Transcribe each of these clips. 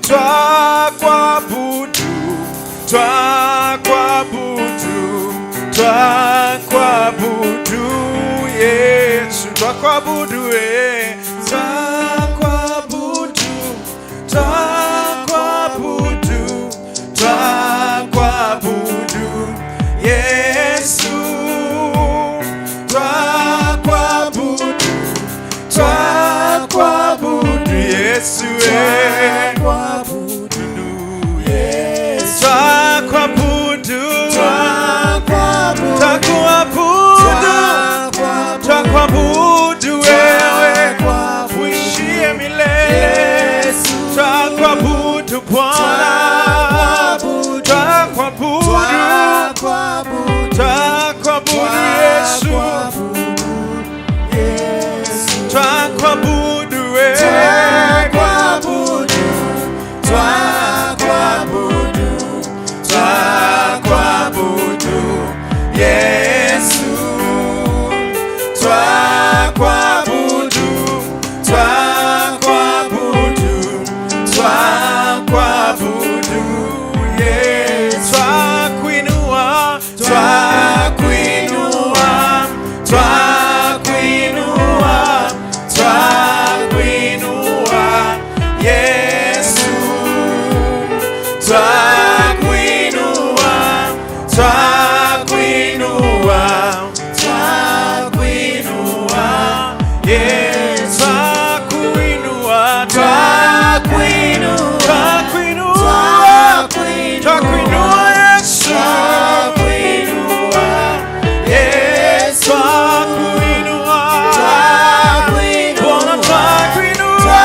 Twakuabudu, twakuabudu, twakuabudu Yesu, twakuabudu, eh. Twakuabudu, twakuabudu, twakuabudu Yesu, twakuabudu, twakuabudu Yesu, eh. Twakuabudu, twakuabudu, twakuabudu wewe uishie milele. Twakuabudu Bwana, twakuabudu, twakuabudu Yesu, twakuabudu wewe. Twakuabudu, twakuabudu, Twakuabudu Yesu, twakuabudu, twakuabudu, twakuabudu Yesu, twakuinua, twakuinua, twakuinua, twakuinua Yesu, twakuinua, twakuinua, twakuinua Yesu, twakuinua, twakuinua, twakuinua, twakuinua Yesu, Yesu, twakuinua, Bwana, twakuinua,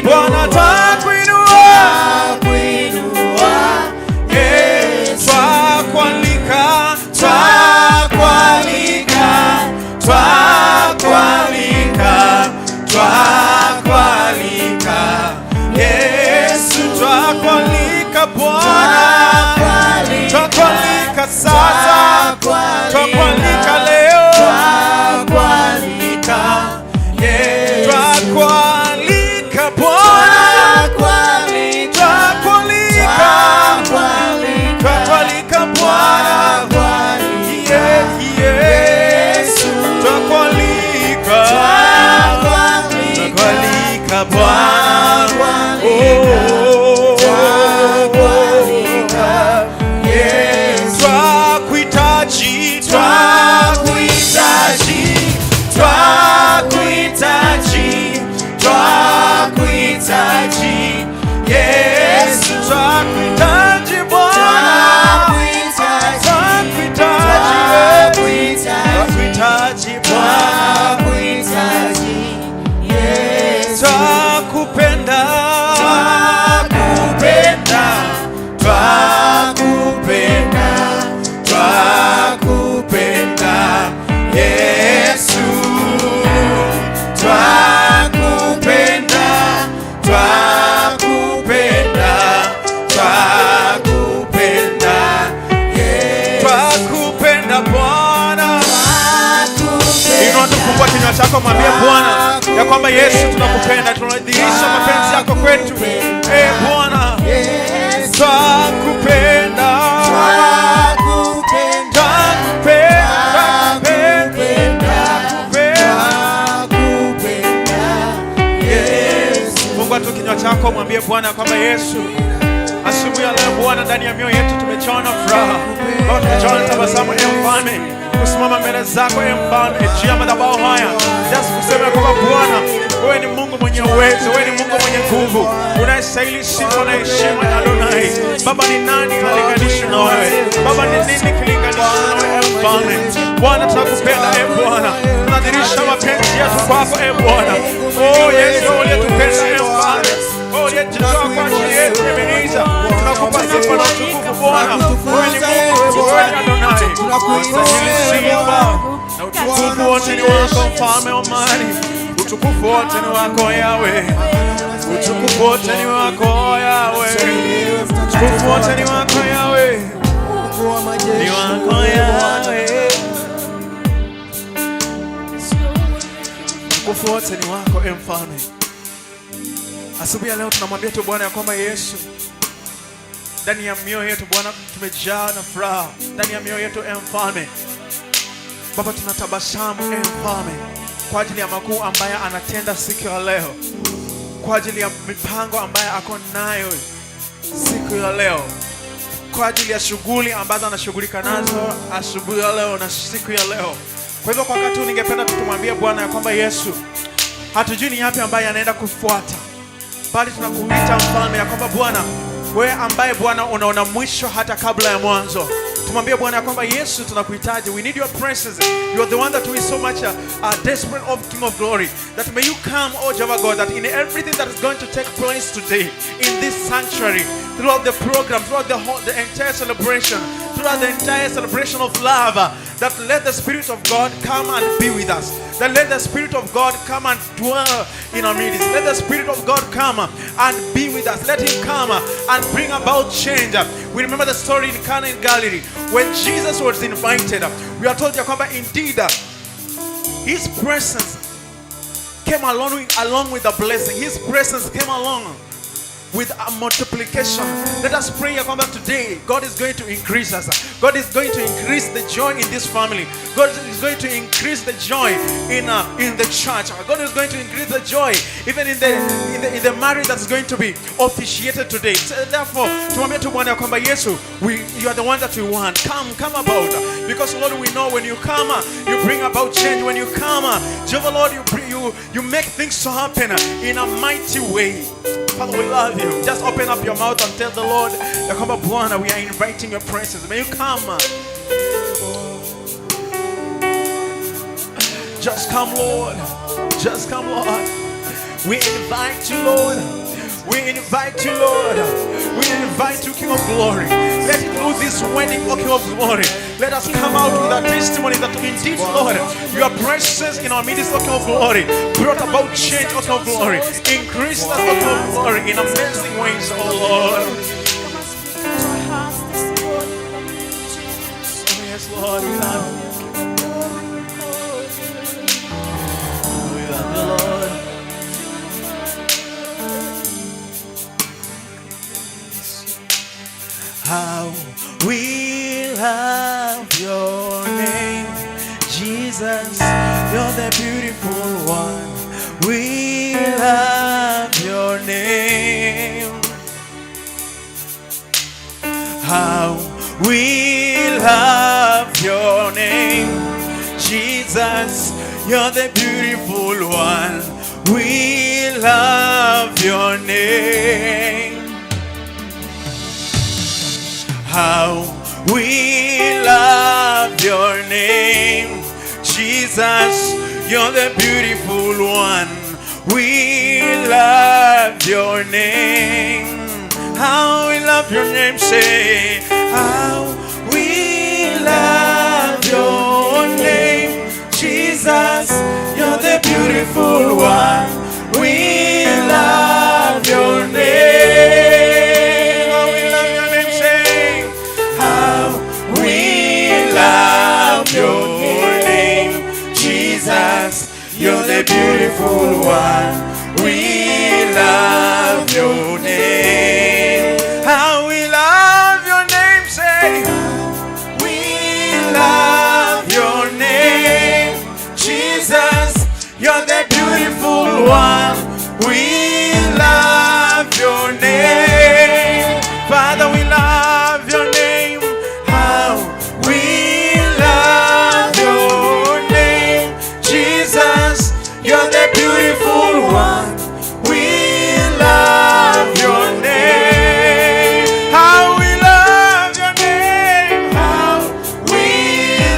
Bwana, twakuinua, Yesu, twakualika, twakualika, twakualika, twakualika Yesu, twakualika Bwana, twakualika sasa, twakualika leo, twakualika Bwana, twakualika, twakualika Bwana, yeah. Twakualika, twakualika Bwana, oh, twakuhitaji, twakuhitaji, twakuhitaji, twakuhitaji Yesu, twakuhitaji Bwana, twakuhitaji, twakuhitaji Bwana, twakupenda, twakupenda, twakupenda, twakupenda Yesu, twakupenda, twakupenda, twakupenda, twakupenda Bwana. Inua tu, fungua kinywa chako, mwambie Bwana ya kwamba Yesu, tunakupenda, tunadhihirisha mapenzi yako kwetu. Eh Bwana, twakupenda, twakupenda, twakupenda, twakupenda. Fungua tu kinywa chako, mwambie Bwana kwamba Yesu, asubuhi ya leo Bwana, ndani ya mioyo yetu tumejawa na furaha Baba, tumejawa na tabasamu, e Mfalme, kusimama mbele zako, e Mfalme, juu ya madhabahu haya, just kusema ya kwamba Bwana, wewe ni Mungu mwenye uwezo, wewe ni Mungu mwenye nguvu, unayestahili sifa na heshima, Adonai. Baba, ni nani alinganishwe na wewe? Baba, ni nini kilinganishwe na wewe, e Mfalme? Bwana, tunakupenda, e Bwana, tunadhihirisha mapenzi yetu kwako, e Bwana. Oh Yesu, uliyetupenda, e Mfalme, oh uliyejitoa kwa ajili yetu, Ebeneza, tunakupa sifa na utukufu Bwana. Wewe ni Mungu, wewe ni Adonai, unastahili sifa na utukufu wote ni wako, Mfalme wa amani. Utukufu wote ni wako Yawe, utukufu wote ni wako Yawe, utukufu wote ni wako Yawe, ni wako Yawe. Utukufu wote ni wako, e Mfalme. Asubuhi ya leo tunamwambia tu Bwana ya kwamba Yesu, ndani ya mioyo yetu Bwana tumejaa na furaha, ndani ya mioyo yetu, e Mfalme. Baba, tunatabasamu, e Mfalme, kwa ajili ya makuu ambaye anatenda siku ya leo, kwa ajili ya mipango ambaye ako nayo siku ya leo, kwa ajili ya shughuli ambazo anashughulika nazo asubuhi ya leo na siku ya leo. Kwa hivyo kwa wakati huu ningependa tu tumwambie Bwana ya kwamba Yesu, hatujui ni yapi ambaye anaenda kufuata, bali tunakuita Mfalme ya kwamba Bwana, wewe ambaye Bwana unaona mwisho hata kabla ya mwanzo. Tumwambie Bwana ya kwamba Yesu, tunakuhitaji. We need your presence. You are the one that we so much desperate of, King of Glory. That may you come, oh Jehovah God, that in everything that is going to take place today in this sanctuary, throughout the program, throughout the entire celebration, throughout the entire celebration of love, that let the Spirit of God come and be with us. That let the Spirit of God come and dwell in our midst. Let the Spirit of God come and be with us. Let Him come and bring about change. We remember the story in Cana in Galilee when Jesus was invited. We are told ya kwamba indeed His presence came along with the blessing. His presence came along with a multiplication. Let us pray ya kwamba today God is going to increase us. God is going to increase the joy in this family. God is going to increase the joy in the church. God is going to increase the joy even in the marriage that's going to be officiated today. So therefore, tumwambie tu Bwana ya kwamba Yesu, you are the one that we want. Come about. Because, Lord, we know when you come, you bring about change. When you come, Jehovah Lord, you make things to happen in a mighty way. Father, we love you. Just open up your mouth and tell the Lord, ya kwamba Bwana, we are inviting your presence. May you come. Just come, Lord. Just come, Lord. We invite you, Lord. We invite you, Lord. We invite you, King of Glory. Let through this wedding, O King of Glory, let us come out with a testimony that indeed, Lord, your presence in our midst, O King of Glory, brought about change, O King of Glory. Increased us, O King of Glory, in amazing ways, O Lord. Come and speak to our hearts this morning, Jesus. Oh, yes, Lord, we love you. We love you, Lord. How we love your name, Jesus. You're the beautiful one. We love your name. How we love your name, Jesus. You're the beautiful one. We love your name. How we love your name, Jesus. You're the beautiful one. We love your name. How we love your name, say. How we love your name, Jesus. You're the beautiful one. We love your name. How we love your name, say. How we love your name, Jesus. You're the beautiful one. We love your name. How we love your name, say. We love your name, Jesus. You're the beautiful one. We love your name. Father, we love your name. How we love your name, Jesus. You're the beautiful one. We love your name. How we love your name. How we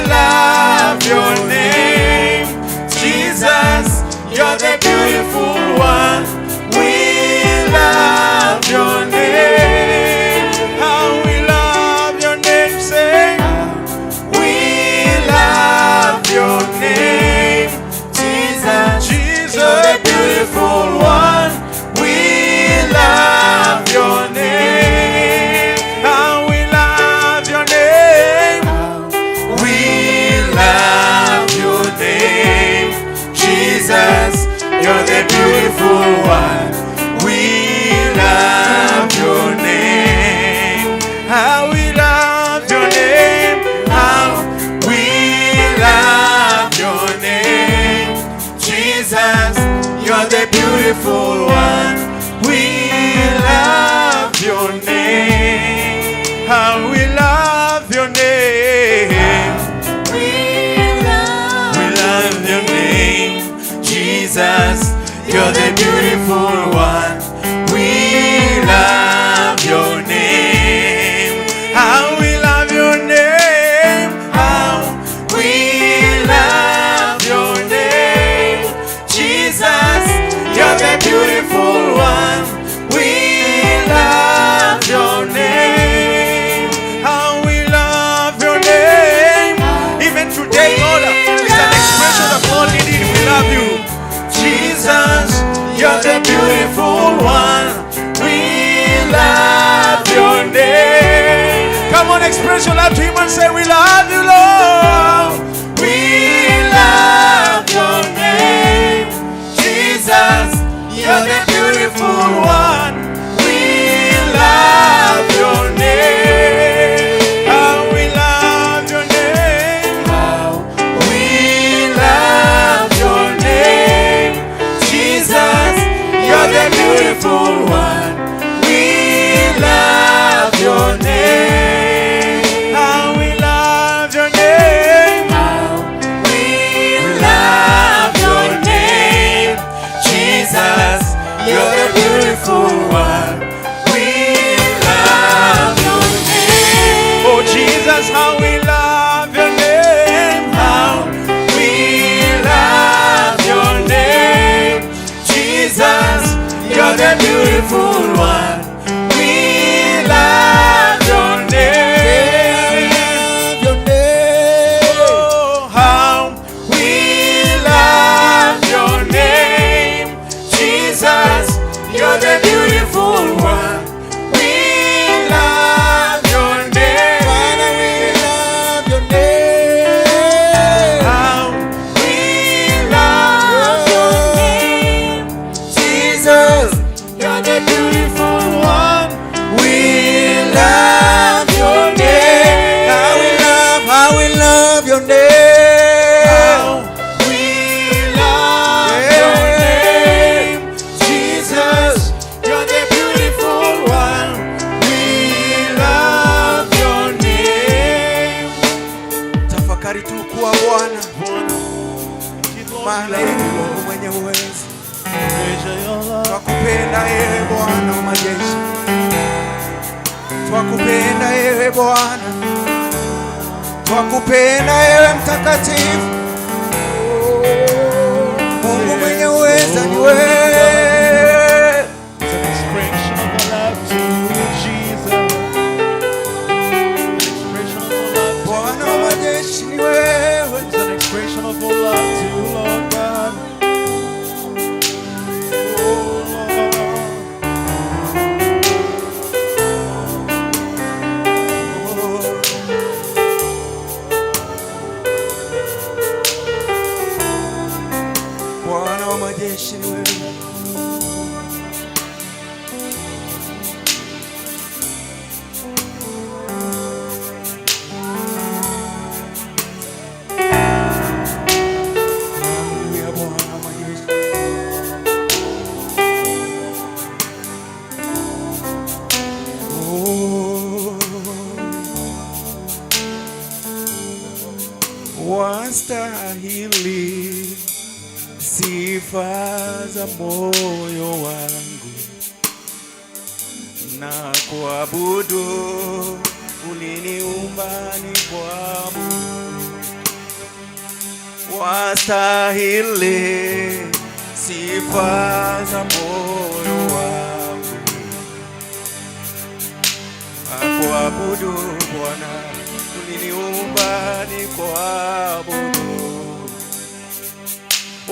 love your name, Jesus. You're the beautiful beautiful one. We love your name. How we love your name. We love your name, Jesus. You're the beautiful one. We love your name. How we love your name. How we love your name, Jesus. You're the beautiful one. We love your name. How we love your name. Even today, Lord, it's an expression of Lord, indeed we love you. Jesus, you're the beautiful one. We love your name. Come on, express your love to him and say, "We love you, Lord." We love your name. Jesus, you're the beautiful one. We love your name. How we love your name. How we love your name. Jesus, you're the beautiful one. We love your name. How we love your name. How we love your name. Jesus, you're the beautiful one. We love your name. Oh, Jesus, how we love your name. How we love your name. Jesus, you're the beautiful one. We love your name. Your name. Oh, how we love your name. Jesus, you're the beautiful one. We love your name. Father, we love your name. How we love your name. Jesus, you're the beautiful one. We love your name. How we love your name. How we love your name. Jesus, you're the beautiful one. We love your name. Tafakari tu kuwa Bwana, maana yeye ni Mungu mwenye uwezo. Twakupenda ewe Bwana wa majeshi, twakupenda ewe Bwana, twakupenda ewe Mtakatifu. Mungu mwenye uweza ni wewe. It's an expression of our love to you, Jesus. An expression of our love to Bwana wa majeshi ni wewe. It's an expression of our love to you, Lord God. Oh, Lord. Bwana wa majeshi ni wewe. Haleluya, Bwana wa majeshi. Oh. Wastahili sifa za moyo wangu na kuabudu, uliniumba nikuabudu. Wastahili sifa za moyo wangu na kuabudu Bwana, uliniumba nikuabudu.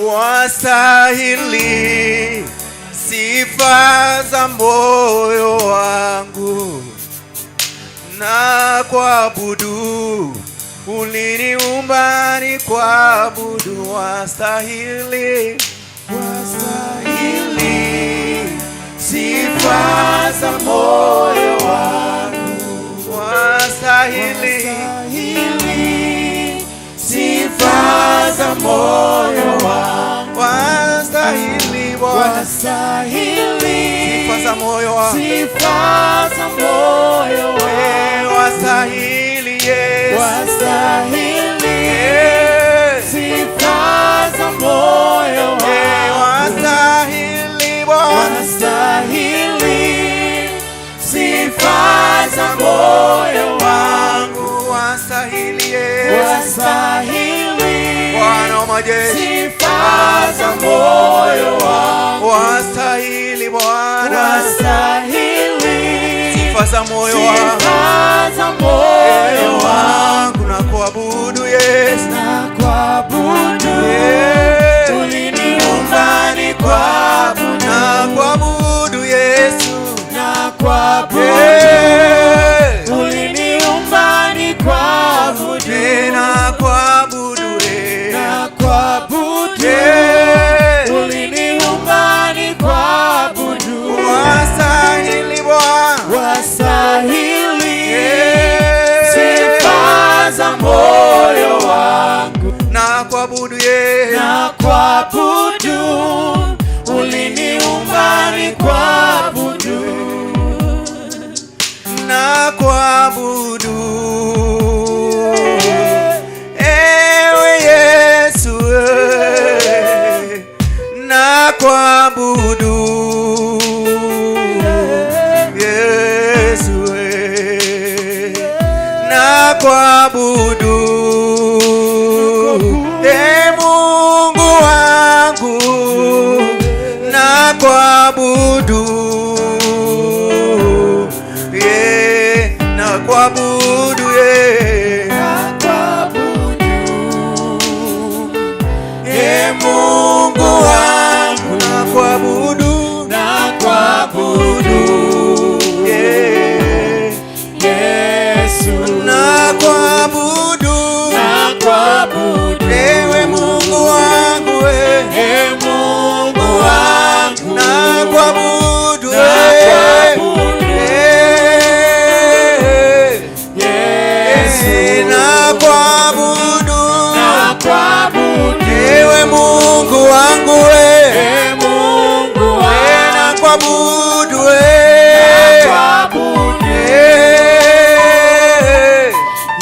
Wastahili sifa za moyo wangu na kuabudu, uliniumba nikuabudu. Wastahili, wastahili sifa za moyo wangu, wastahili sifa za moyo wangu, wastahili Bwana. Wastahili Sifa za moyo wangu. Sifa za moyo wangu. Wastahili Yesu. Wastahili sifa za moyo wangu. Wastahili Bwana. Wastahili sifa za moyo wangu. Wastahili Yesu. Wastahili Bwana wa majeshi. sifa za moyo wangu. Wastahili Bwana. Wastahili Sifa za moyo wangu. sifa za moyo wangu. Wangu na kuabudu Yesu. Na kuabudu uliniumba nikuabudu. Na kuabudu Yesu. Na kuabudu uliniumba nikuabudu. Na kuabudu Na kuabudu uliniumba nikuabudu. Wastahili Bwana. Wastahili sifa za moyo wangu. Na kuabudu Yesu. Na kuabudu uliniumba nikuabudu. Na kuabudu ewe Yesu, na kuabudu Yesu, na kuabudu e Mungu wangu, na kuabudu ye, na kuabudu ye, Na kuabudu e Mungu wangu, na kuabudu, na kuabudu ye, Yesu. Na kuabudu Na kuabudu ewe Mungu wangu, we. e Mungu wangu. Na kuabudu Na kuabudu Yesu. Na kuabudu Na kuabudu ewe Mungu wangu, we. e Mungu wangu. Na kuabudu we. Na kuabudu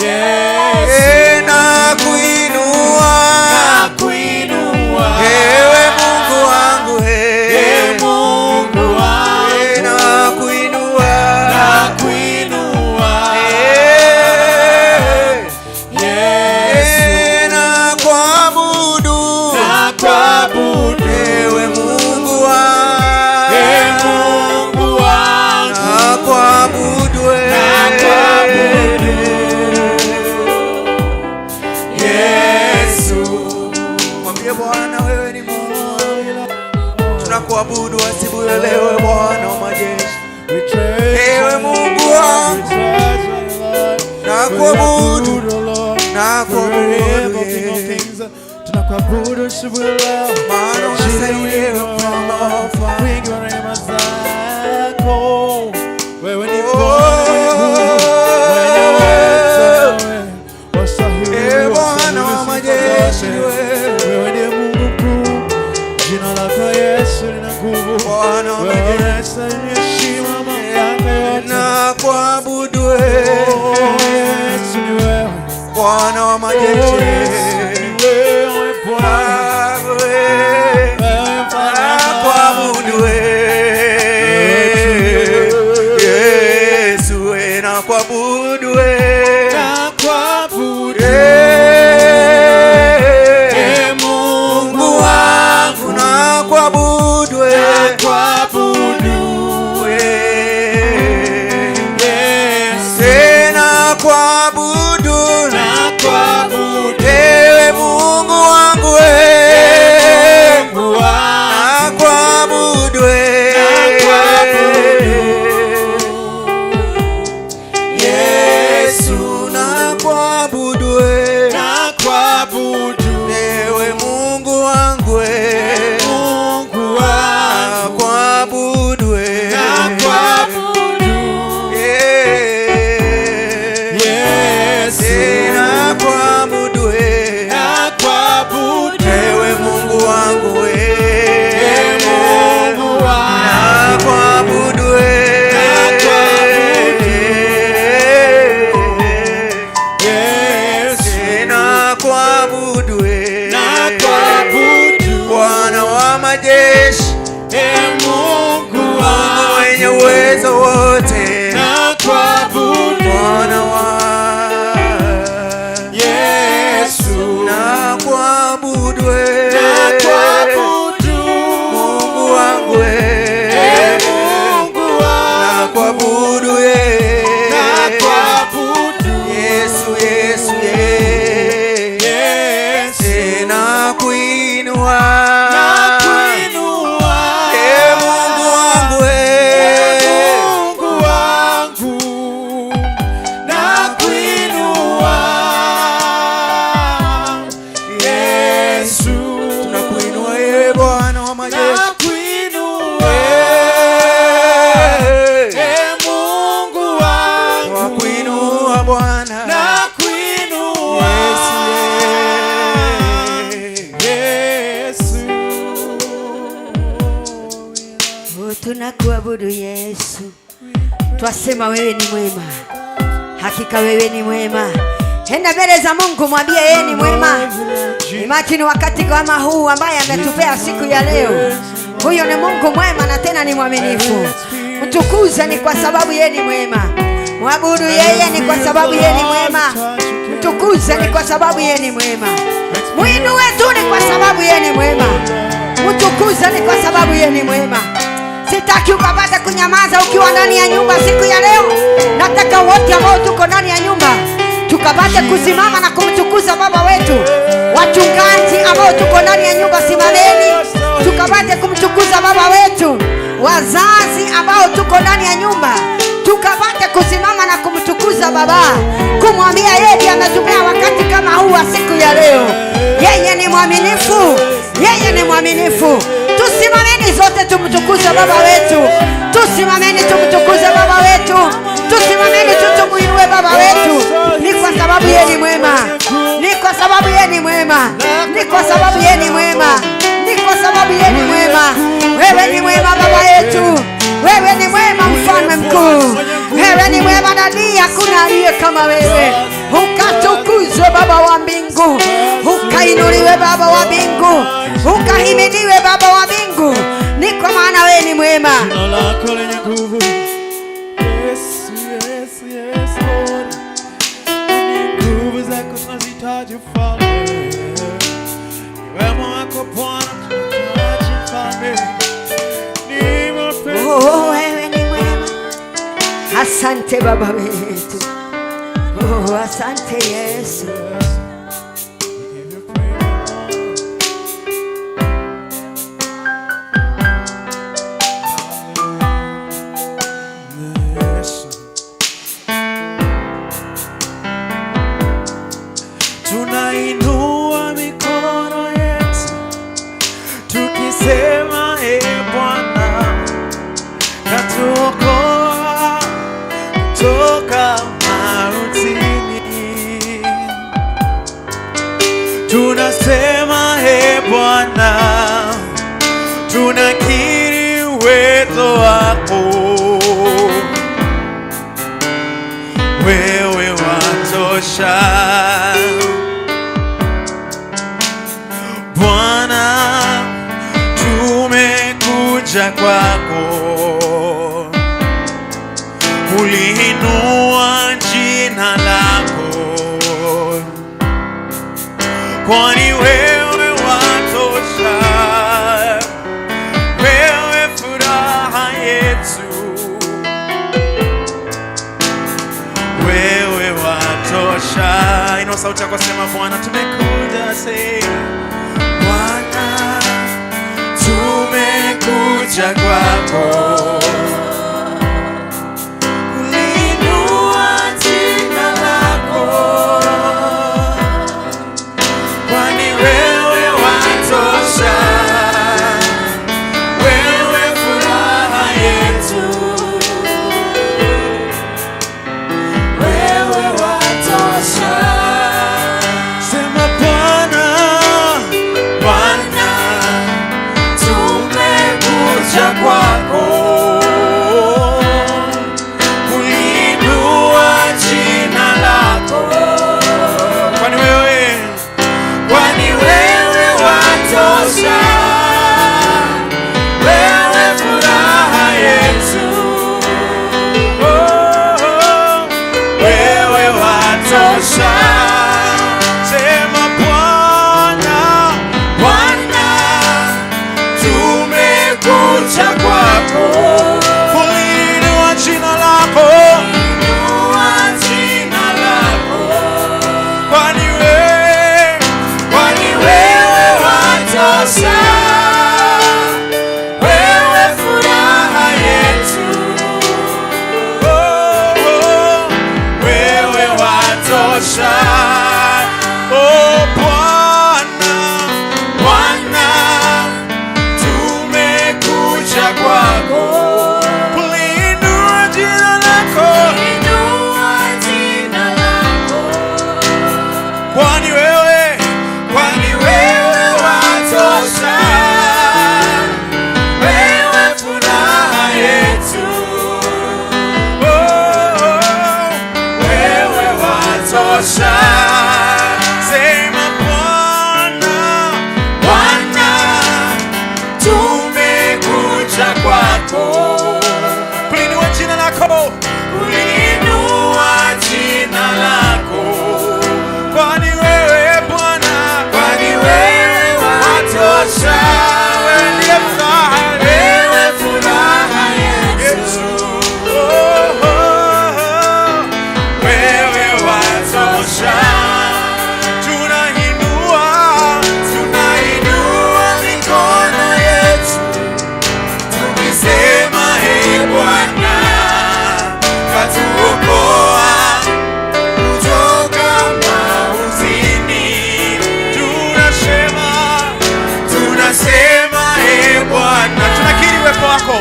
Yesu. Na kuinua Na kuinua ewe Mungu wangu, e Mungu wangu. Na kuinua Na kuinua Yesu. Na kuabudu Na kuabudu ewe Mungu wangu. e Mungu wangu. Na kuabudu Na kuabudu Yesu. Mwambie Bwana wewe ni Mungu. Tunakuabudu asubuhi ya leo Bwana wa majeshi. Ewe Mungu wangu, nakuabudu, nakuabudu Tunakuabudu asubuhi ya leo. Maana unastahili ewe Mfalme wa wafalme. Wingi wa rehema zako. Wewe ni Oh. Bwana mwenye nguvu, mwenye uweza, wastahili, Ee Bwana wa wastahili sifa majeshi, zote. wewe. Wewe ndiye Mungu mkuu, jina lako Yesu lina nguvu. Bwana wa Wewe majeshi. unastahili heshima, mamlaka yote. Nakuabudu wewe. Oh, Yesu ni wewe. Bwana wa Oh, majeshi. Yesu ni wewe Bwana. Wewe. Wewe mfalme wa Nakuabudu wewe. Yesu, wewe, nakuabudu wewe. Nakuabudu Eh, e Mungu Mungu wangu wangu. nakuabudu wewe. Nakuabudu Yesu. Eh, nakuabudu. Nakuabudu Ewe Mungu wangu wewe. Mungu wangu. Nakuabudu wewe. Yesu nakuabudu wewe. Nakuabudu Ewe Mungu wangu wewe. Mungu wangu. Nakuabudu wewe. Nakuabudu Eh. Yesu. Eh, nakuabudu wewe. Nakuabudu Tunakuabudu Nakuabudu. Yesu, Yesu, Yesu. Yesu. Nakuinua. Nakuinua. Ee Mungu wangu, Mungu wangu, nakuinua. Yesu. Tunakuinua ewe Bwana wa majeshi. Nakuinua. Ee Mungu wangu, Tunakuinua Bwana. Nakuinua. Yesu, Yesu. Oh, tunakuabudu Yesu, twasema wewe ni mwema, hakika wewe ni mwema. Enda mbele za Mungu, mwambie yeye ni mwema. Imagine wakati kama huu ambaye ametupea siku ya leo, huyo ni Mungu mwema na tena ni mwaminifu. Mtukuze ni kwa sababu yeye ni mwema, mwabudu yeye ni kwa sababu yeye ni mwema, mtukuze ni kwa sababu yeye ni mwema, mwinue tu ni kwa sababu yeye ni mwema, mtukuze ni kwa sababu yeye ni mwema. Sitaki ukapata kunyamaza ukiwa ndani ya nyumba siku ya leo. Nataka wote ambao tuko ndani ya nyumba tukapate kusimama na kumtukuza Baba wetu. Wachungaji ambao tuko ndani ya nyumba, simameni tukapate kumtukuza Baba wetu. Wazazi ambao tuko ndani ya nyumba tukapate kusimama na kumtukuza Baba, kumwambia yeye ndiye ametupea wakati kama huu wa siku ya leo. Yeye ni mwaminifu, yeye ni mwaminifu. Tusimameni zote tumtukuze Baba wetu, tusimameni tumtukuze Baba wetu, tusimameni tutumuinue Baba wetu. Ni kwa sababu yeye ni mwema, ni kwa sababu yeye ni mwema, ni kwa sababu yeye ni mwema, ni kwa sababu yeye ni mwema. Wewe ni mwema Baba yetu, wewe ni mwema Mfalme mkuu, wewe ni mwema Dadii, hakuna aliye kama wewe. Ukatukuzwe Baba wa mbingu, ukainuliwe Baba wa mbingu, ukahimidiwe Baba wa mbingu, ni kwa maana wewe ni mwema. Jina lako lenye nguvu. Yesu, Yesu, Yesu, Lord. Ni nguvu zako tunazihitaji Mfalme. Ni wema wako Bwana tunahitaji Mfalme. Ni mapenzi Oh, wewe ni mwema. Asante Baba wetu. Oh, asante Yesu. We give you praise, Lord. Yesu. Tunainua mikono yetu tukisema, e Bwana, katuokoa toka mautini. Tunasema, e Bwana, tunakiri uwezo wako, wewe watosha. Bwana, tumekuja kwako, kuliinua jina lako, kwani wewe watosha, wewe furaha yetu, wewe watosha. Inua sauti yako, sema Bwana, tumekuja, say Bwana, tumekuja kwako, kuliinua jina lako, kwani wewe watosha, wewe furaha yetu, wewe watosha. Sema Bwana, Bwana, tumekuja kwako, kuliinua jina lako, kwani wewe watosha, wewe furaha yetu, oh, wewe watosha. Sema Bwana, Bwana, tumekuja kwako, kuliinua jina lako. watosha. Oh Bwana, Bwana, tumekuja kwako kuliinua jina lako, Inua jina lako. kwani wewe, kwani wewe watosha, wewe furaha yetu. Oh, oh, wewe watosha. Sema Bwana, Bwana, tumekuja kwako kuliinua jina lako, kuliinua jina lako, kwani wewe Bwana, kwani wewe watosha, wewe ndiye furaha, wewe furaha yetu. Oh, oh, oh. Wewe watosha. Tunainua, tunainua mikono yetu tukisema, e Bwana, katuokoa kutoka mautini. Tunasema, tunasema, e Bwana, tunakiri uwepo wako,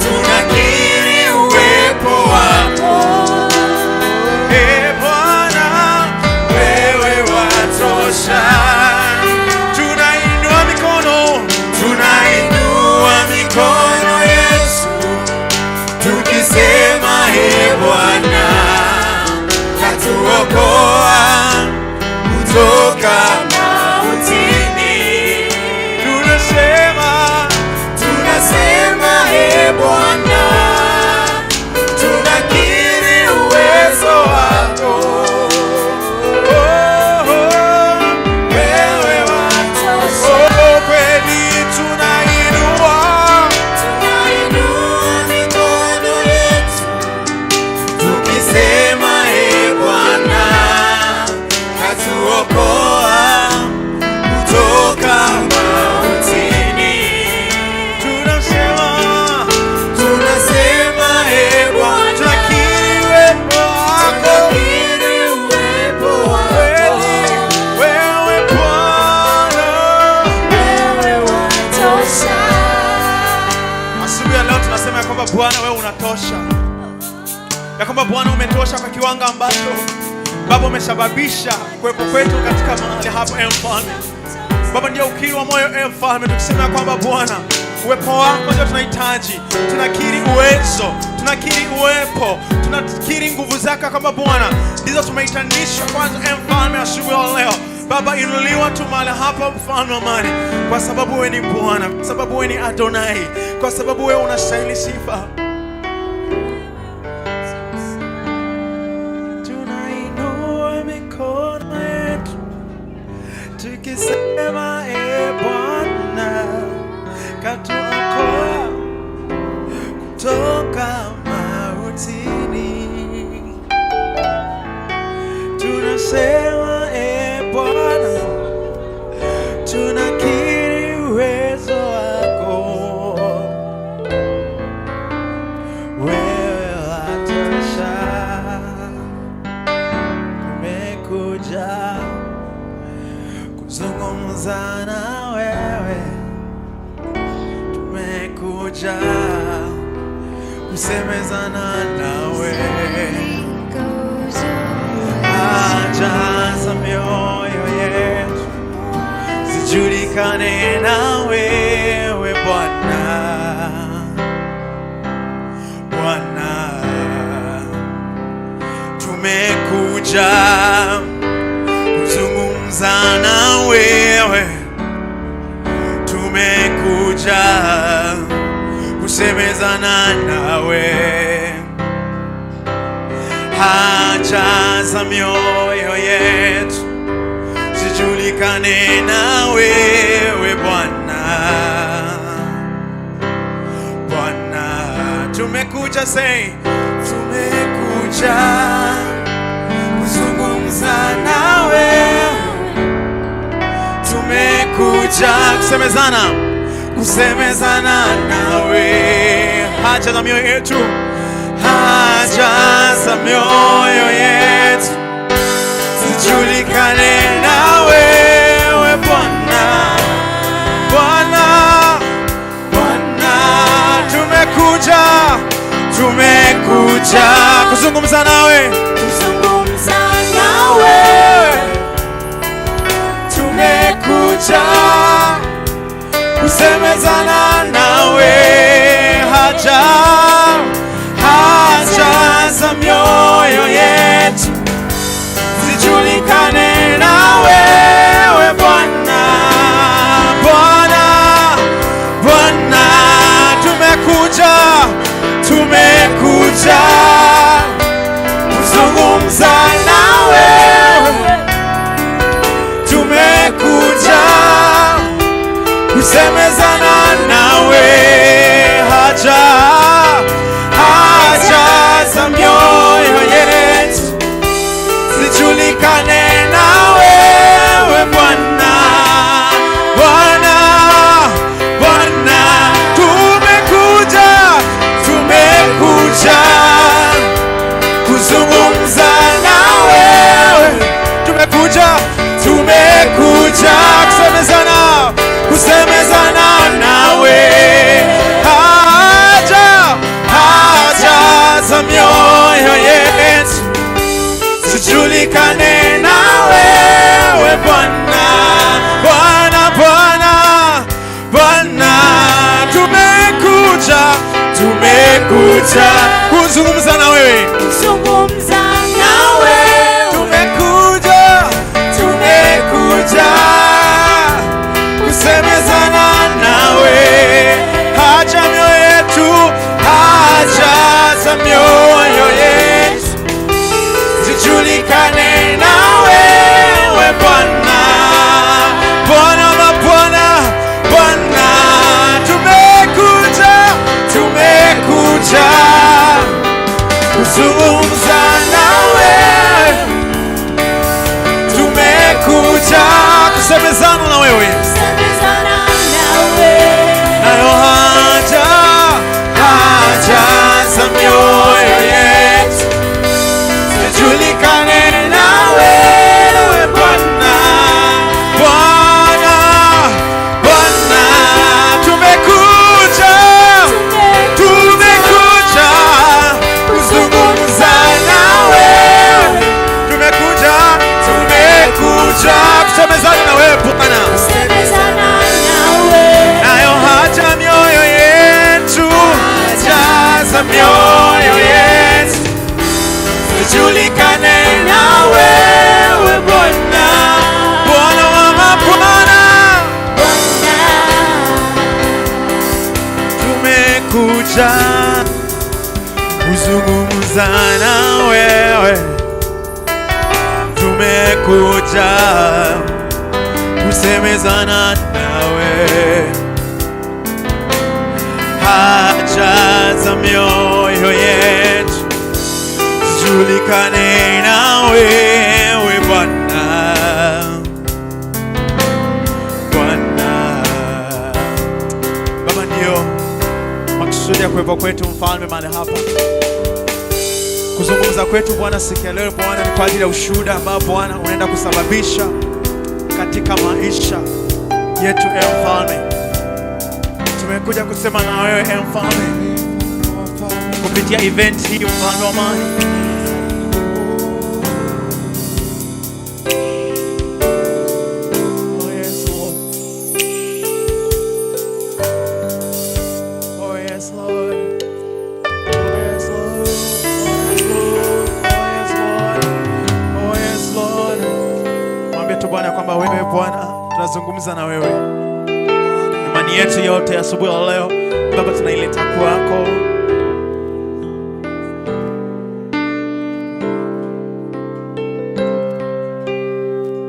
tunakiri uwepo wako. E Bwana, wewe watosha. Tunainua mikono, tunainua mikono yetu tukisema, e Bwana, katuokoa kutoka mautini. Tunasema, tunasema, e Bwana, tunakiri uwezo wako. Oh, oh, wewe watosha. Oh, kweli tunainua, Tunainua mikono yetu tukisema, e Bwana, katuokoa kutoka mautini. Tunasema, tunasema, e Bwana, tunakiri uwepo wako. Tunakiri uwepo wako. Kweli, wewe Bwana. Wewe watosha. Asubuhi ya leo tunasema ya kwamba Bwana wewe unatosha, ya kwamba Bwana umetosha kwa kiwango ambacho Baba umesababisha kuwepo kwetu katika mahali hapa, e Mfalme. Baba, ndio ukiri wa moyo, e Mfalme, tukisema ya kwamba Bwana uwepo wako ndio tunahitaji. Tunakiri uwezo, tunakiri uwepo, tunakiri nguvu zako ya kwamba Bwana ndizo tumeitanishwa kwanza, e Mfalme, asubuhi ya leo. Baba, inuliwa tu mahali hapa, mfalme wa amani, kwa sababu wewe ni Bwana, kwa sababu wewe ni Adonai, kwa sababu wewe unastahili sifa. Tunainua mikono yetu tukisema, e Bwana, katuokoa kutoka mautini. Tunasema, e Bwana, tunakiri uwezo wako, wewe watosha. Tumekuja kuzungumza na wewe, tumekuja kusemezana nawe. Jaza mioyo yetu zijulikane na wewe Bwana, Bwana, tumekuja kuzungumza na wewe, tumekuja kusemezana nawe. Haja za mioyo yetu zijulikane na wewe Bwana, Bwana, tumekuja, say, tumekuja kuzungumza nawe, tumekuja kusemezana, kusemezana nawe. Haja za mioyo yetu, haja za mioyo yetu. Tumekuja kuzungumza nawe, Kuzungumza nawe, tumekuja kusemezana nawe, haja haja za mioyo yetu zijulikane na wewe Bwana, Bwana, Bwana, tumekuja, tumekuja kuzungumza na wewe, tumekuja kusemezana nawe, haja haja za mioyo yetu zijulikane na wewe Bwana, Bwana, Bwana, tumekuja, tumekuja kuzungumza na wewe, tumekuja, tumekuja kusemezana, kusemezana nawe, haja haja za mioyo yetu zijulikane na wewe Bwana, Bwana, Bwana, Bwana, tumekuja, tumekuja kuzungumza na wewe, kuzungumza nawe, tumekuja, tumekuja kusemezana nawe, haja mioyo yetu, haja za mioyo yetu zijulikane na wewe Bwana, Bwana mabwana, Bwana, tumekuja, tumekuja kuzungumza nawe, tumekuja kusemezana na wewe, kusemezana nawe, nayo haja haja za mioyo yetu zijulikane na wewe Bwana, Bwana, Bwana, tumekuja, tumekuja kuzungumza na wewe, tumekuja, tumekuja kusemezana na wewe Bwana, kusemezana nawe, nayo haja mioyo yetu, haja za mioyo yetu zijulikane na wewe Bwana, Bwana wa mabwana, tumekuja kuzungumza na wewe, tumekuja kusemezana nawe, haja za mioyo yetu zijulikane na wewe Bwana, Bwana. Baba, ndiyo makusudi ya kuwepo kwetu mfalme mahali hapa, kuzungumza kwetu Bwana siku ya leo Bwana ni kwa ajili ya ushuhuda ambao Bwana unaenda kusababisha katika maisha yetu, e mfalme. Tumekuja kusema na wewe e mfalme kupitia event hii, mfalme wa amani. Oh yes, Lord. Oh yes, Lord. Oh yes, Lord. Oh yes, Lord. Oh yes, Lord. Mwambie tu Bwana kwamba wewe Bwana tunazungumza na wewe. Imani yetu yote asubuhi ya leo Baba tunaileta kwako.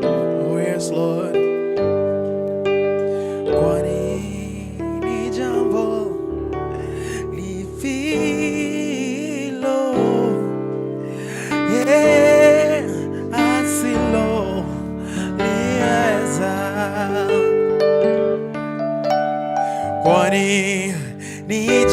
Oh yes, Lord. Kwani ni jambo lipilo yeye asilo liweza, kwani ni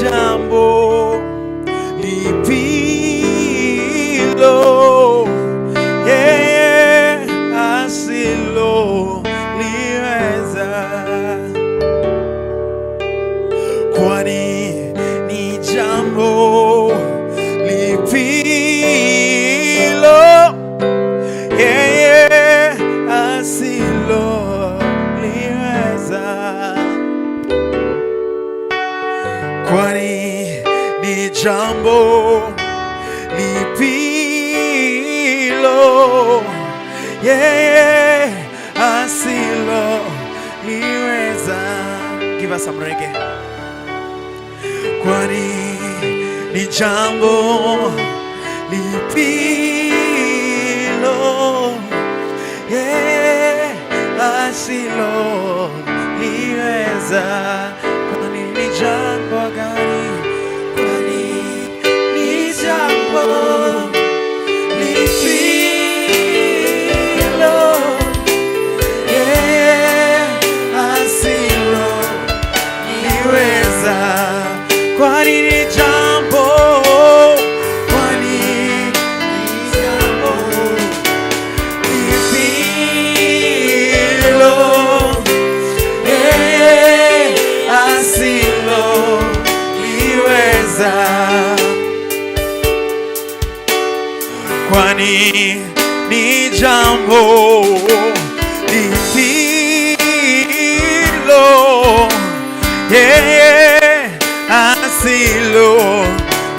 Tuna some reggae. Kwani ni jambo lipi hilo yeye asilo liweza? Kwani ni jambo gani? Kwani ni jambo lipi hilo yeye asilo liweza? Kwani ni jambo, kwani ni jambo lipi hilo yeye asilo liweza? Kwani ni jambo lipi hilo yeye asilo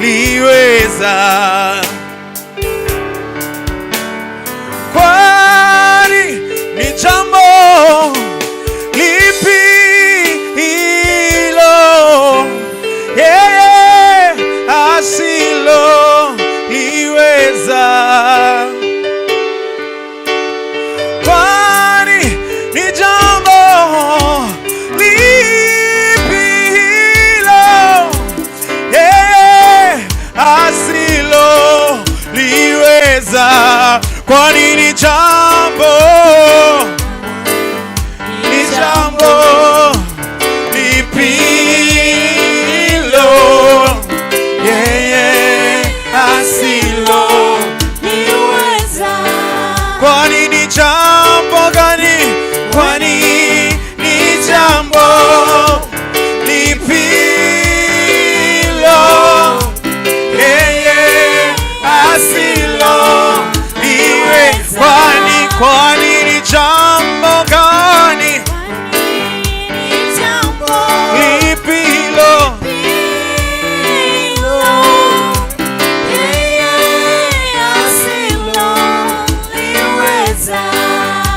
liweza? Kwani ni jambo lipi hilo yeye asilo liweza? Kwani ni jambo lipi hilo yeye asilo liweza? Kwani ni jambo, ni jambo lipi hilo yeye asilo? Kwani ni jambo gani? Kwani ni jambo lipi hilo yeye asilo liwe? Kwani, kwani ni jambo gani lipi hilo?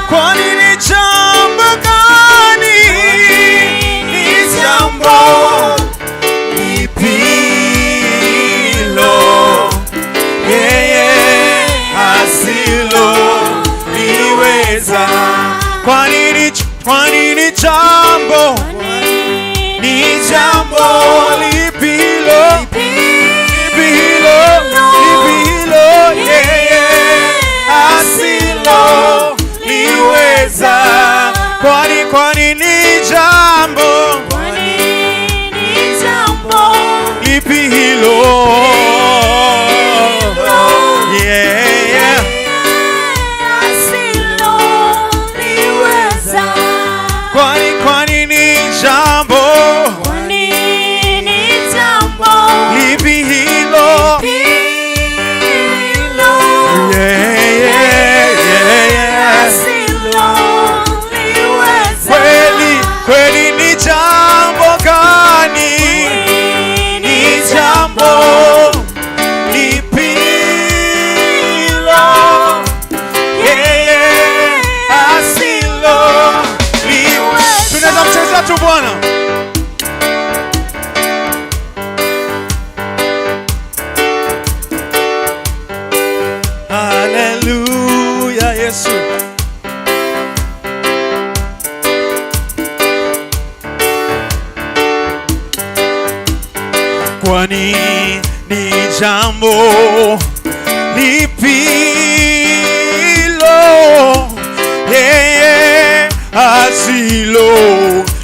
Kwani ni jambo gani? Ni jambo lipi hilo yeye asilo liweza? Kwani ni jambo, ni jambo lipi hilo? Lipi hilo? Lipi hilo yeye asilo liweza? Kwani, kwani ni jambo lipi hilo? Yeah. Kwani, kwani ni jambo lipi hilo? Yeah. Kweli, kweli ni jambo gani? Ni jambo lipi hilo yeye asilo Tunaweza mchezea tu Bwana. Haleluya Yesu. Kwani ni jambo lipi hilo yeye asilo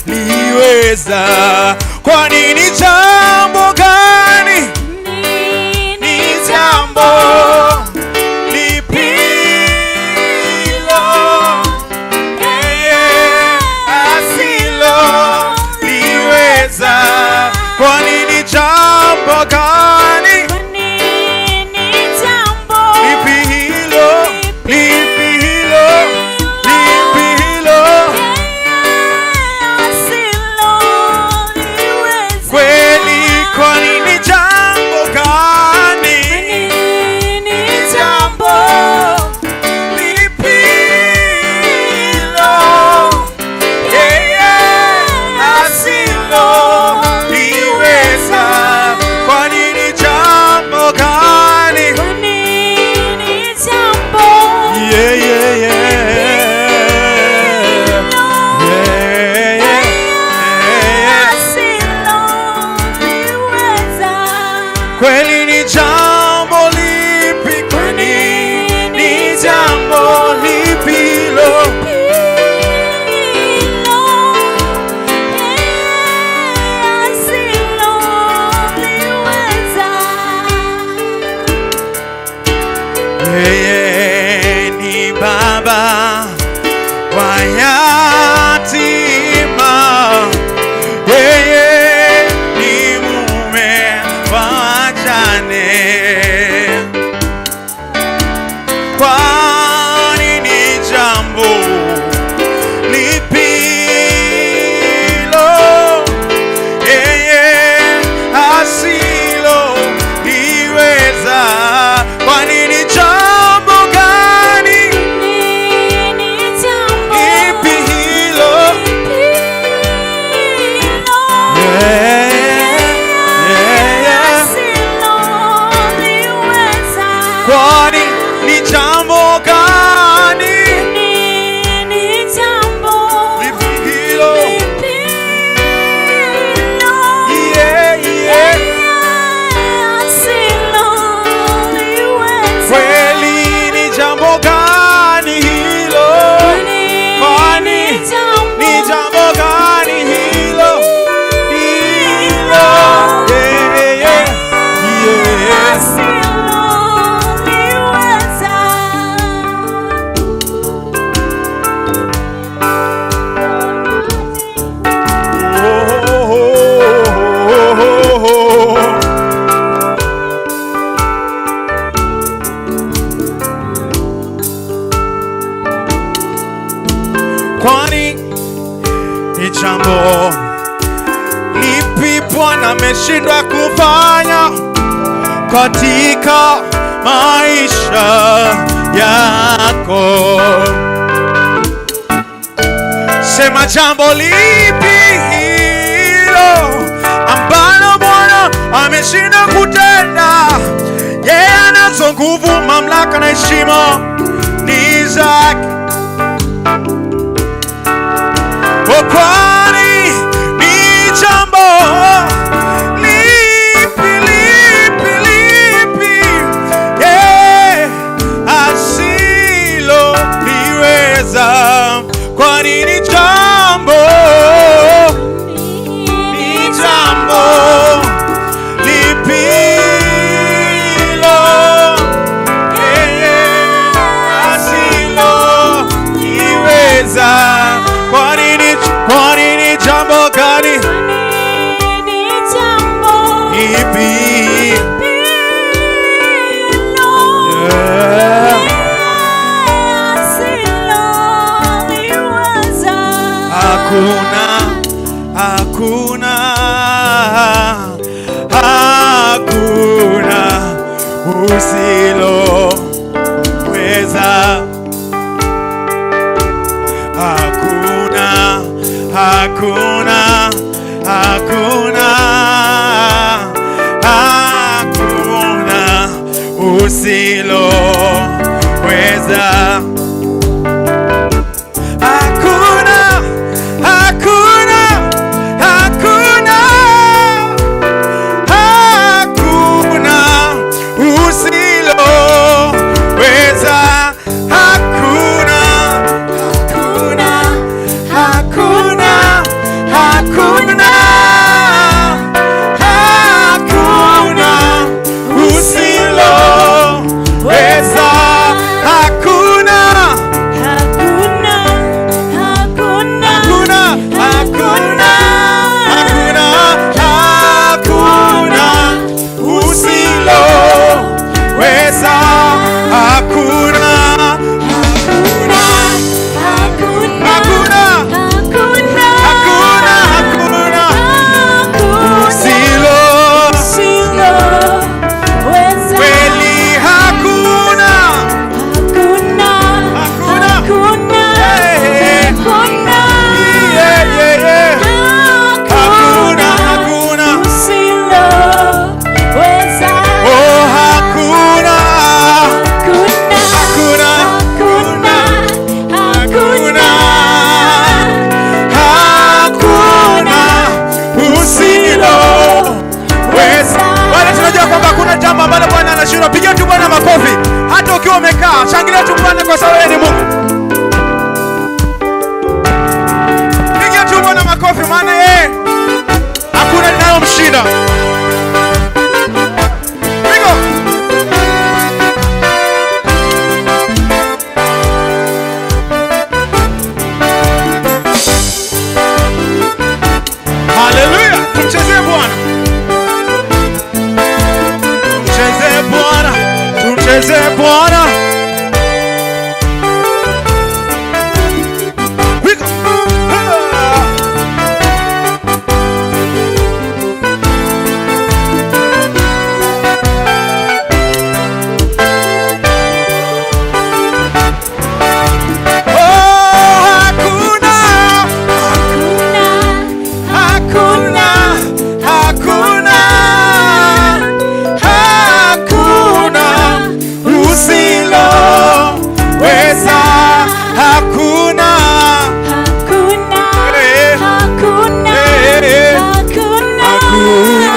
liweza? Kwani ni jambo gani? Ni jambo lipi hilo yeye asilo liweza? Kwani ni jambo gani? Yeye ni baba wa yatima, yeye ni mume wa wajane. Kwani ni jambo lipi hilo yeye asiloliweza? Kwani ni jambo gani lipi hilo? Yeah, yeah. Kwani ni jambo gani lipi hilo? Yeah, yeah. Kweli ni jambo gani hilo? Kwani ni jambo gani hilo? Hilo. Yeah, yeah, yeah. Oh, oh, oh, oh, oh. Kwani ni jambo lipi Bwana ameshindwa kufanya katika maisha yako? Sema jambo lipi hilo ambalo Bwana ameshindwa kutenda? Yeye anazo nguvu, mamlaka na heshima ni zake. Oh, kwani ni jambo lipi, lipi, lipi, yeah, asiloliweza? Kwani ni jambo, ni jambo lipi hilo yeye asiloliweza? Kwani ni jambo gani ipi? Yeah. Hakuna, hakuna, hakuna usiloweza. Hakuna, hakuna, hakuna, hakuna usiloweza. Hakuna, hakuna, hakuna, hakuna usiloweza. Hakuna, hakuna, hakuna, hakuna, hakuna usiloweza. Hakuna, Hakuna, hakuna, hakuna, hakuna, hakuna, hakuna usiloweza. Hakuna, hakuna, hakuna, hakuna, hakuna, hakuna, hakuna usilo usiloweza. kweli, hakuna, Hakuna, Hakuna. hakuna, Eh. hakuna, yeah, yeah, yeah. Hakuna, hakuna. usiloweza. Oh, hakuna, Hakuna, hakuna, hakuna, hakuna, hakuna usiloweza. Wale tunajua kwamba hakuna jambo ambalo Bwana anashindwa. Pigia tu Bwana makofi, hata ukiwa umekaa, shangilia tu Bwana kwa sababu yeye ni Mungu. Pigia tu Bwana makofi, maana yeye hakuna linalomshinda. Pigo. Cheze Bwana. We go. Oh, hakuna, hakuna, hakuna, hakuna usiloweza, hakuna, Hakuna, Eh. hakuna, Eh. hakuna, hakuna.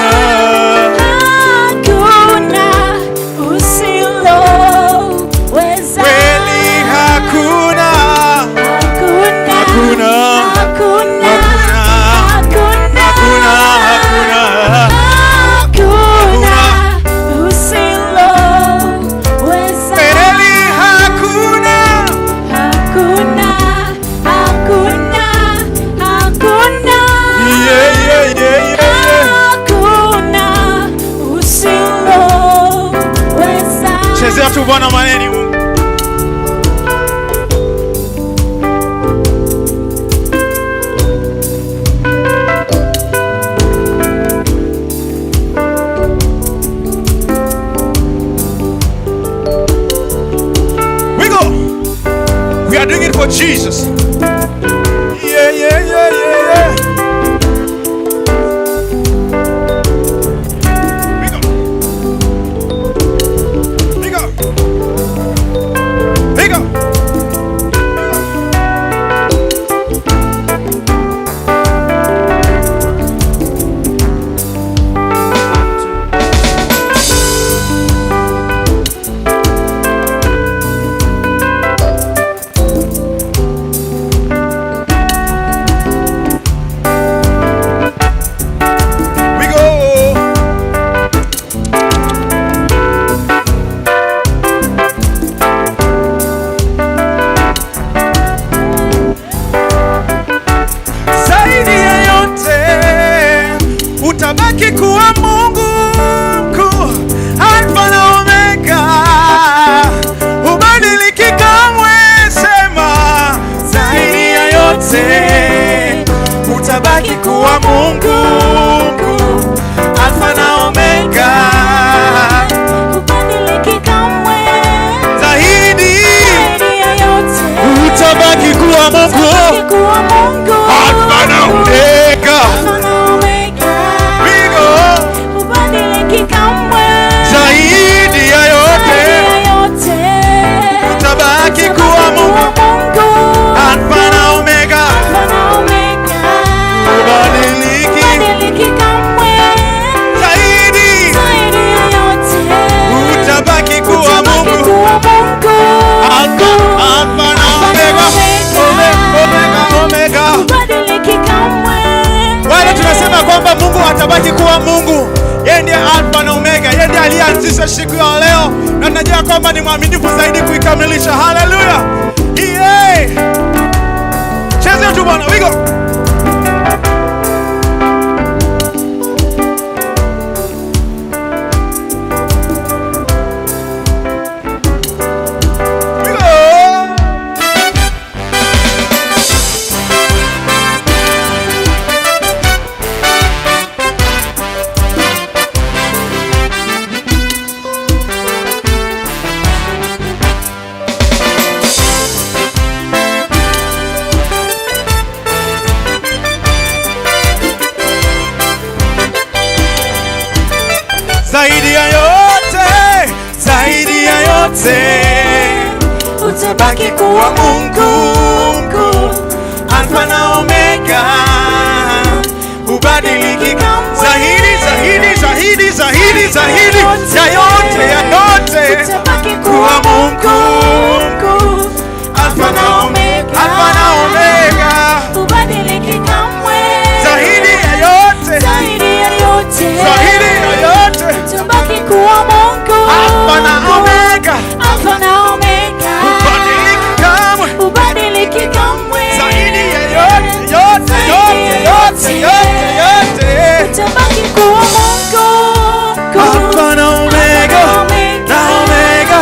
hakuna usiloweza. Kweli hakuna, Hakuna, Hakuna. hakuna, Hakuna. hakuna, hakuna, hakuna. hakuna usiloweza. Kweli hakuna, Hakuna, hakuna, hakuna. yeah, yeah, yeah, yeah, yeah. Hakuna usiloweza. Chezea tu Bwana maneni Mungu. We go. We are doing it for Jesus. Yeah, yeah, yeah, yeah, yeah. We go. We go. We go. We go. Zaidi ya yote utabaki kuwa Mungu mkuu, Alfa na Omega, hubadiliki kamwe. Sema zaidi ya yote utabaki kuwa Mungu mkuu, Alfa na Omega, Hubadiliki kamwe. zaidi Zaidi ya yote. utabaki kuwa Mungu, Utabaki kuwa Mungu. Alfa na Omega. Alfa na Omega. We go. Hubadiliki kamwe. Zaidi ya yote Zaidi ya yote. utabaki kuwa Mungu, Mungu. Alfa na Omega, Alfa na Omega. hubadiliki Hubadiliki kamwe. zaidi, Zaidi ya yote. utabaki kuwa Utabaki Mungu, kuwa Mungu. Alfa, Alfa na Omega, Omega, Omega. Hubadiliki kamwe. Wale tunasema kwamba Mungu atabaki kuwa Mungu. Yeye ndiye Alfa na Omega, yeye ndiye aliyeanzisha siku ya leo, na tunajua kwamba ni mwaminifu zaidi kuikamilisha. Haleluya! Yeah. Cheza tu Bwana, we go. We go. Zaidi ya yote, zaidi ya yote Utabaki kuwa Mungu mkuu, Alfa na Omega, hubadiliki zaidi, zaidi, zaidi, zaidi, zaidi ya yote, ya yote Utabaki kuwa kuwa Mungu Mungu. Alfa na Omega, Alfa na Omega, Hubadiliki kamwe. zaidi ya yote, Zaidi ya yote. zaidi ya yote, Utabaki kuwa Mungu. Alfa na Omega, Alfa na Omega. hubadiliki kamwe, Hubadiliki kamwe. zaidi ya yote, yote, yote, yote, yote, yote. Utabaki kuwa Mungu. Alfa na Omega, na Omega.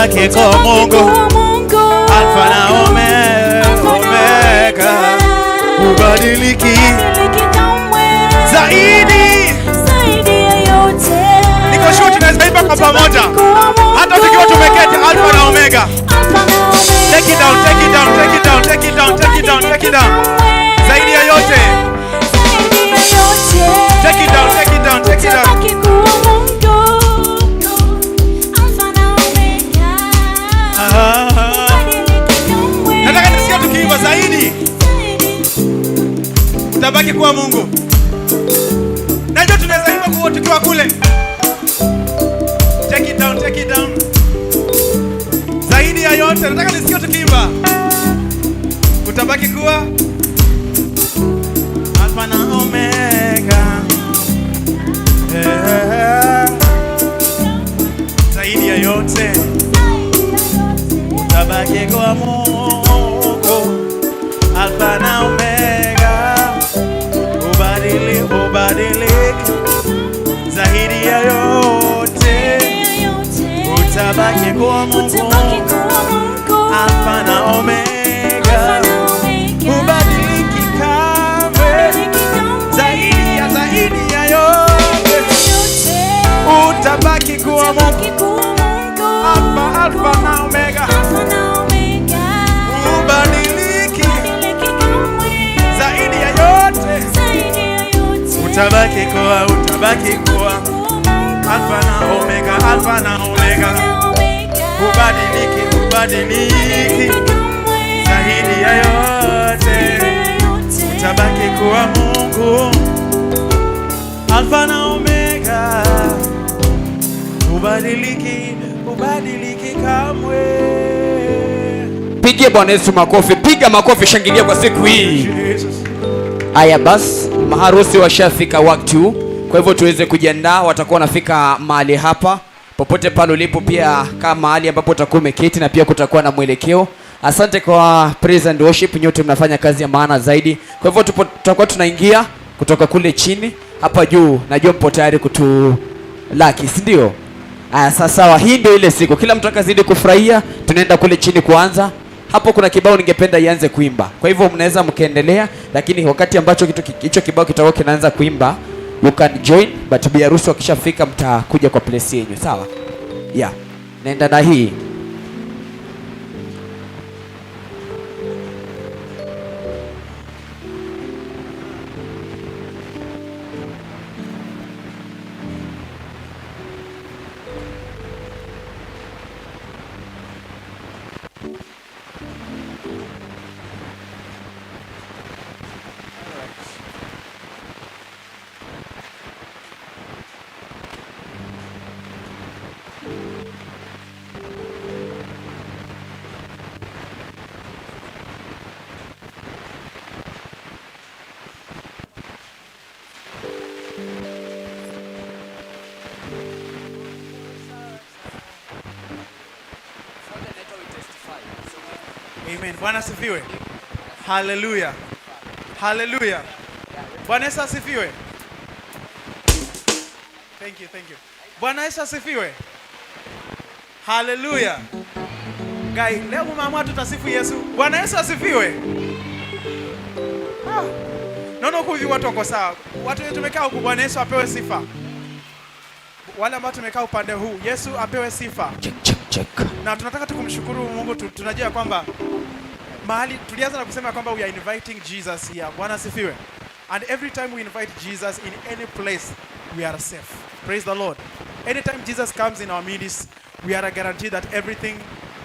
Utabaki kwa Mungu, Alfa na Omega, hubadiliki zaidi. Niko sure tunaweza imba kwa pamoja, hata tukiwa tumeketi, Alfa na Omega. Take it down, take it down, take it down, take it down, take it down, take it down. Zaidi ya yote. Take it down, take it down, take it down. Utabaki kuwa Mungu, Alfa na Omega. Ah. Hubadiliki kamwe. Nataka nisikie tukiimba zaidi. Zaidi. Utabaki kuwa Mungu. Najua tunaweza imba kwa tukiwa kule. Take it down, take it down. Zaidi ya yote, nataka nisikie tukiimba. Utabaki kuwa Alfa na Omega. Eh. Zaidi ya yote, utabaki kuwa Mungu. Alfa na Omega. Hubadiliki. Zaidi ya yote, utabaki kuwa Mungu. Utabaki kuwa Mungu. Alfa na Omega. Alfa na Omega. Hubadiliki kamwe. Hubadiliki kamwe. Zaidi ya yote, utabaki kuwa Mungu. Utabaki kuwa Mungu. Alfa na Omega. Alfa na Omega. Hubadiliki. Hubadiliki kamwe. Zaidi ya yote, Zaidi ya yote. utabaki kuwa Alfa na Omega, Alfa na Omega. Hubadiliki, hubadiliki. Zaidi ya yote, utabaki kuwa Mungu. Alfa na Omega. Hubadiliki, hubadiliki kamwe. Pigie Bwana Yesu makofi, piga makofi, shangilia kwa siku hii. Jesus. Haya basi, maharusi washafika wakati huu, kwa hivyo tuweze kujiandaa. Watakuwa wanafika mahali hapa, popote pale ulipo, pia kama mahali ambapo utakuwa umeketi, na pia kutakuwa na mwelekeo. Asante kwa praise and worship, nyote mnafanya kazi ya maana zaidi. Kwa hivyo tutakuwa tunaingia kutoka kule chini hapa juu, najua mpo tayari kutulaki, si ndio? Aya, sasa sawa, hii ndio ile siku, kila mtu akazidi kufurahia. Tunaenda kule chini kuanza. Hapo kuna kibao ningependa ianze kuimba, kwa hivyo mnaweza mkaendelea, lakini wakati ambacho kitu hicho kibao kitakuwa kinaanza kuimba, you can join, but bi harusi wakishafika mtakuja kwa place yenu, sawa? Yeah, naenda na hii. Amen. Bwana asifiwe. Hallelujah. Hallelujah. Bwana Yesu asifiwe. Thank you, thank you. Bwana Yesu asifiwe. Hallelujah. Guy, leo mama tutasifu Yesu. Bwana Yesu asifiwe. Ah. Naona huku hivi watu wako sawa. Watu wetu tumekaa huku, Bwana Yesu apewe sifa. Wale ambao tumekaa upande huu, Yesu apewe sifa. Check, check, check. Na tunataka tu kumshukuru Mungu tunajua kwamba mahali tulianza na kusema kwamba we are inviting Jesus here. Bwana asifiwe. And every time we invite Jesus in any place, we are safe. Praise the Lord. Anytime Jesus comes in our midst, we are guaranteed that everything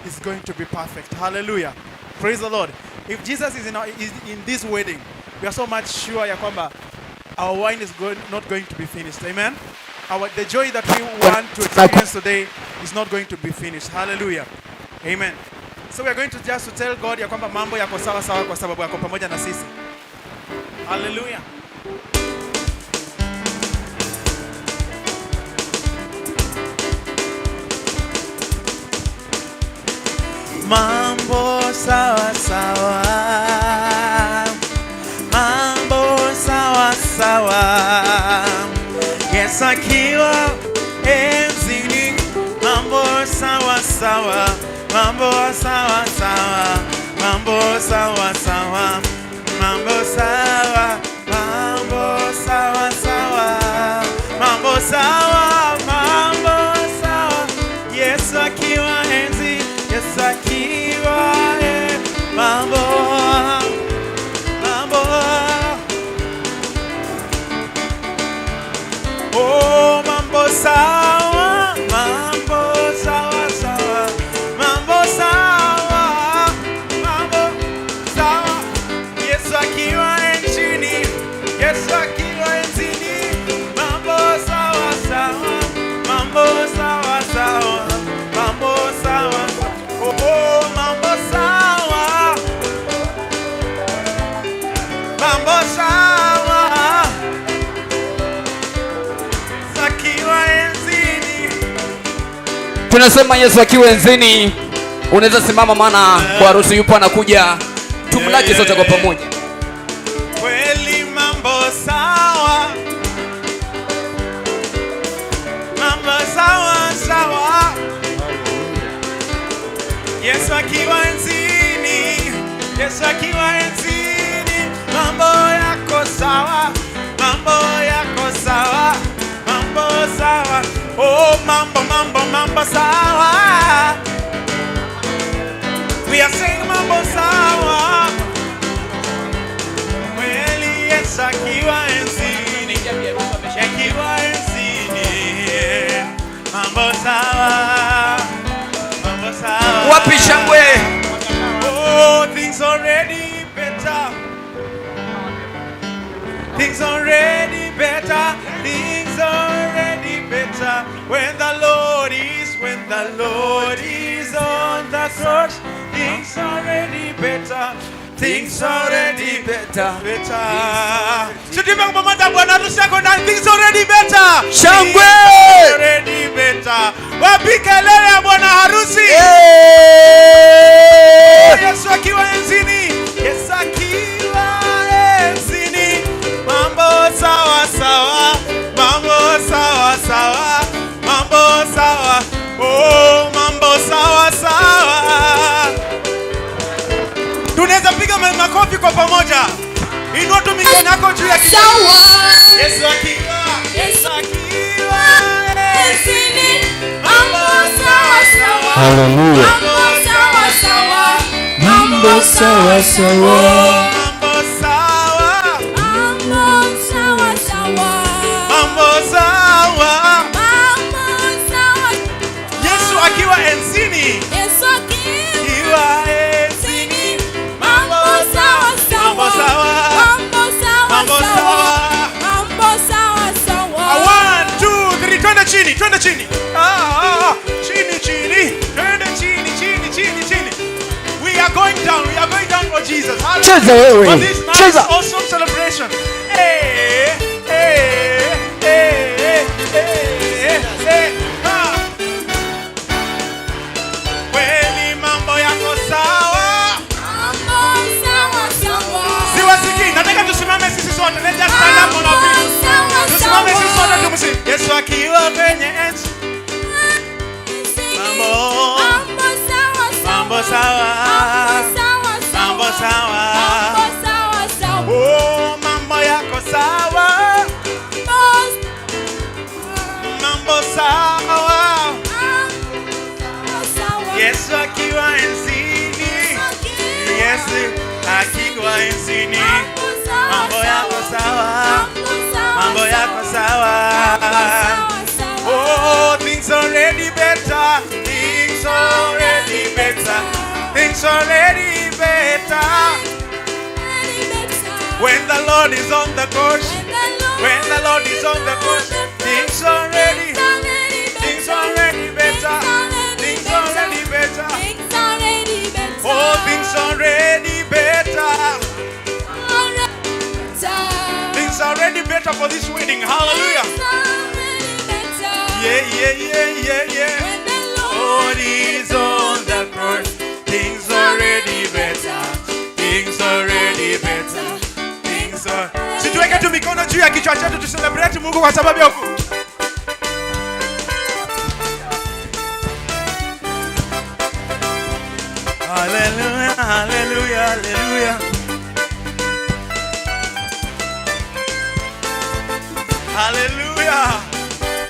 is going to be perfect. Hallelujah. Praise the Lord. If Jesus is in this wedding, we are so much sure ya kwamba our wine is not going to be finished. Amen. The joy that we want to experience today is not going to be finished. Hallelujah. Amen. So we are going to just to tell God ya kwamba mambo yako sawa sawa kwa sababu yako pamoja na sisi. Hallelujah. Mambo sawa sawa. Mambo sawa sawa. Yesu akiwa enzini, mambo sawa sawa. sawa sawa, mambo sawa, mambo sawa sawa, mambo sawa, mambo sawa. Yesu akiwa enzi, Yesu akiwa mambo, mambo. Oh, mambo sawa, mambo sawa sawa, mambo sawa, mambo sawa. Yesu akiwa enzini, Yesu akiwa enzini, mambo sawa sawa, mambo sawa sawa, mambo sawa. Oh, mambo sawa, mambo sawa. Akiwa enzini. Tunasema Yesu akiwa enzini, unaweza simama, maana kwa harusi yupo anakuja. Tumlaki sote kwa pamoja. Kweli mambo sawa, mambo sawa sawa. Yesu akiwa enzini, Yesu akiwa enzini, mambo yako sawa, mambo yako sawa, mambo sawa. Oh, mambo, mambo, mambo sawa. We are saying mambo sawa. Kweli Yesu akiwa enzini, akiwa enzini, mambo sawa, mambo sawa. Wapi shangwe? Oh, things already better. Things already better. Things already better. When the Lord is on the cross, things already better. Things already better. Better. Tuimbe kwa pamoja, bwana harusi yako ndani. Things already better. Shangwe! Things already better. Wapi kelele ya bwana harusi? Eh! Yesu akiwa enzini, Yesu akiwa enzini, mambo sawa sawa, mambo sawa sawa, mambo sawa, oh, mambo sawa sawa. Tunaweza piga makofi kwa pamoja. Inua tu mikono yako juu ya kichwa. Yesu akiwa, Yesu akiwa enzini, mambo sawa sawa. Hallelujah. Mambo sawa sawa. Mambo sawa, Mambo sawa sawa. Mambo sawa. Mambo sawa. Yesu akiwa enzini, Yesu akiwa akiwa enzini, mambo sawa sawa. Mambo sawa. Mambo sawa Mambo sawa. sawa. Mambo sawa sawa. Ah, one, two, three, twende chini, twende chini. Ah, ah, ah. Chini, chini, twende chini, chini, chini, chini. We are going down, we are going down for Jesus. Hallelujah. Cheza wewe. For this nice, Cheza. awesome celebration. Hey, hey, hey, hey, hey, ah. Kweli mambo yako sawa. Mambo sawa sawa. Siwasikii, nataka tusimame sisi sote. Let's just stand up on our feet. Sawa Tusimame sisi sote sawa. tumsifu. Yesu akiwa kwenye enzi. Mambo. Mambo sawa sawa. Mambo sawa. Mambo sawa sawa. Mambo sawa. Mambo sawa sawa. Oh, mambo yako sawa. Mambo sawa. Mambo sawa. Yesu akiwa enzini. Yesu akiwa enzini. Mambo yako sawa. Mambo yako sawa. Oh, things already better. Things already better. Things already better. When the Lord is on the course. When the Lord is on the course. Things already better. Things already better. Oh, things already better. Things already better for this wedding. Hallelujah. Yeah. Lord is on the cross. Things already better. Things already better. Things are. Si tuweke tu mikono juu ya kichwa chetu tu celebrate Mungu kwa sababu ya ukuu. Hallelujah, hallelujah, hallelujah. Hallelujah.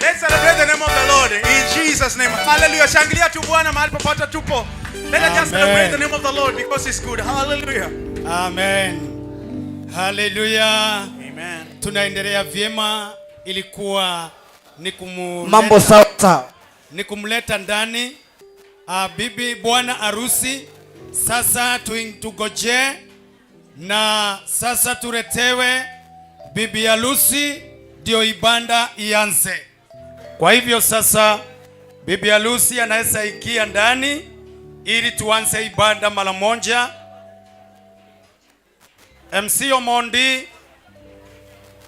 Let's celebrate the name of the Lord in Jesus' name. Hallelujah. Shangilia tu Bwana mahali popote tupo. Let us just Amen. celebrate the name of the Lord because he's good. Hallelujah. Amen. Haleluya. Amen. Tunaendelea vyema. Ilikuwa ni Mambo sawa sawa. ni kumleta ndani bibi bwana harusi. Sasa tugojee na sasa tuletewe bibi harusi ndio ibada ianze. Kwa hivyo sasa bibi harusi anaweza ingia ndani ili tuanze ibada mara moja. MC Omondi,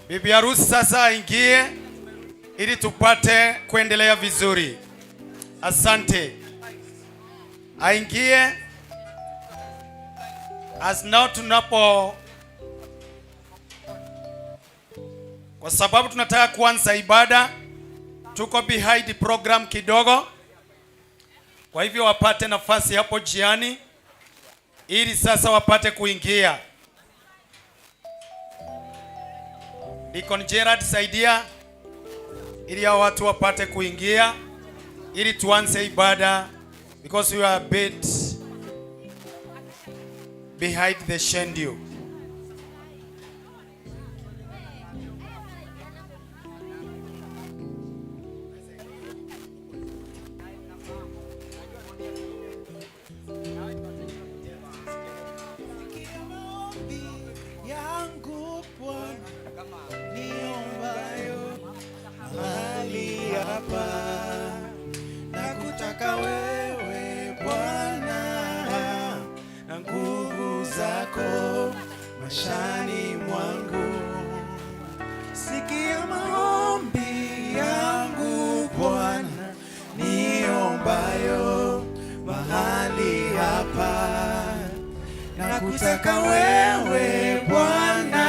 bibi harusi sasa aingie ili tupate kuendelea vizuri. Asante. Aingie as now tunapo, kwa sababu tunataka kuanza ibada, tuko behind program kidogo, kwa hivyo wapate nafasi hapo jiani ili sasa wapate kuingia. Deacon Gerard, saidia ili hao watu wapate kuingia ili tuanze ibada because we are a bit behind the schedule. Yangu Bwana niombayo mahali hapa, nakutaka wewe Bwana na nguvu zako maishani mwangu. Sikia maombi yangu Bwana niombayo mahali hapa, nakutaka wewe Bwana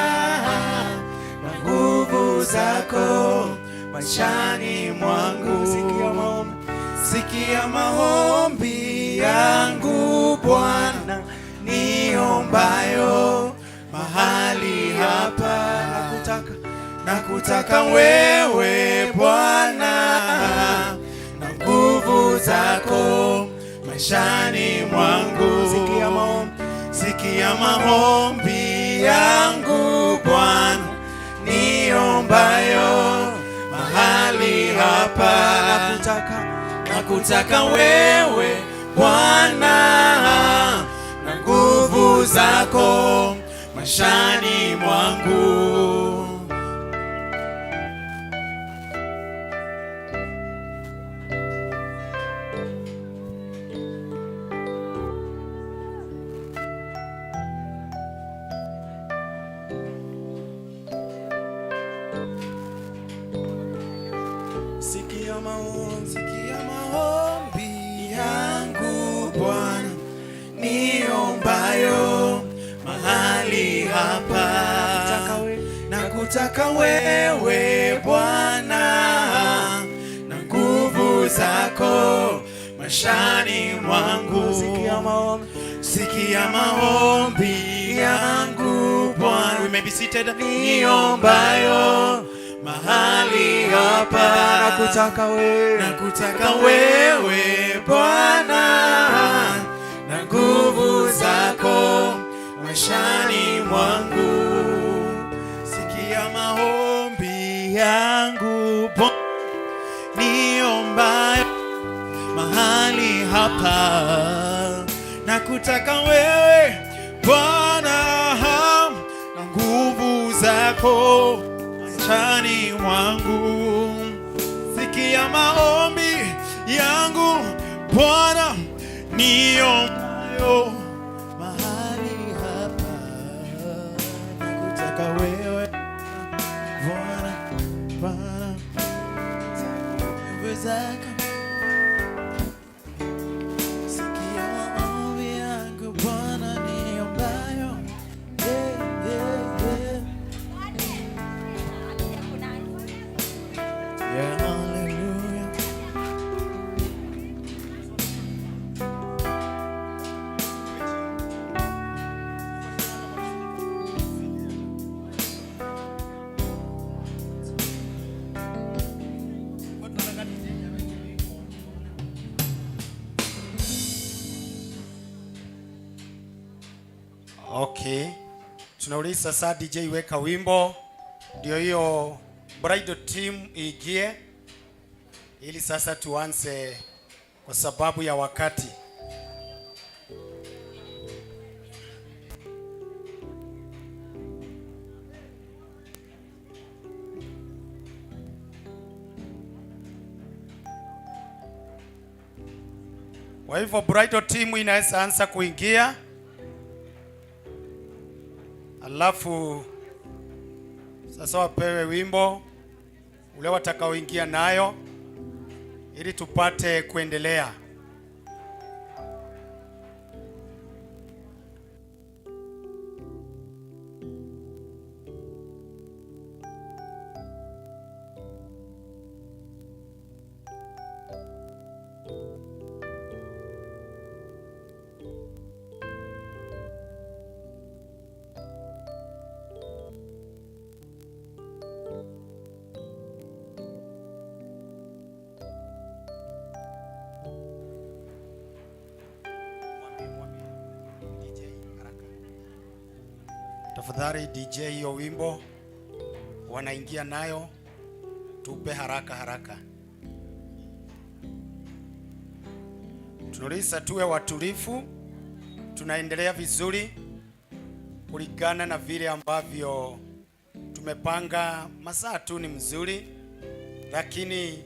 na nguvu zako maishani mwangu. Sikia maombi, sikia maombi yangu Bwana niombayo mahali hapa, nakutaka, nakutaka wewe Bwana na nguvu zako maishani mwangu. Sikia maombi, sikia maombi yangu Bwana niombayo mahali hapa, nakutaka, nakutaka wewe Bwana na nguvu zako maishani mwangu. Sikia maombi, sikia maombi yangu Bwana niombayo mahali hapa, nakutaka wewe Bwana na nguvu zako maishani mwangu. Sikia maombi yangu Bwana, We may be seated. Niombayo mahali hapa, Nakutaka wewe, nakutaka wewe Bwana na nguvu zako maishani mwangu. Sikia maombi yangu Bwana niombayo mahali hapa, nakutaka wewe Bwana na nguvu zako maishani mwangu. Sikia maombi yangu Bwana niombayo mahali hapa, nakutaka wewe Bwana, Bwana, nguvu zako. Sikia maombi yangu Bwana niombayo. Yeah. Yeah, hallelujah. Okay. Tunauliza sasa DJ weka wimbo ndio hiyo bridal team iingie ili sasa tuanze kwa sababu ya wakati. Kwa hivyo bridal team inaweza anza kuingia, alafu sasa wapewe wimbo ule watakaoingia nayo ili tupate kuendelea. Tafadhali DJ, hiyo wimbo wanaingia nayo tupe haraka haraka. Tunauliza tuwe watulivu, tunaendelea vizuri kulingana na vile ambavyo tumepanga. Masaa tu ni mzuri, lakini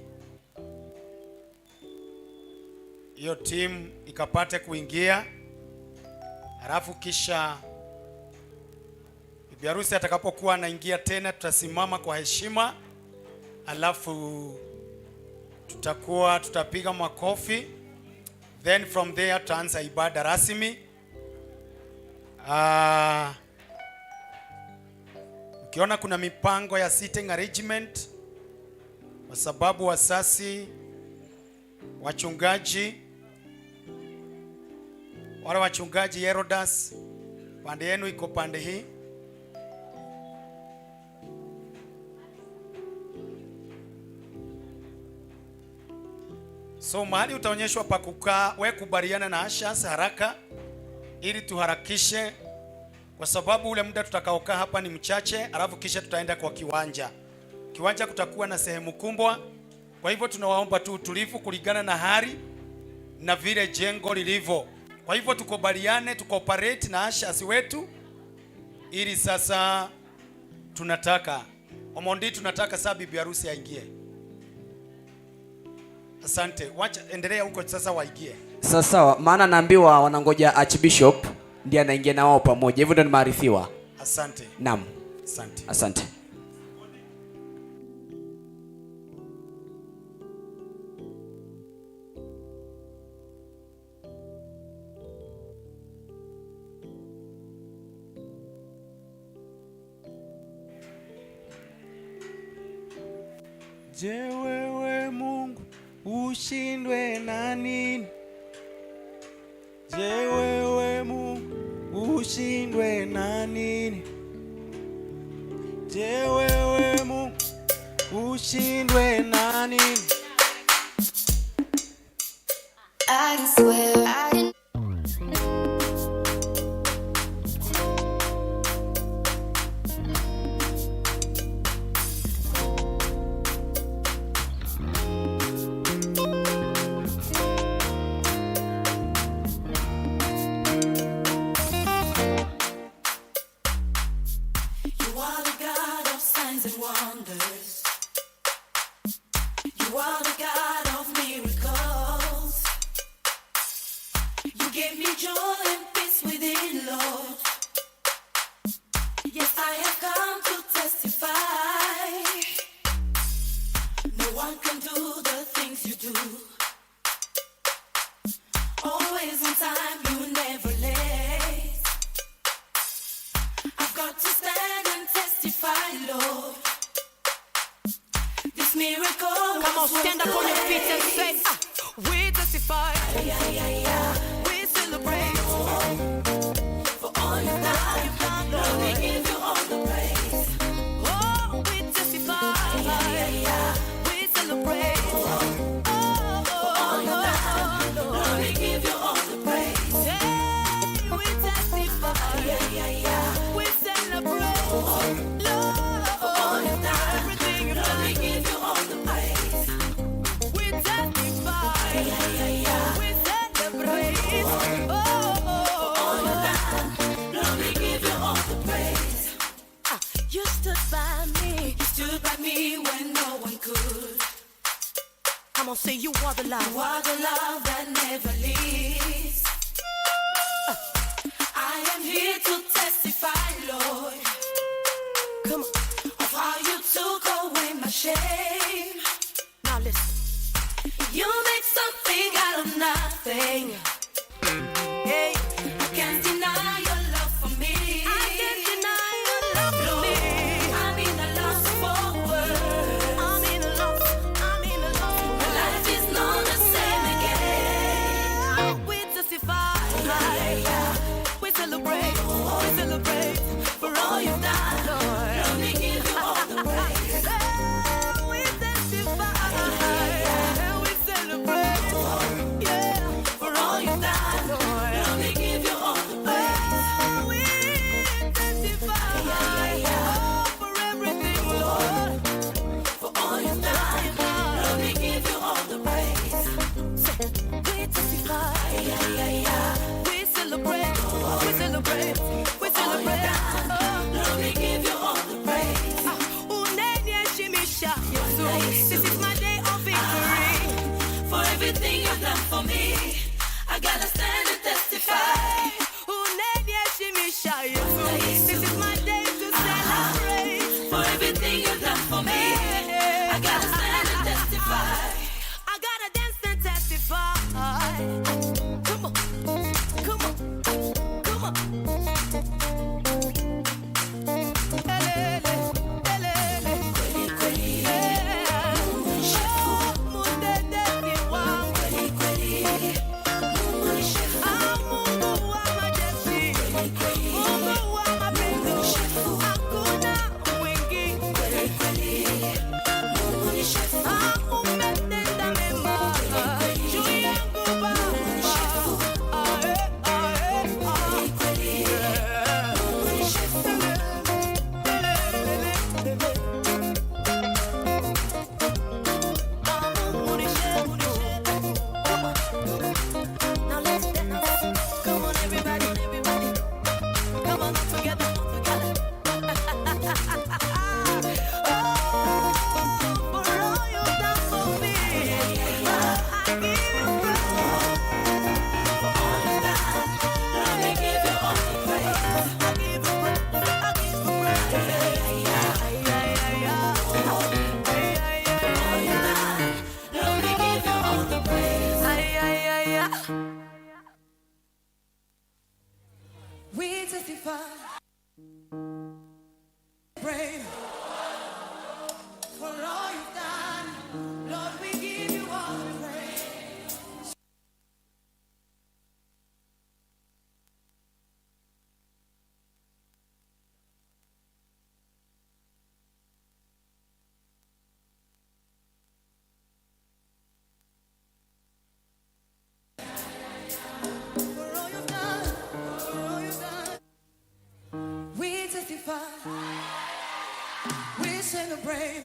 hiyo timu ikapate kuingia, halafu kisha bibi harusi atakapokuwa anaingia tena tutasimama kwa heshima, alafu tutapiga makofi, then from there tutaanza ibada rasmi. Ukiona kuna mipango ya seating arrangement, kwa sababu wasasi, wachungaji, wale wachungaji Herodas, pande yenu iko pande hii. So mahali utaonyeshwa pa kukaa, we kubaliana na ushers haraka ili tuharakishe, kwa sababu ule muda tutakaokaa hapa ni mchache, alafu kisha tutaenda kwa kiwanja. Kiwanja kutakuwa na sehemu kubwa, kwa hivyo tunawaomba tu utulivu kulingana na hali na vile jengo lilivyo. Kwa hivyo tukubaliane, tucooperate na ushers wetu ili sasa tunataka Omondi, tunataka sasa bibi harusi aingie. Asante. Wacha endelea huko sasa waingie. Sawa sawa, maana naambiwa wanangoja Archbishop ndiye anaingia na wao pamoja. Hivyo ndio nimearifiwa. Asante. Naam. Asante. Asante. Je, wewe Mungu ushindwe na nini? Je, wewe Mungu ushindwe na nini? Je, wewe Mungu ushindwe na nini? I can swear I can. You are the God of signs and wonders. You are the God of miracles. You gave me joy and peace within, Lord. Yes, I have come to testify. No one can do the things you do. Always on time, you never late. I've got to stand and testify, Lord. This miracle Come on, was stand up on your feet and say, worth ah, we testify, we celebrate. For all you've done, Lord, we give you all the praise. Oh, we testify, we celebrate. Oh, For all you've done, Lord, we give you all the praise. Hey, we testify. Come on, say you are the love. You are the love that never leaves. I am here to testify, Lord. Come on. Of how you took away my shame. Now listen. You make something out of nothing. Hey, I can't deny your love for me. I can't deny your love for me. I'm in a loss for words. I'm in a loss. I'm in a loss. My life is not the same again. We testify. We celebrate. We celebrate for all you've done, Lord. Let me give you all the praise. We testify. We celebrate. Yeah, for all you've done, Lord. Let me give you all the praise. We testify. Oh, for everything, Lord. For all you've done, let me give you all the praise. We testify. We celebrate. We celebrate. We celebrate. Let me give you all the praise. Uneniheshimisha, Yesu. This is my day of victory. For everything you've done for me, I gotta stand and testify. Uneniheshimisha, Yesu. This is my day to celebrate. For everything you've done for me, I gotta stand and testify. I gotta dance and testify. Come on, come on, come on. Elele, elele. Yeah. Oh, mtetezi wangu. Ah, Mungu wa majeshi. Mungu wa mapendo. Hakuna mwingine. Ah, umetenda mema juu yangu Baba. Ah, eh, ah, eh, ah. Yeah. Ah, Mungu ni shefu. Come on. Now let's dance. Come on, everybody, everybody. Come on, all together, all together. Oh, for all you've done for me, I give you praise. Let me give you all the praise. I give you praise. I give you praise. Ay, ay, ay, ay. Ay, ay, ay, ay, ay. Let me give you all the praise. Ay, ay, ay, ay. We testify. Pray for all you've done. Lord, we give you all the praise. For all you've done, for all you've done. We testify. We celebrate.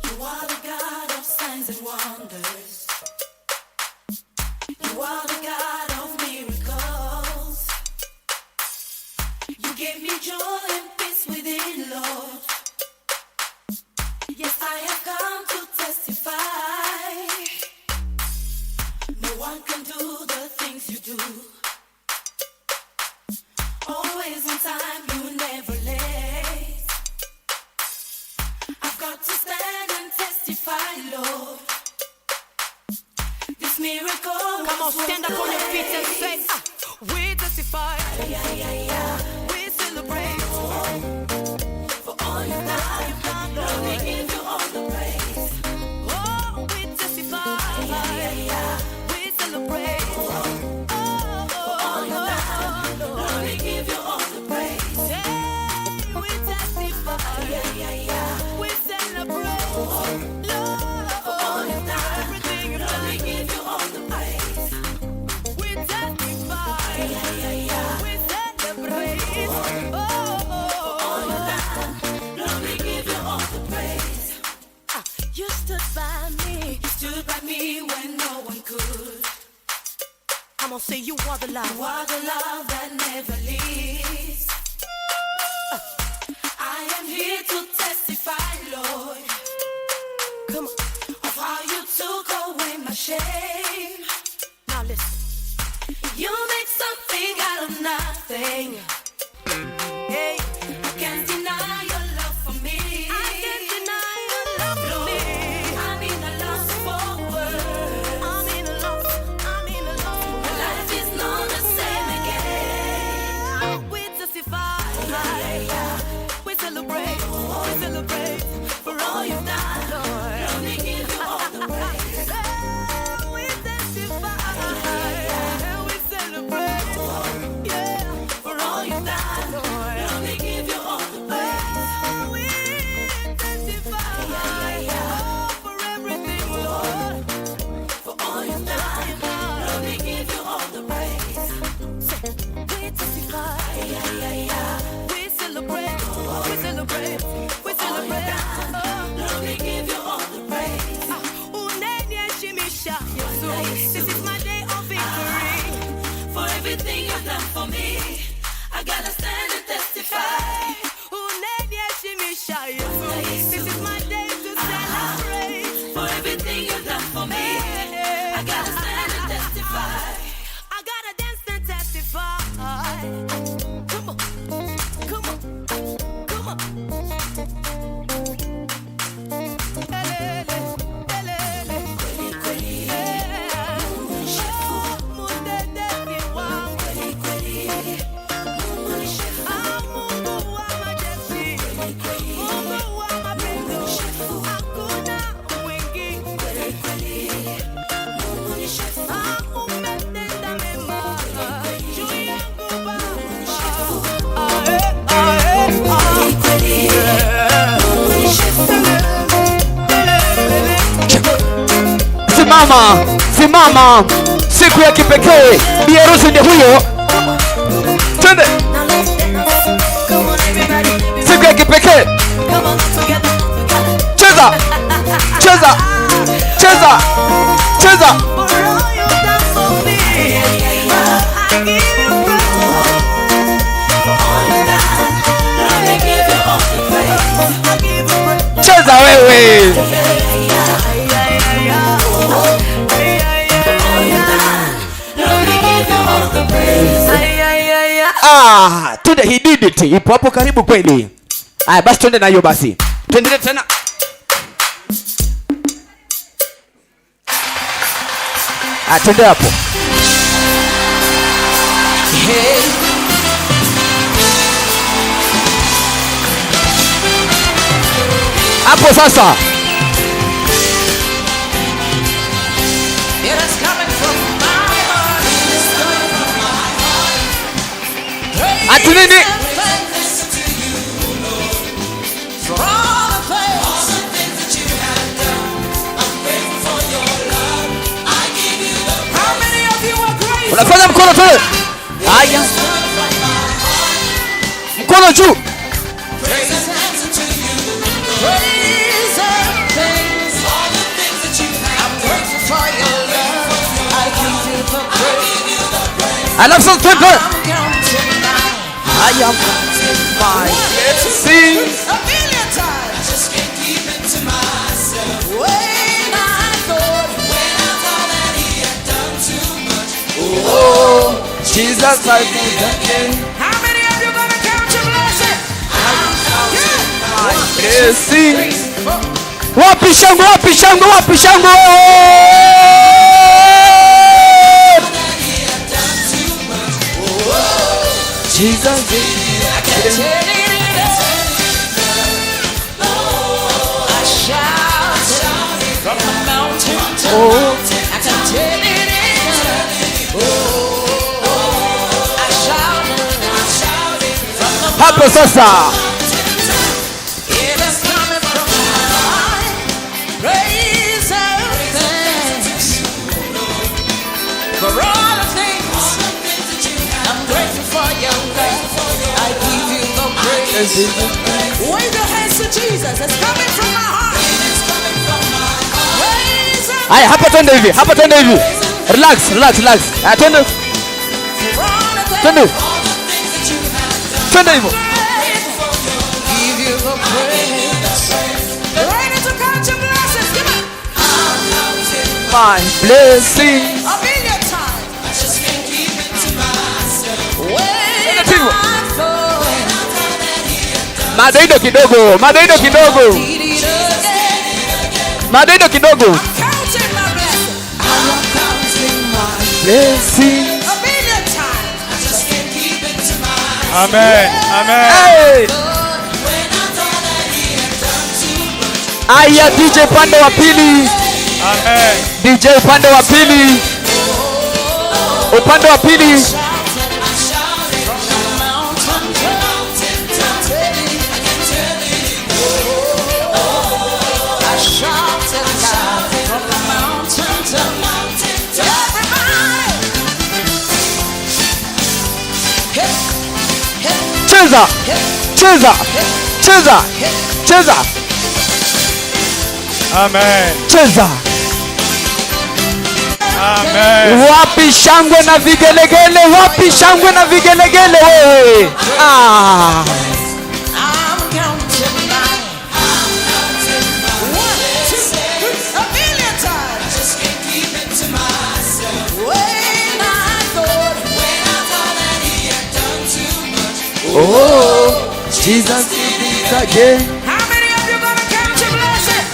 You are the God of signs and wonders. You are the God of miracles. You gave me joy and peace within, Lord. Yes, I have come to testify. No one can do the things you do. Always on time, you never late. I've got to stand and testify, Lord. This miracle. Come on, stand up on your feet and say, ah, we testify. We celebrate. For all you've done, Lord, we give you all the praise. Oh, we testify. We celebrate. Oh, For all you've done, Lord, we give you all the praise. Hey, we testify. We celebrate. Lord, For all you've done, everything you've Lord, we done. give you all the praise. We testify. Stood by me when no one could. I'm gonna say you are the love. You are the love that never leaves. I am here to testify, Lord. Come on. Of how you took away my shame. Now listen. You make something out of nothing. Hey. I can't deny your love for me. I can't deny your love for me. I'm in a loss for words. I'm in a loss. I'm in a loss for My life is not the same again. We testify. We celebrate. We celebrate for all you've done, Lord. Let me give you all the praise. We testify. We celebrate. Yeah, for all you've done, Lord. Let me give you all the praise. We testify. Oh, for everything, Lord. For all you've done. Let me give you all the praise. We testify. We celebrate. We celebrate. We celebrate. Oh. Let me give you all the praise. Uneniheshimisha, Yesu. This is my day of victory. For everything you've done for me, I gotta stand and testify. Uneniheshimisha, Yesu. This is my day to celebrate. For everything you've done for me, I gotta stand and testify. I gotta dance and testify. Come on, come on, come on. Elele, elele. Yeah. Oh, mtetezi wangu. Ah, Mungu wa majeshi. Mungu wa mapendo. Hakuna mwingine. Ah, umetenda mema juu yangu Baba. Ah, eh, ah, eh, ah. Simama, simama, siku ya kipekee, bi harusi ndiye huyo. Twende, Now let's dance. Come on, everybody. siku ya kipekee, Come on, together, together. cheza, cheza, cheza, cheza. For all you've done for me, I give you praise. Let me give you all the praise. I give you praise. Cheza wewe. Let me give you all the praise. Ah, twende, he did it. Ipo hapo karibu kweli. Aya, basi twende na hiyo basi. Tuendelee tena. Ah, twende hapo. Hey. Hapo sasa. It is coming from my heart. It is coming from my heart. Ati nini? Thanks to you, Lord, for all the things, all the things that you have done. I'm grateful for your love. I give you the praise. How many of you are grateful? Unafanya mkono tu. Haya. Mkono juu. Praise and thanks to you, Praise and thanks. All the things that you have. I'm grateful for your love. I give you the praise. Alafu sasa twende. I'm counting my I am counting my blessings. a million times. I just can't keep it to myself. When I thought, when I thought that he had done too much. Oh, Jesus, I did again. How many of you gonna count your blessings? I'm counting My blessings. Wapi shangwe, wapi shangwe, wapi shangwe? Jesus did I can't tell it enough. I shout from the mountain to mountain. I can tell it enough. Oh, I shout from the Hapo sasa. It is coming from my heart. Praise and thanks for all the things. I'm grateful for your love. I give you the praise. Wave your hands to Jesus. It's coming from my heart. It's coming from my heart. Praise and Haya, hapa twende hivi, hapa twende hivi. Relax, relax, relax. Haya, twende. Twende. Twende hivyo. Give you the praise. Ready to count your blessings. Give it. My blessing. A million times. I just can't keep it to myself. When Twende hivyo. I thought Madoido kidogo, madoido kidogo. did it again. Madoido kidogo. Counting my blessings. I'm counting my Blessing. a million times. I just can't keep it to myself. Amen. Amen. Hey. Aya, DJ upande wa pili. Amen. DJ upande wa pili. Upande wa pili. I shouted loud from the mountain to mountain. Everybody. Hey, hey, Cheza. Cheza. Cheza. Cheza. Amen. Cheza. Amen. Wapi shangwe na vigelegele? Wapi shangwe na vigelegele wewe? Ah. I'm counting my one, two, three, a million times. I just can't keep it to myself. When I thought, that he had done too much. Oh, Jesus did it again. How many of you gonna count your blessing?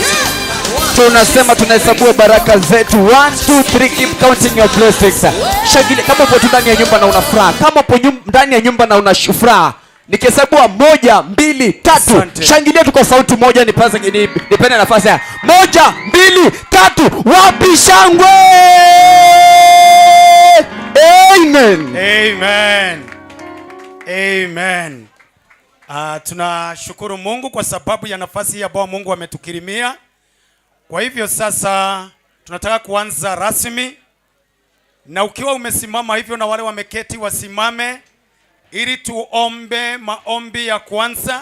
Yeah. One, Tunasema tunahesabua baraka zetu. 1 2 3, keep counting your blessings. Shangilia kama upo tu ndani ya nyumba na una furaha. Kama upo ndani ya nyumba na una furaha. Nikihesabua 1, 2, 3. Asante. Shangilia tu kwa sauti moja, nipase nipende nafasi ya 1, 2, 3. Wapi shangwe? Amen. Amen. Amen. Tunashukuru Mungu kwa sababu ya nafasi hii ambayo Mungu ametukirimia. Kwa hivyo sasa tunataka kuanza rasmi, na ukiwa umesimama hivyo na wale wameketi wasimame ili tuombe maombi ya kwanza.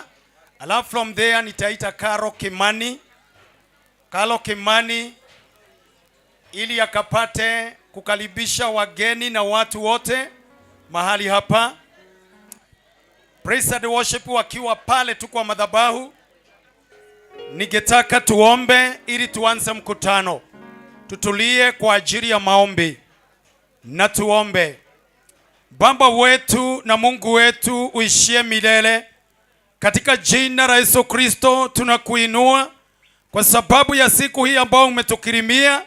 Alafu from there nitaita Karo Kimani. Karo Kimani ili akapate kukaribisha wageni na watu wote mahali hapa. Praise and worship wakiwa pale tu kwa madhabahu. Ningetaka tuombe ili tuanze mkutano. Tutulie kwa ajili ya maombi na tuombe. Baba wetu na Mungu wetu uishie milele, katika jina la Yesu Kristo tunakuinua kwa sababu ya siku hii ambayo umetukirimia.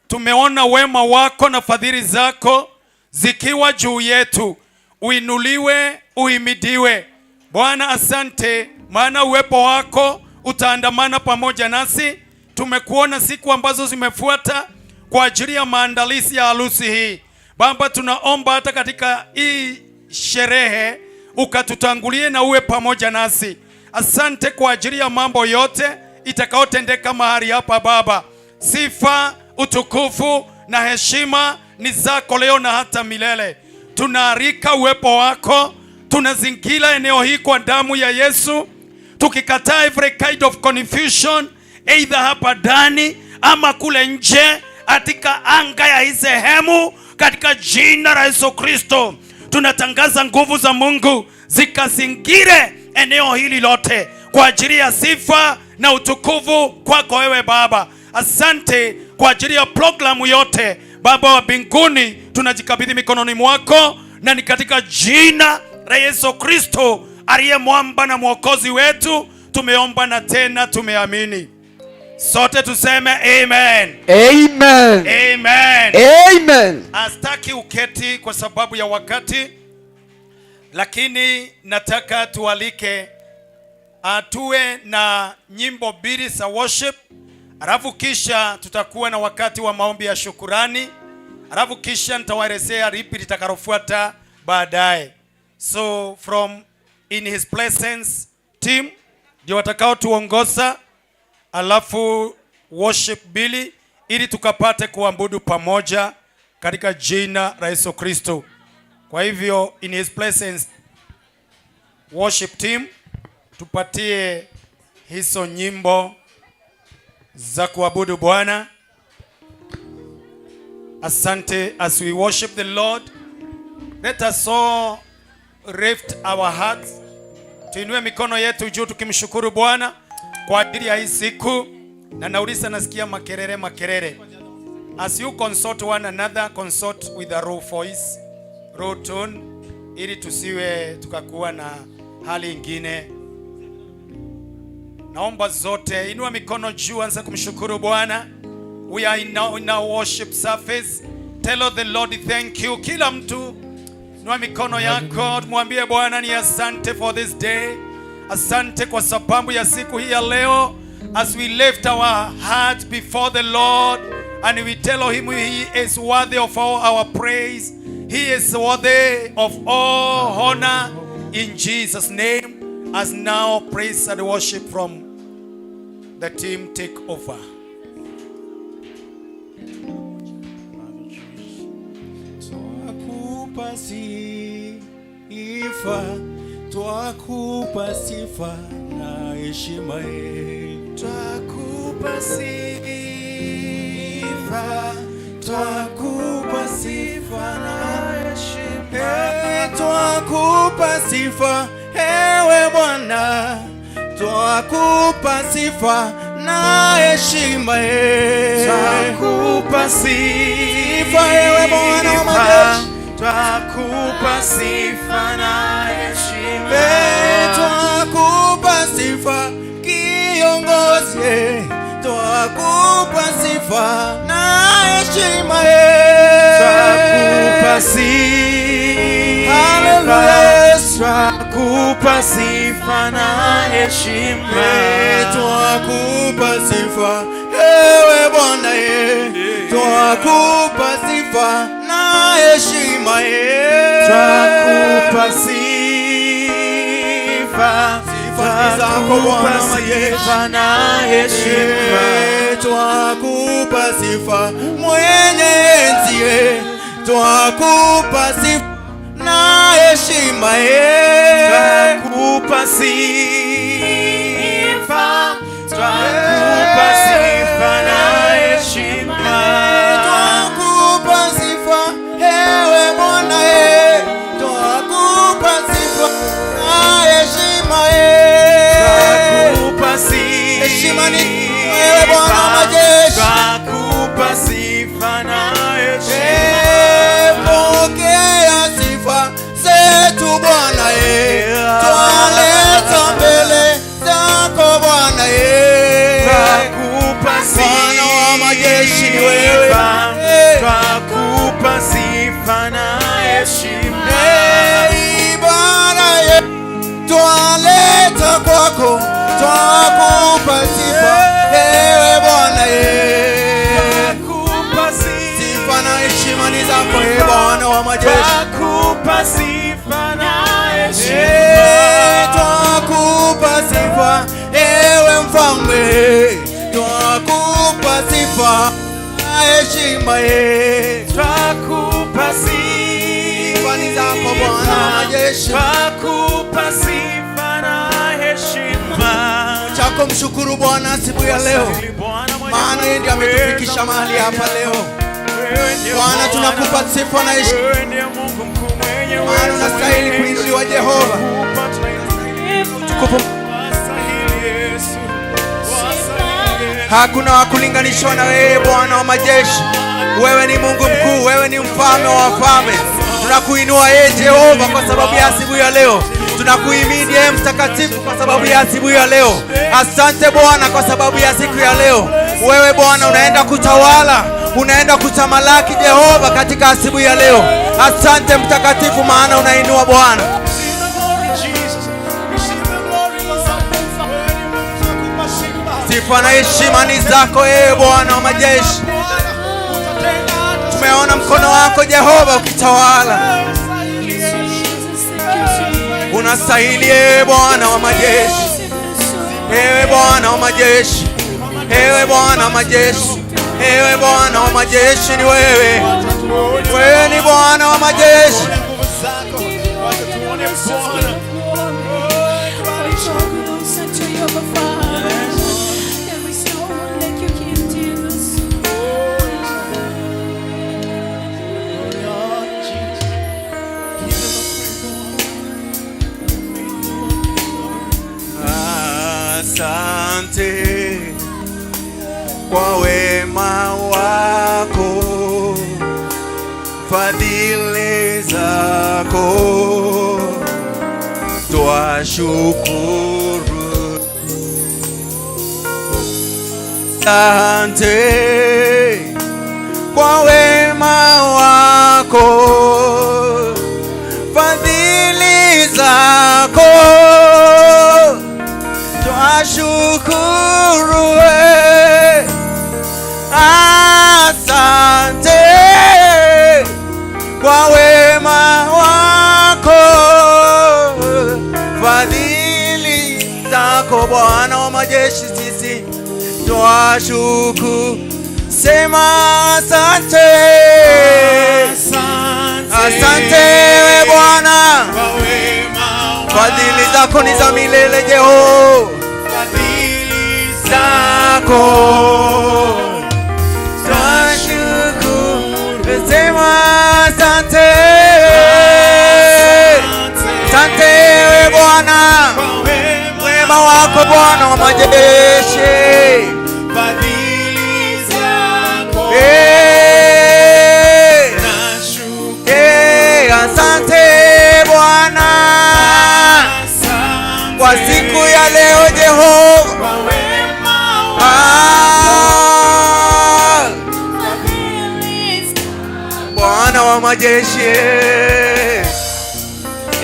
Tumeona wema wako na fadhili zako zikiwa juu yetu. Uinuliwe, uhimidiwe Bwana. Asante, maana uwepo wako utaandamana pamoja nasi. Tumekuona siku ambazo zimefuata kwa ajili ya maandalizi ya harusi hii. Baba, tunaomba hata katika hii sherehe ukatutangulie na uwe pamoja nasi. Asante kwa ajili ya mambo yote itakayotendeka mahali hapa Baba. Sifa, utukufu na heshima ni zako leo na hata milele. Tunaalika uwepo wako, tunazingira eneo hii kwa damu ya Yesu, tukikataa every kind of confusion, either hapa ndani ama kule nje, katika anga ya hii sehemu, katika jina la Yesu Kristo tunatangaza nguvu za Mungu zikazingire eneo hili lote kwa ajili ya sifa na utukufu kwako wewe Baba. Asante kwa ajili ya programu yote Baba wa mbinguni, tunajikabidhi mikononi mwako, na ni katika jina la Yesu Kristo aliye mwamba na mwokozi wetu tumeomba na tena tumeamini. Sote tuseme amen. Amen. Amen. Amen. Astaki uketi kwa sababu ya wakati, lakini nataka tualike tuwe na nyimbo mbili za worship, alafu kisha tutakuwa na wakati wa maombi ya shukurani, alafu kisha nitawaelezea lipi litakalofuata baadaye. So from In His Presence team ndio watakao tuongoza, alafu worship mbili ili tukapate kuabudu pamoja katika jina la Yesu Kristo. Kwa hivyo In His Presence worship team, tupatie hizo nyimbo. za kuabudu Bwana. Asante. As we worship the Lord, let us all lift our hearts. Tuinue mikono yetu juu tukimshukuru Bwana kwa ajili ya hii siku. Na nauliza, nasikia makelele makelele. As you consult one another, consult with a low voice, low tone, ili tusiwe tukakuwa na hali ingine. Naomba zote, inua mikono juu, anza kumshukuru Bwana. We are in our worship service. Tell the Lord thank you. Kila mtu inua mikono yako, mwambie Bwana ni asante for this day. Asante kwa sababu ya siku hii ya leo. As we lift our hearts before the Lord and we tell him he is worthy of all our praise. He is worthy of all honor in Jesus' name. As now praise and worship from the team take over. Twakupa sifa, twakupa sifa na heshima ye. Twakupa sifa, twakupa sifa na heshima. Eh, twakupa sifa ewe Bwana, twakupa sifa na heshima ye. Twakupa sifa ewe Bwana wa majeshi. Twakupa sifa na heshima. Eh, twakupa sifa kiongozi, eh, twakupa sifa na heshima eh. Twakupa sifa, Hallelujah. twakupa sifa na heshima. Eh, twakupa sifa ewe Bwana eh, twakupa sifa na heshima eh. Twakupa sifa, Sifa zako Bwana twakupa wa majeshi. sifa na heshima. Eh, twakupa sifa mwenye enzi eh, twakupa sifa na heshima eh. Twakupa sifa, twakupa sifa na heshima. Twakupa sifa ewe Bwana eh, twakupa sifa na heshima eh. Twakupa sifa, Heshima ni wewe Bwana wa majeshi. Twakupa sifa na heshima. Eh, pokea sifa zetu Bwana eh, twaleta mbele zako Bwana eh. Twakupa Bwana wa majeshi ni wewe. sifa, Eh. twakupa sifa na heshima. Eh, ibada yetu twaleta kwako, twakupa sifa ewe Bwana eh. Twakupa Sifa na heshima ni zako eh, Bwana wa majeshi. Twakupa sifa na heshima. Eh, twakupa sifa ewe mfalme, twakupa sifa na heshima eh. Twakupa sifa, Sifa ni zako Bwana wa majeshi. Twakupa sifa na heshima. Chako mshukuru Bwana asubuhi ya leo, maana yeye ndiye ametufikisha mahali hapa leo. Wewe ndiye Bwana, tunakupa sifa na heshima, Wewe ndiye Mungu mkuu mwenye maana uwezo, unastahili mwenye kuinuliwa Jehova. Tunakupa, Utukufu. Wastahili Yesu, wastahili Yesu. Hakuna wa kulinganishwa na wewe Bwana wa majeshi. Wewe ni Mungu mkuu, wewe ni mfalme wa wafalme. Tunakuinua yeye Jehova kwa sababu ya asubuhi ya leo. Tunakuhimidi yeye mtakatifu kwa sababu ya asubuhi ya leo. Asante Bwana kwa sababu ya siku ya leo. Wewe Bwana unaenda kutawala, unaenda kutamalaki Jehova katika asubuhi ya leo. Asante mtakatifu, maana unainua Bwana. Receive the glory, Jesus. Receive the glory, Lord. Wewe ni Mungu, tunakupa sifa. Sifa na heshima ni zako yeye Bwana wa majeshi. Bwana, utatenda hata Tumeona mkono wako Jehova ukitawala. Wastahili Yesu. Unastahili ewe Bwana wa majeshi, ewe Bwana wa majeshi, ewe Bwana wa majeshi, ewe Bwana wa majeshi, ni wewe. Wewe ni Bwana wa majeshi. Tuone nguvu zako. Wacha tuone Bwana. There is no one like you, kwa wema wako, fadhili zako, twashukuru. Asante kwa wema wako, fadhili zako, twashukuru. Asante kwa wema wako, fadhili zako, Bwana wa majeshi, sisi twashukuru. Sema asante, asante we Bwana, fadhili zako ni za milele Jehova, fadhili zako twashukuru. Sema asante, asante we Bwana, wema wako Bwana wa majeshi, Fadhili zako. Hey, asante Bwana kwa siku ya leo Jehova. Ah, Bwana wa majeshi.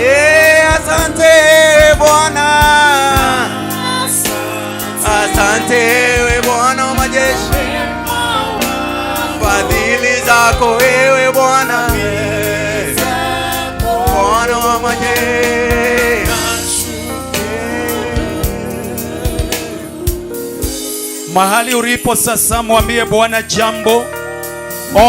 Eh, asante Bwana, asante we Bwana wa majeshi, fadhili zako wewe Bwana, Bwana wa majeshi. Mahali ulipo sasa, mwambie Bwana jambo.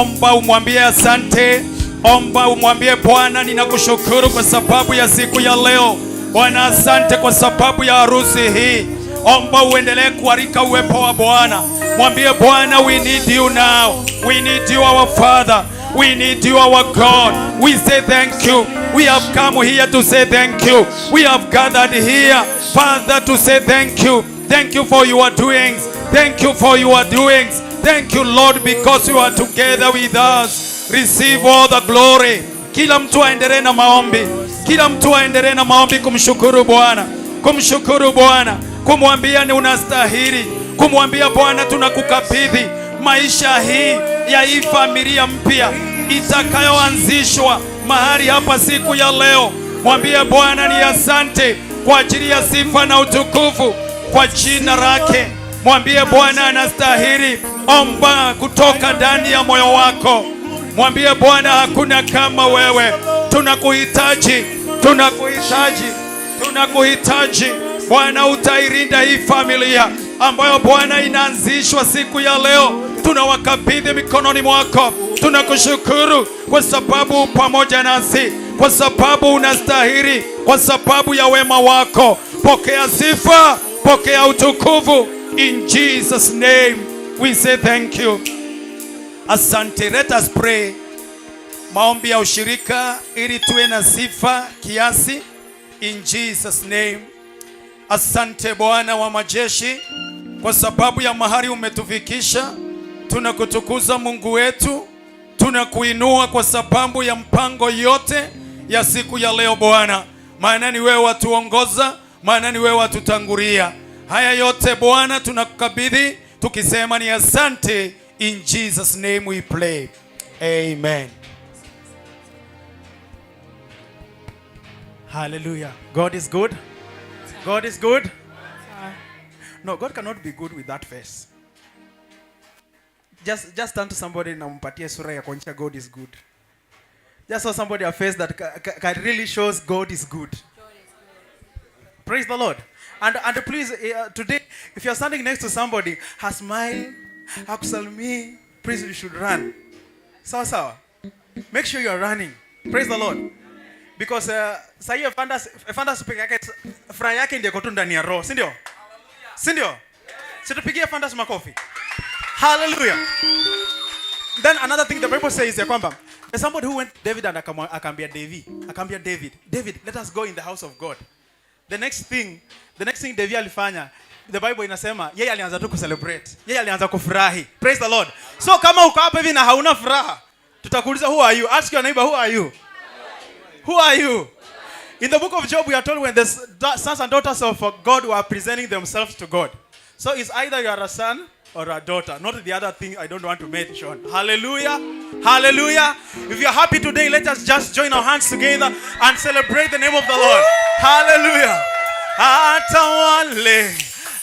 Omba umwambie asante. Omba umwambie Bwana, ninakushukuru kwa sababu ya siku ya leo. Bwana, asante kwa sababu ya harusi hii. Omba uendelee kualika uwepo wa Bwana. Mwambie Bwana, we need you now. We need you, our Father. We need you, our God. We say thank you. We have come here to say thank you. We have gathered here, Father, to say thank you. Thank you for your doings. Thank you for your doings. Thank you, Lord, because you are together with us. Receive all the glory. Kila mtu aendelee na maombi. Kila mtu aendelee na maombi kumshukuru Bwana. Kumshukuru Bwana, kumwambia ni unastahili, kumwambia Bwana tunakukabidhi maisha hii ya hii familia mpya itakayoanzishwa mahali hapa siku ya leo. Mwambie Bwana ni asante kwa ajili ya sifa na utukufu kwa jina lake. Mwambie Bwana anastahili. Omba kutoka ndani ya moyo wako. Mwambie Bwana hakuna kama wewe. Tunakuhitaji, tunakuhitaji, tunakuhitaji. Bwana, utailinda hii familia ambayo Bwana inaanzishwa siku ya leo. Tunawakabidhi mikononi mwako. Tunakushukuru kwa sababu pamoja nasi, kwa sababu unastahili, kwa sababu ya wema wako. Pokea sifa, pokea utukufu. In Jesus' name we say thank you. Asante. Let us pray. Maombi ya ushirika ili tuwe na sifa kiasi. In Jesus' name. Asante Bwana wa majeshi kwa sababu ya mahali umetufikisha. Tunakutukuza Mungu wetu, tunakuinua kwa sababu ya mpango yote ya siku ya leo Bwana, maana ni wewe watuongoza, maana ni wewe watutangulia. Haya yote Bwana tunakukabidhi tukisema ni asante. In Jesus' name we pray. Amen. Hallelujah. God is good. God is good. No, God cannot be good with that face. Just turn to somebody na umpatie sura ya kuonyesha God is good. Just saw somebody a face that really shows God is good. Praise the Lord. And please, today, if you're standing next to somebody, her smile, hakusalimii, please, you should run. Sawa sawa. Make sure you are running. Praise the Lord. Because sahi Efandas peke yake furaha yake ndiyo iko tu ndani ya roho, si ndio? Si ndio? Si tupigie Efandas makofi. Hallelujah. Then another thing the Bible says ya kwamba there's somebody who went to David and akaambia David, akaambia David, "David, let us go in the house of God." The next thing David alifanya, The Bible inasema yeye alianza tu kucelebrate. Yeye alianza kufurahi. Praise the Lord. So kama uko hapa hivi na hauna furaha, tutakuuliza, "Who are you?" Ask your neighbor, "Who are you? Who are you?" In the book of Job, we are told when the sons and daughters of God were presenting themselves to God. So it's either you are a son or a daughter, not the other thing I don't want to mention. Hallelujah. Hallelujah. If you're happy today, let us just join our hands together and celebrate the name of the Lord. Hallelujah. Atawale,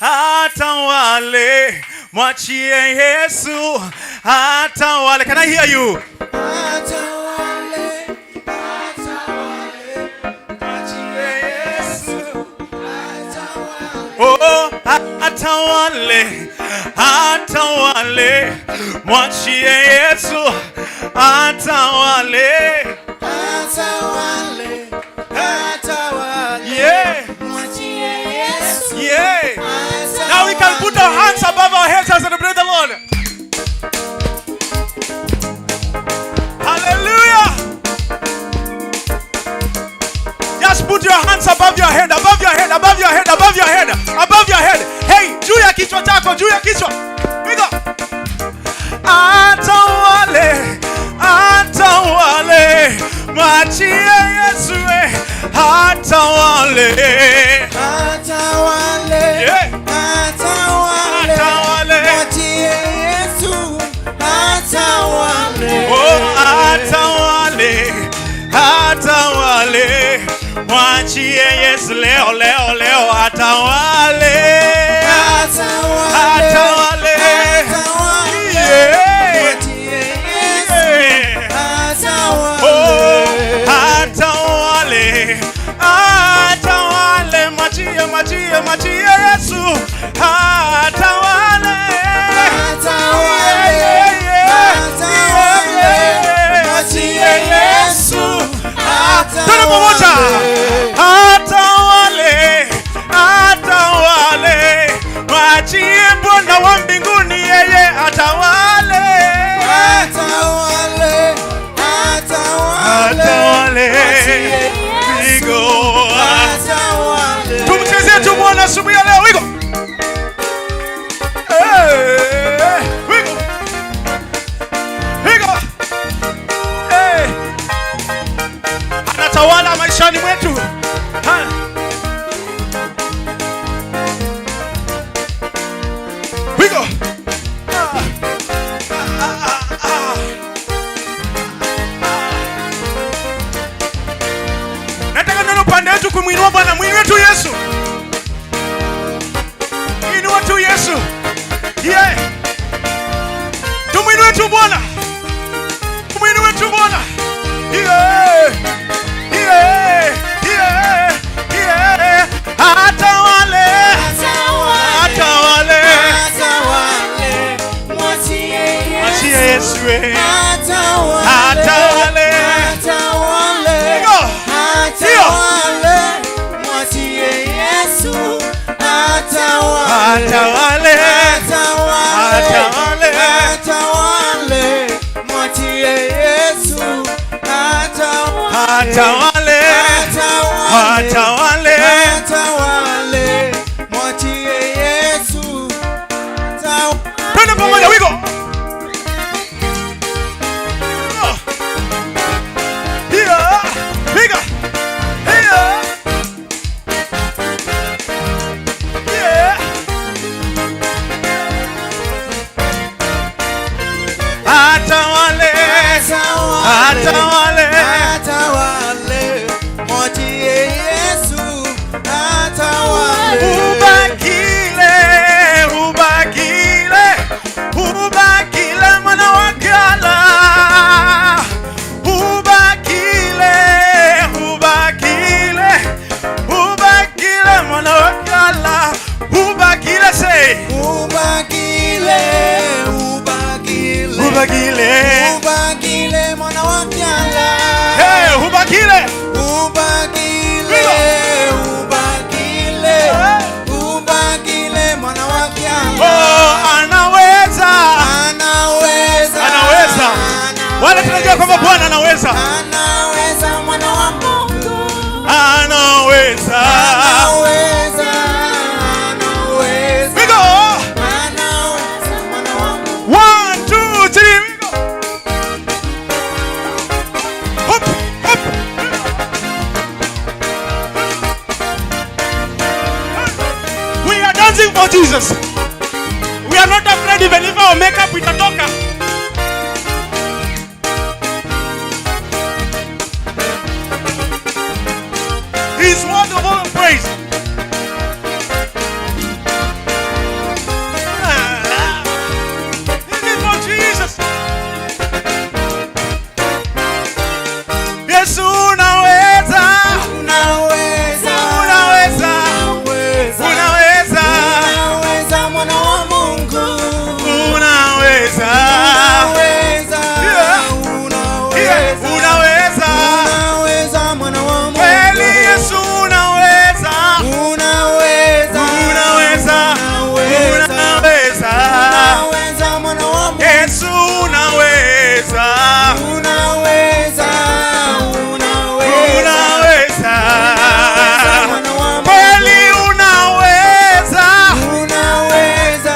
atawale, mwachie Yesu, atawale. Can I hear you? Atawale, atawale, mwachie Yesu, atawale. Oh, atawale, atawale, mwachie Yesu, atawale. Atawale, atawale, mwachie Yesu, Now we can put our hands above our heads and celebrate the Lord. Hallelujah. Just put your hands above your head, above your head, above your head, above your head, above your head. Hey, juu ya kichwa chako, juu ya kichwa. We go. Atawale, atawale, mwachie Yesu, atawale. Atawale, atawale, Atawale. Mwachie Yesu, atawale. Oh, atawale, atawale, mwachie Yesu leo, leo, leo, atawale. Atawale, Atawale. Atawale, mwachie Yesu, atawale. Oh, atawale, atawale, mwachie, mwachie, mwachie Yesu, atawale. Atawale, atawale, mwachie Yesu, Twende pamoja. atawale. Atawale, atawale, mwachie Bwana wa mbinguni, yeye atawale. Atawale, atawale, Atawale. Mwachie Yesu, Wigo. Atawale. Tumchezee tu Bwana asubuhi ya leo. Wigo. Hey, wigo. Wigo. Hey. Anatawala maishani mwetu. Ha. Wigo. Ah. Ah, ah, ah. Nataka neno pande yetu kumwinua Bwana, mwinue tu Yesu. Inua tu Yesu. Yeah. Tumwinue tu Bwana. Tumwinue tu Bwana. Yeah. Yeah. Yeah. Yeah. Atawale. Atawale. Atawale, mwachie Mwachie Yesu. Yesu, eh. Atawale, Atawale. Atawale, Go. Atawale, mwachie Yesu. Atawale, Atawale. Atawale, Atawale. Atawale, mwachie Yesu. Atawale, Atawale. Atawale, Atawale. Atawale, mwachie Yesu. Atawale. Twende pamoja, we go. Here, we go. Here. Yeah. Atawale. Atawale. Atawale, mwachie Yesu. Atawale. Ubakile, ubakile, ubakile mwana wa Gala. Ubakile, ubakile, ubakile mwana wa Gala. Ubakile say. Ubakile, ubakile. Ubakile. Ubakile mwana wa Gala. Hey, ubakile. Ubakile, ubakile. Ubakile mwana wa Gala. Oh, anaweza. Anaweza. Anaweza. Wale tunajua kwamba Bwana anaweza. Anaweza mwana wa Mungu. Anaweza. Anaweza, anaweza. red even if our makeup itatoka. He's worth of all praise. This is for Jesus. Yesu unaweza. Unaweza. Unaweza. Unaweza. Unaweza mwana wa Mungu. Unaweza. Unaweza. Yeah. Yeah. Unaweza. Unaweza mwana wa Mungu. Kweli Yesu unaweza. Unaweza. Unaweza. Unaweza. Unaweza mwana wa Mungu. Yesu unaweza. Unaweza. Unaweza. Unaweza. Mwana wa Mungu. Kweli unaweza. Unaweza.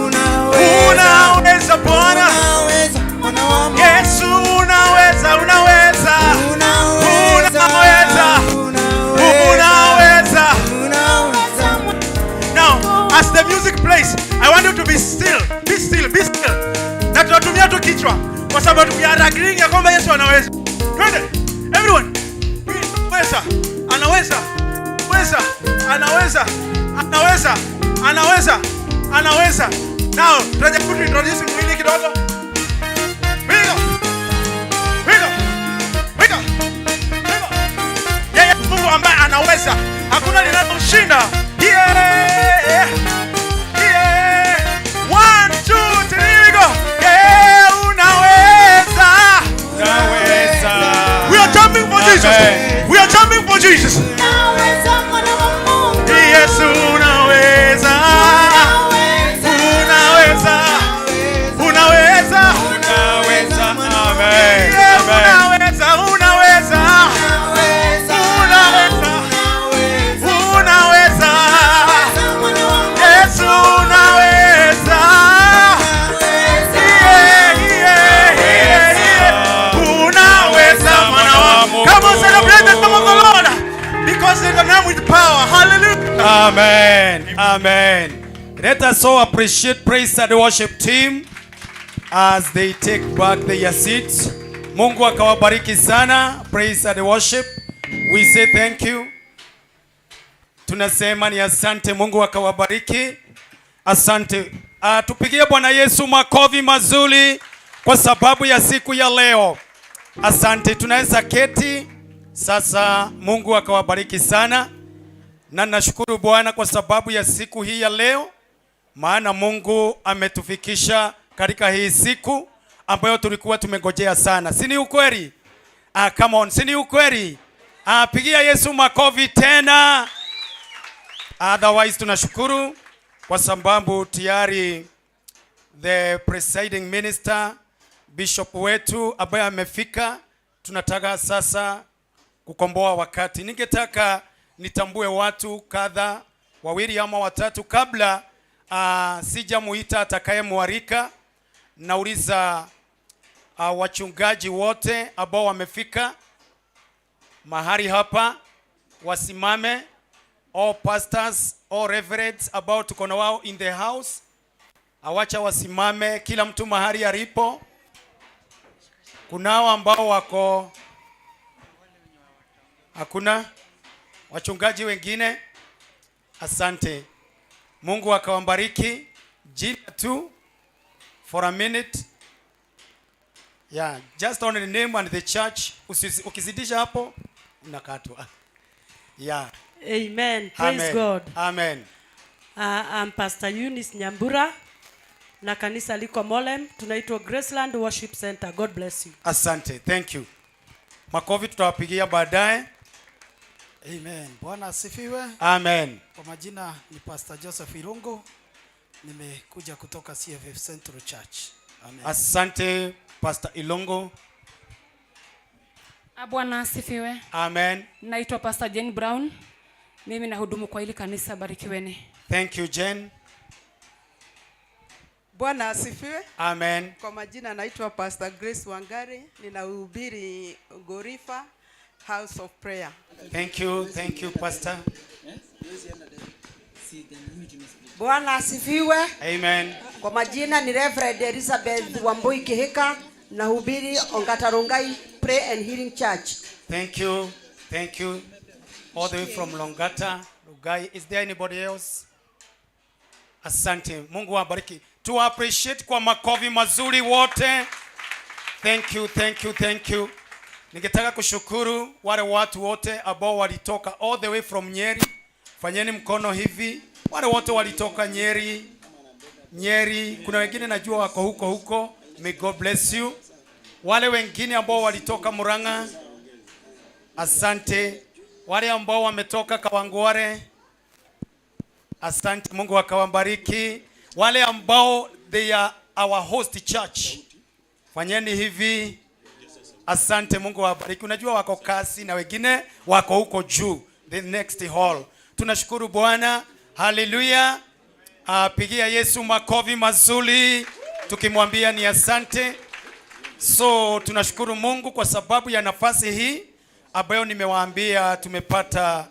Unaweza. Unaweza Bwana. Unaweza mwana wa Mungu. Yesu unaweza, unaweza. Unaweza. Unaweza. Unaweza. Unaweza. Now, as the music plays, I want you to be still. Be still, be still. Na tunatumia tu kichwa kwa sababu we are agreeing ya kwamba Yesu anaweza. Twende. Everyone. Anaweza. Anaweza. Anaweza. Anaweza. Anaweza. Anaweza. Anaweza. Now, tunajaribu to introduce mwili kidogo. Wiggle. Wiggle. Wiggle. Wiggle. Yeye Mungu ambaye anaweza. Hakuna linalomshinda. Yeah. Yeah. One, two, three, go. Yeah, unaweza. Unaweza. We are jumping for Jesus. Amen. We are jumping for Jesus. Unaweza mwana wa Mungu. Yesu unaweza. Unaweza. Unaweza. Unaweza. Amen. Yeah, Amen. unaweza. Unaweza. Unaweza. Unaweza. Yesu unaweza. Yeah. Unaweza mwana wa Mungu. Come on, celebrate the name of the Lord. Because it's a name with power. Hallelujah. Amen. Amen. Let us all appreciate praise and worship team as they take back their seats. Mungu akawabariki sana. Praise and worship. We say thank you. Tunasema ni asante. Mungu akawabariki. Asante. Tupigie Bwana Yesu makofi mazuri kwa sababu ya siku ya leo. Asante. Tunaweza keti sasa. Mungu akawabariki sana. Na nashukuru Bwana kwa sababu ya siku hii ya leo, maana Mungu ametufikisha katika hii siku ambayo tulikuwa tumengojea sana. Si ni ukweli? Ah, come on, si ni ukweli? Ah, pigia Yesu makofi tena. Otherwise tunashukuru kwa sababu tayari the presiding minister, bishop wetu ambaye amefika. Tunataka sasa kukomboa wakati. Ningetaka nitambue watu kadha, wawili ama watatu, kabla sijamuita atakayemwarika. Nauliza wachungaji wote ambao wamefika mahali hapa wasimame, all pastors, all reverends ambao tuko na wao in the house, awacha wasimame, kila mtu mahali alipo. Kunao ambao wako, hakuna wachungaji wengine? Asante. Mungu akawabariki. Jina tu for a minute. Yeah, just on the name and the church. Ukizidisha hapo unakatwa. Yeah. Amen. Praise Amen. God. Amen. I'm Pastor Eunice Nyambura na kanisa liko Molem, tunaitwa Graceland Worship Center. God bless you. Asante. Thank you. Makofi tutawapigia baadaye. Amen. Bwana asifiwe. Amen. Kwa majina ni Pastor Joseph Irungu. Nimekuja kutoka CFF Central Church. Amen. Asante, Pastor Ilongo. Bwana asifiwe. Amen. Naitwa Pastor Jane Brown. Mimi nahudumu kwa hili kanisa, barikiweni. Thank you, Jane. Bwana asifiwe. Amen. Kwa majina naitwa Pastor Grace Wangari, ninahubiri Gorifa House of Prayer. Thank you. Thank you, Pastor. Bwana asifiwe. Amen. Kwa majina ni Reverend Elizabeth Wambui Kihika, nahubiri Ongata Rongai Pray and Healing Church. Thank you. Thank you. All the way from Longata, Rugai. Is there anybody else? Asante. Mungu awabariki. Tu appreciate kwa makofi mazuri wote. Thank you, thank you, thank you. Ningetaka kushukuru wale watu wote ambao walitoka all the way from Nyeri. Fanyeni mkono hivi. Wale wote walitoka Nyeri. Nyeri, kuna wengine najua wako huko huko. May God bless you. Wale wengine ambao walitoka Murang'a, asante. Wale ambao wametoka Kawangware, asante. Mungu akawabariki. Wale ambao they are our host church, fanyeni hivi. Asante, Mungu awabariki. Unajua wako kasi na wengine wako huko juu, the next hall. Tunashukuru Bwana, haleluya. Pigia Yesu makofi mazuri tukimwambia ni asante. So tunashukuru Mungu kwa sababu ya nafasi hii ambayo nimewaambia tumepata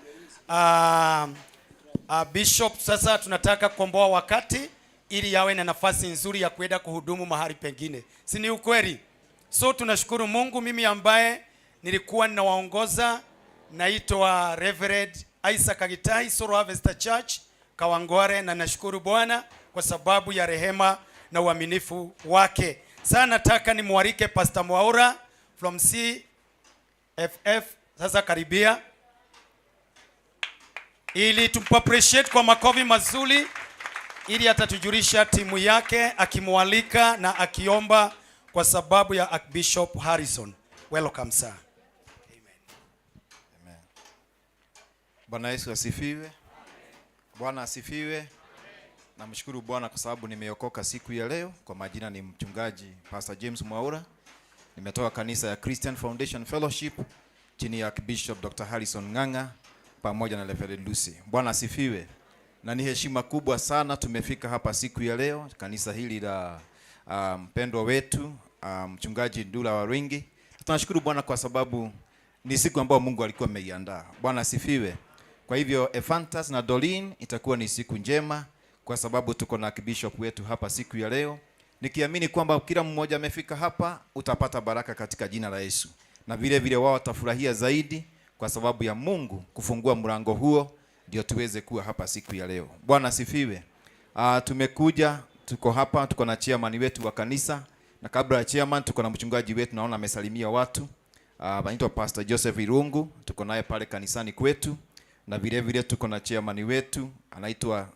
bishop. Sasa tunataka kukomboa wakati ili yawe na nafasi nzuri ya kuenda kuhudumu mahali pengine, si ni ukweli? So tunashukuru Mungu. Mimi ambaye nilikuwa ninawaongoza naitwa Reverend Isaac Agitai, Soul Harvester Church Kawangware, na nashukuru Bwana kwa sababu ya rehema na uaminifu wake. Sasa nataka nimwalike Pastor Mwaura from CFF, sasa karibia, ili tumappreciate kwa makofi mazuri, ili atatujulisha timu yake akimwalika na akiomba kwa sababu ya Archbishop Harrison. Welcome, sir. Amen. Bwana Yesu asifiwe. Bwana asifiwe. Namshukuru Bwana kwa sababu nimeokoka siku ya leo. Kwa majina ni mchungaji Pastor James Mwaura. Nimetoka kanisa ya Christian Foundation Fellowship chini ya Archbishop Dr. Harrison Ng'ang'a pamoja na Reverend Lucy. Bwana asifiwe. Na ni heshima kubwa sana tumefika hapa siku ya leo kanisa hili la mpendwa wetu mchungaji Ndula Waruingi. Tunashukuru Bwana kwa sababu ni siku ambayo Mungu alikuwa ameiandaa. Bwana asifiwe. Kwa hivyo Ephantus na Dolin, itakuwa ni siku njema kwa sababu tuko na bishop wetu hapa siku ya leo, nikiamini kwamba kila mmoja amefika hapa utapata baraka katika jina la Yesu, na vile vile wao watafurahia zaidi kwa sababu ya Mungu kufungua mlango huo, ndio tuweze kuwa hapa siku ya leo. Bwana asifiwe. Tumekuja, tuko hapa, tuko na chairman wetu wa kanisa, na kabla ya chairman tuko na mchungaji wetu, naona amesalimia watu. Anaitwa Pastor Joseph Irungu, tuko naye pale kanisani kwetu, na vile vile tuko na chairman wetu anaitwa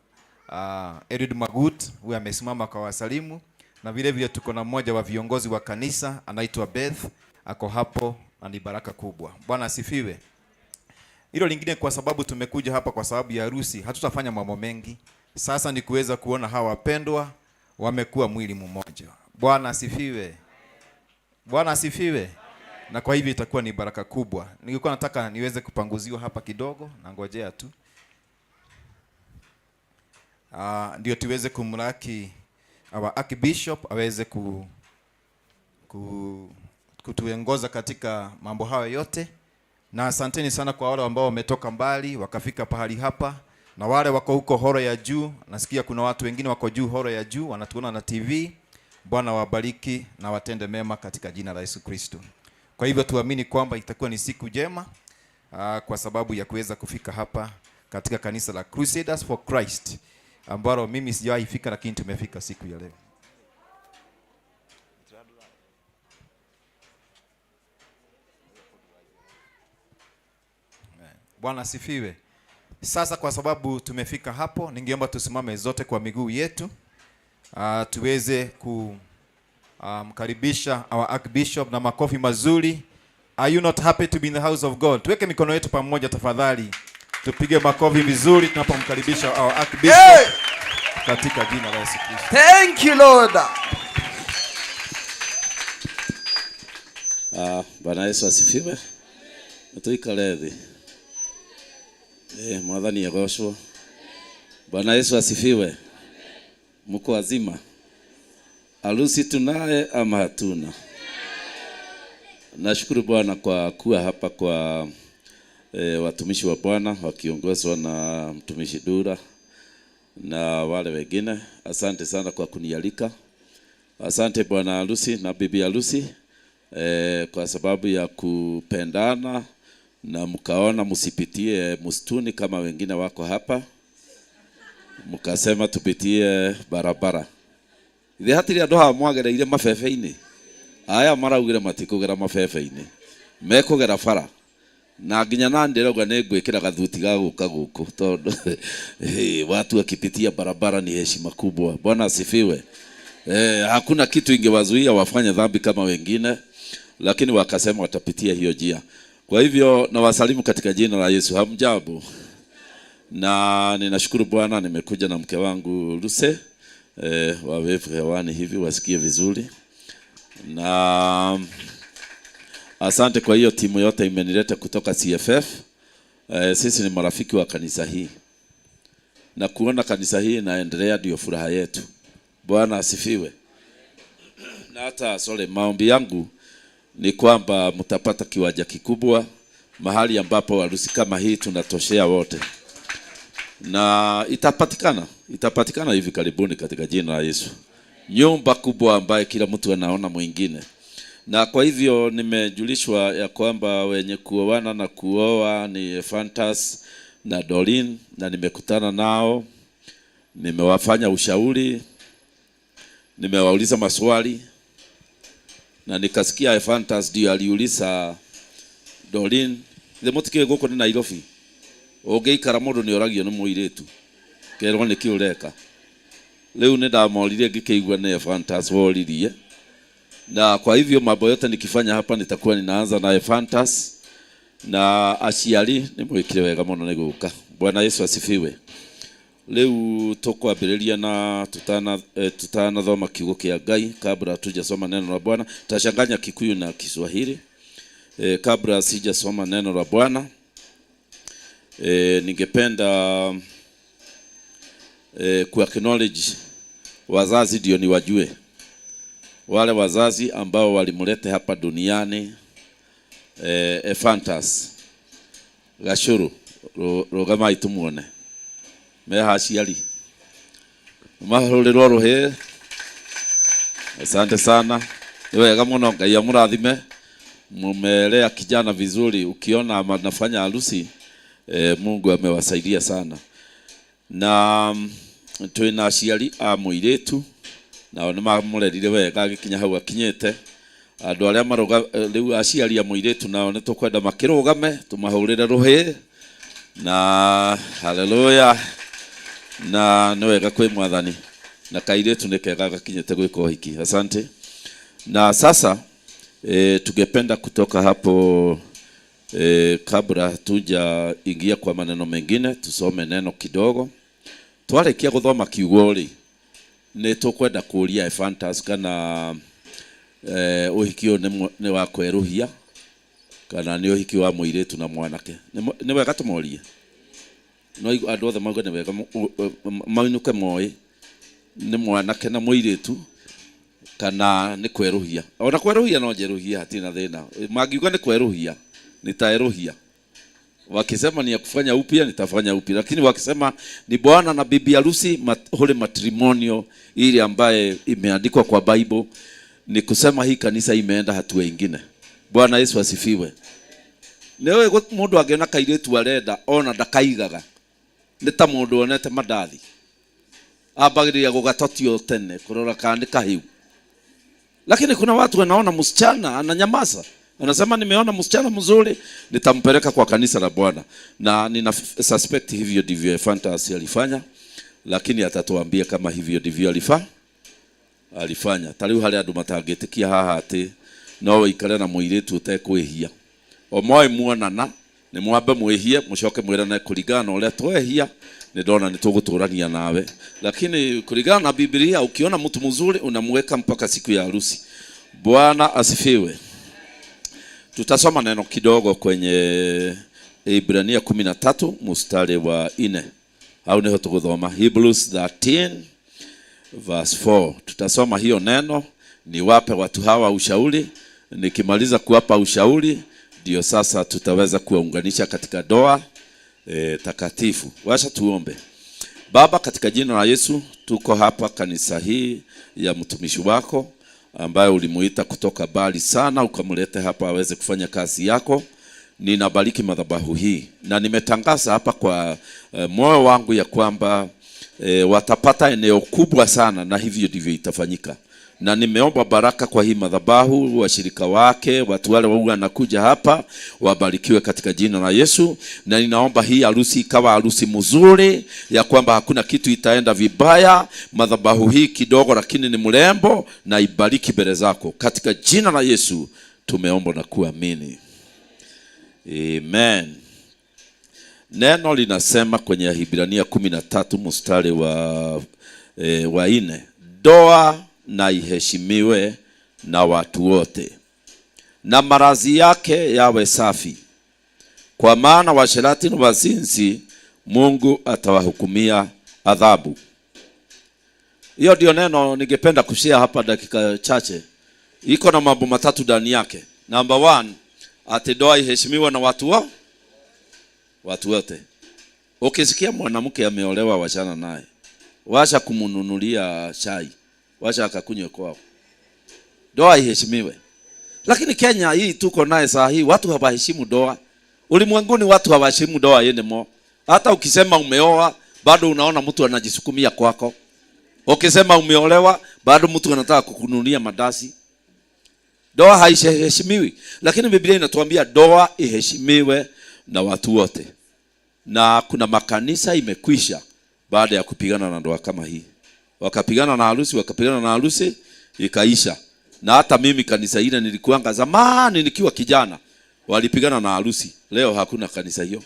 Edward Magut, huyu amesimama kwa wasalimu, na vile vile tuko na mmoja wa viongozi wa kanisa anaitwa Beth, ako hapo na ni baraka kubwa. Bwana asifiwe. Hilo lingine, kwa sababu tumekuja hapa kwa sababu ya harusi, hatutafanya mambo mengi. Sasa ni kuweza kuona hawa wapendwa wamekuwa mwili mmoja. Bwana asifiwe. Bwana asifiwe. Na kwa hivyo itakuwa ni baraka kubwa. Nilikuwa nataka niweze kupanguziwa hapa kidogo, na ngojea tu. Ndio tuweze kumlaki our Archbishop aweze kutuongoza katika mambo hayo yote. Na asanteni sana kwa wale ambao wametoka mbali wakafika pahali hapa, na wale wako huko horo ya juu. Nasikia kuna watu wengine wako juu horo ya juu wanatuona na TV. Bwana wabariki na watende mema katika jina la Yesu Kristo. Kwa hivyo tuamini kwamba itakuwa ni siku njema kwa sababu ya kuweza kufika hapa katika kanisa la Crusaders for Christ ambalo mimi sijawahi fika, lakini tumefika siku ya leo. Bwana asifiwe. Sasa kwa sababu tumefika hapo, ningeomba tusimame zote kwa miguu yetu, tuweze kumkaribisha our Archbishop na makofi mazuri. Are you not happy to be in the house of God? Tuweke mikono yetu pamoja tafadhali. Tupige makofi vizuri tunapomkaribisha our Archbishop. Hey! Katika jina la Yesu Kristo. Thank you, Lord. Bwana Yesu asifiwe. Tuikale thi. Mwathani agocwo. Bwana Yesu asifiwe. Mko wazima? Harusi tunaye ama hatuna? Nashukuru Bwana kwa kuwa hapa kwa watumishi wa Bwana wakiongozwa na mtumishi Dura. na wale wengine. Asante sana kwa kunialika. Asante bwana harusi na bibi harusi kwa sababu ya kupendana na mkaona msipitie msituni kama wengine wako hapa, mkasema tupitie barabara. Ithe hatiri andu haha mwagereire mabebe-inĩ? Aya maraugire matikũgera mabebe-inĩ, mekũgera bara na nginya na ndĩrauga nĩ ngwĩkĩra gathuti ga gũka gũkũ tondũ hey, watu wakipitia barabara ni heshima kubwa. Bwana asifiwe. Hakuna kitu ingewazuia wafanye dhambi kama wengine, lakini wakasema watapitia hiyo njia. Kwa hivyo nawasalimu katika jina la Yesu. Hamjambo? Na ninashukuru Bwana nimekuja na mke wangu Luse, wawevu hewani hivi wasikie vizuri. Na asante kwa hiyo timu yote imenileta kutoka CFF. Sisi ni marafiki wa kanisa hii, na kuona kanisa hii inaendelea ndio furaha yetu. Bwana asifiwe. Na hata sorry, maombi yangu ni kwamba mtapata kiwanja kikubwa mahali ambapo harusi kama hii tunatoshea wote, na itapatikana hivi karibuni katika jina la Yesu. Nyumba kubwa ambaye kila mtu anaona mwingine. Na kwa hivyo nimejulishwa ya kwamba wenye kuoana na kuoa ni Fantas na Doreen, na nimekutana nao, nimewafanya ushauri, nimewauliza maswali, na nikasikia Fantas ndio aliuliza Doreen, the mutike guku ni Nairobi ũngĩikara mũndũ nĩ oragio nĩ mũirĩtu kerwo nĩ kĩ ũreka. Rĩu nĩ ndamoririe ngĩkĩigua nĩ Fantas woririe, na kwa hivyo mambo yote nikifanya hapa nitakuwa ninaanza na Fantas na aciari nĩ mwĩkire wega mũno nĩ gũka. Bwana Yesu asifiwe. Rĩu tũkwambĩrĩria na tutanathoma kiugo kĩa Ngai, kabla tujasoma neno la Bwana tutachanganya Kikuyu na Kiswahili. Kabla sijasoma neno la Bwana, ningependa ku acknowledge wazazi ndio niwajue, wale wazazi ambao walimleta hapa duniani Ephantus Gachuru, rũgamai tumuone meha aciari mahũrĩrwo rũhĩ. Asante sana, ni wega mũno, Ngai amũrathime. Mumelea kijana vizuri, ukiona anafanya harusi Mungu amewasaidia sana. Na twina aciari a mũirĩtu nao nĩ mamũrerire wega agĩkinya hau akinyĩte. Andũ arĩa marũga rĩu aciari a mũirĩtu nao nĩ tũkwenda makĩrũgame tũmahũrĩre rũhĩ na haleluya. Na nĩ wega kwĩ Mwathani, na kairĩtu nĩ kega gakinyĩte gwĩka ũhiki. Asante. Na sasa tungependa kutoka hapo kabla hatujaingia kwa maneno mengine tusome neno kidogo. Twarikia guthoma kiugo ri ni tukwenda kuria Ephantus kana uhiki uyu ni wa kweruhia kana ni uhiki wa muiritu na mwanake. Ni wega tumorie no andu othe mauge ni wega mainuke moi ni mwanake na muiritu kana ni kweruhia. Ona kweruhia no njeruhia hatina thina. Mangiuga ni kweruhia nitaeruhia. Wakisema ni ya kufanya upya nitafanya upya, lakini wakisema ni bwana na bibi harusi holy matrimonio ile ambaye imeandikwa kwa Bible, ni kusema hii kanisa imeenda hatua nyingine. Bwana Yesu asifiwe. Newe mundu angiona kairitu arenda ona ndakaigaga ni ta mundu onete mandathi ambagiriria gugatotio tene kurora kana ni kahiu. Lakini kuna watu wanaona msichana ananyamaza, anasema nimeona msichana mzuri nitampeleka kwa kanisa la Bwana. Na nina suspect hivyo ndivyo Ephantus alifanya, lakini atatuambia kama hivyo ndivyo alifanya. Tariu hari andu matangitikia haha ati no wikare na muiritu utekwihia. O moe muonana ni mwambe mwihie mucoke mwirane kuringana na uria twehia ni ndona ni tuguturania nawe. Lakini kulingana na Biblia ukiona mtu mzuri unamweka mpaka siku ya harusi. Bwana asifiwe. Tutasoma neno kidogo kwenye Ibrania 13 mstari wa 4. Au niho tuguthoma Hebrews 13 verse 4. Tutasoma hiyo neno, niwape watu hawa ushauri. Nikimaliza kuwapa ushauri ndio sasa tutaweza kuwaunganisha katika doa takatifu. Wacha tuombe. Baba, katika jina la Yesu, tuko hapa kanisa hii ya mtumishi wako ambaye ulimuita kutoka mbali sana ukamlete hapa aweze kufanya kazi yako. Ninabariki madhabahu hii na nimetangaza hapa kwa moyo wangu ya kwamba watapata eneo kubwa sana, na hivyo ndivyo itafanyika. Na nimeomba baraka kwa hii madhabahu, washirika wake, watu wale wao wanakuja hapa wabarikiwe katika jina la Yesu. Na ninaomba hii harusi ikawa harusi mzuri, ya kwamba hakuna kitu itaenda vibaya. Madhabahu hii kidogo lakini ni mrembo, na ibariki mbele zako katika jina la Yesu tumeomba na kuamini, amen. Neno linasema kwenye Waebrania 13 mstari wa 4, ndoa na iheshimiwe na watu wote, na marazi yake yawe safi, kwa maana washerati na wazinzi Mungu atawahukumia adhabu. Hiyo ndio neno ningependa kushare hapa dakika chache. Iko na mambo matatu ndani yake. Number 1, ati ndoa iheshimiwe na watu wote. Ukisikia mwanamke ameolewa, wachana naye, washa kumnunulia chai, washa akakunywe kwao. Ndoa iheshimiwe. Lakini Kenya hii tuko naye saa hii, watu hawaheshimu ndoa. Ulimwenguni watu hawaheshimu ndoa anymore. Hata ukisema umeoa, bado unaona mtu anajisukumia kwako. Ukisema umeolewa, bado mtu anataka kukununulia madasi. Ndoa haiheshimiwi. Lakini Biblia inatuambia ndoa iheshimiwe na watu wote. Na kuna makanisa imekwisha baada ya kupigana na ndoa kama hii. Wakapigana na harusi, wakapigana na harusi, ikaisha. Na hata mimi kanisa ile nilikuanga zamani nikiwa kijana, walipigana na harusi. Leo hakuna kanisa hiyo.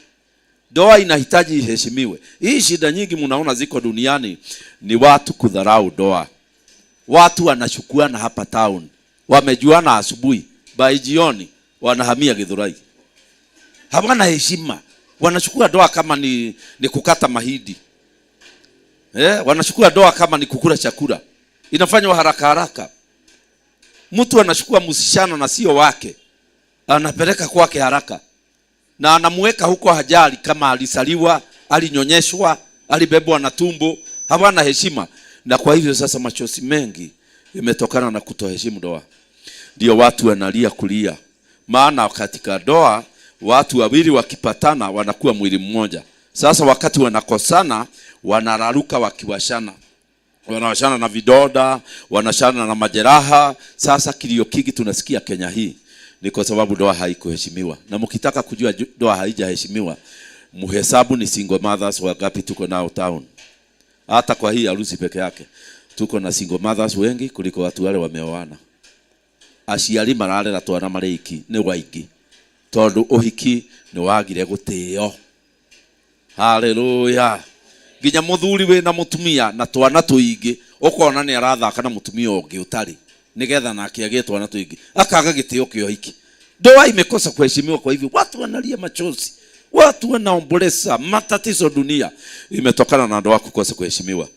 Ndoa inahitaji iheshimiwe. Hii shida nyingi mnaona ziko duniani ni watu kudharau ndoa. Watu wanachukuana hapa town, wamejuana asubuhi, by jioni wanahamia Githurai. Hawana heshima. Wanachukua ndoa kama ni kukata mahindi. Wanachukua ndoa kama ni kukula chakula. Inafanywa haraka haraka. Mtu anachukua msichana na sio wake, anapeleka kwake haraka, na anamuweka huko hajali kama alisaliwa, alinyonyeshwa, alibebwa na tumbo. Hawana heshima. Na kwa hivyo sasa machozi mengi imetokana na kutoheshimu ndoa. Ndio watu wanalia kulia. Maana katika ndoa watu wawili wakipatana wanakuwa mwili mmoja. Sasa wakati wanakosana wanararuka wakiwashana. Wanawashana na vidoda, wanashana na majeraha. Sasa kilio kingi tunasikia Kenya hii ni kwa sababu ndoa haikuheshimiwa. Na mkitaka kujua ndoa haijaheshimiwa, muhesabu ni single mothers wangapi tuko nao town. Hata kwa hii harusi peke yake tuko na single mothers wengi kuliko watu wale wameoana. Aciari mararera twana marĩ iki nĩ waingĩ, tondũ ũhiki nĩ wagire gũtĩo. Haleluya. Nginya mũthuri wĩna mũtumia na twana tũingĩ, ũkona nĩ arathaka na mũtumia ũngĩ ũtarĩ, nĩgetha nake agĩe twana tũingĩ, akaga gĩtĩo kĩa ũhiki. Ndoa imekosa kuheshimiwa. Kwa hivyo watu wanalia machozi, watu wanaomboleza, matatizo dunia imetokana na ndoa kukosa kuheshimiwa.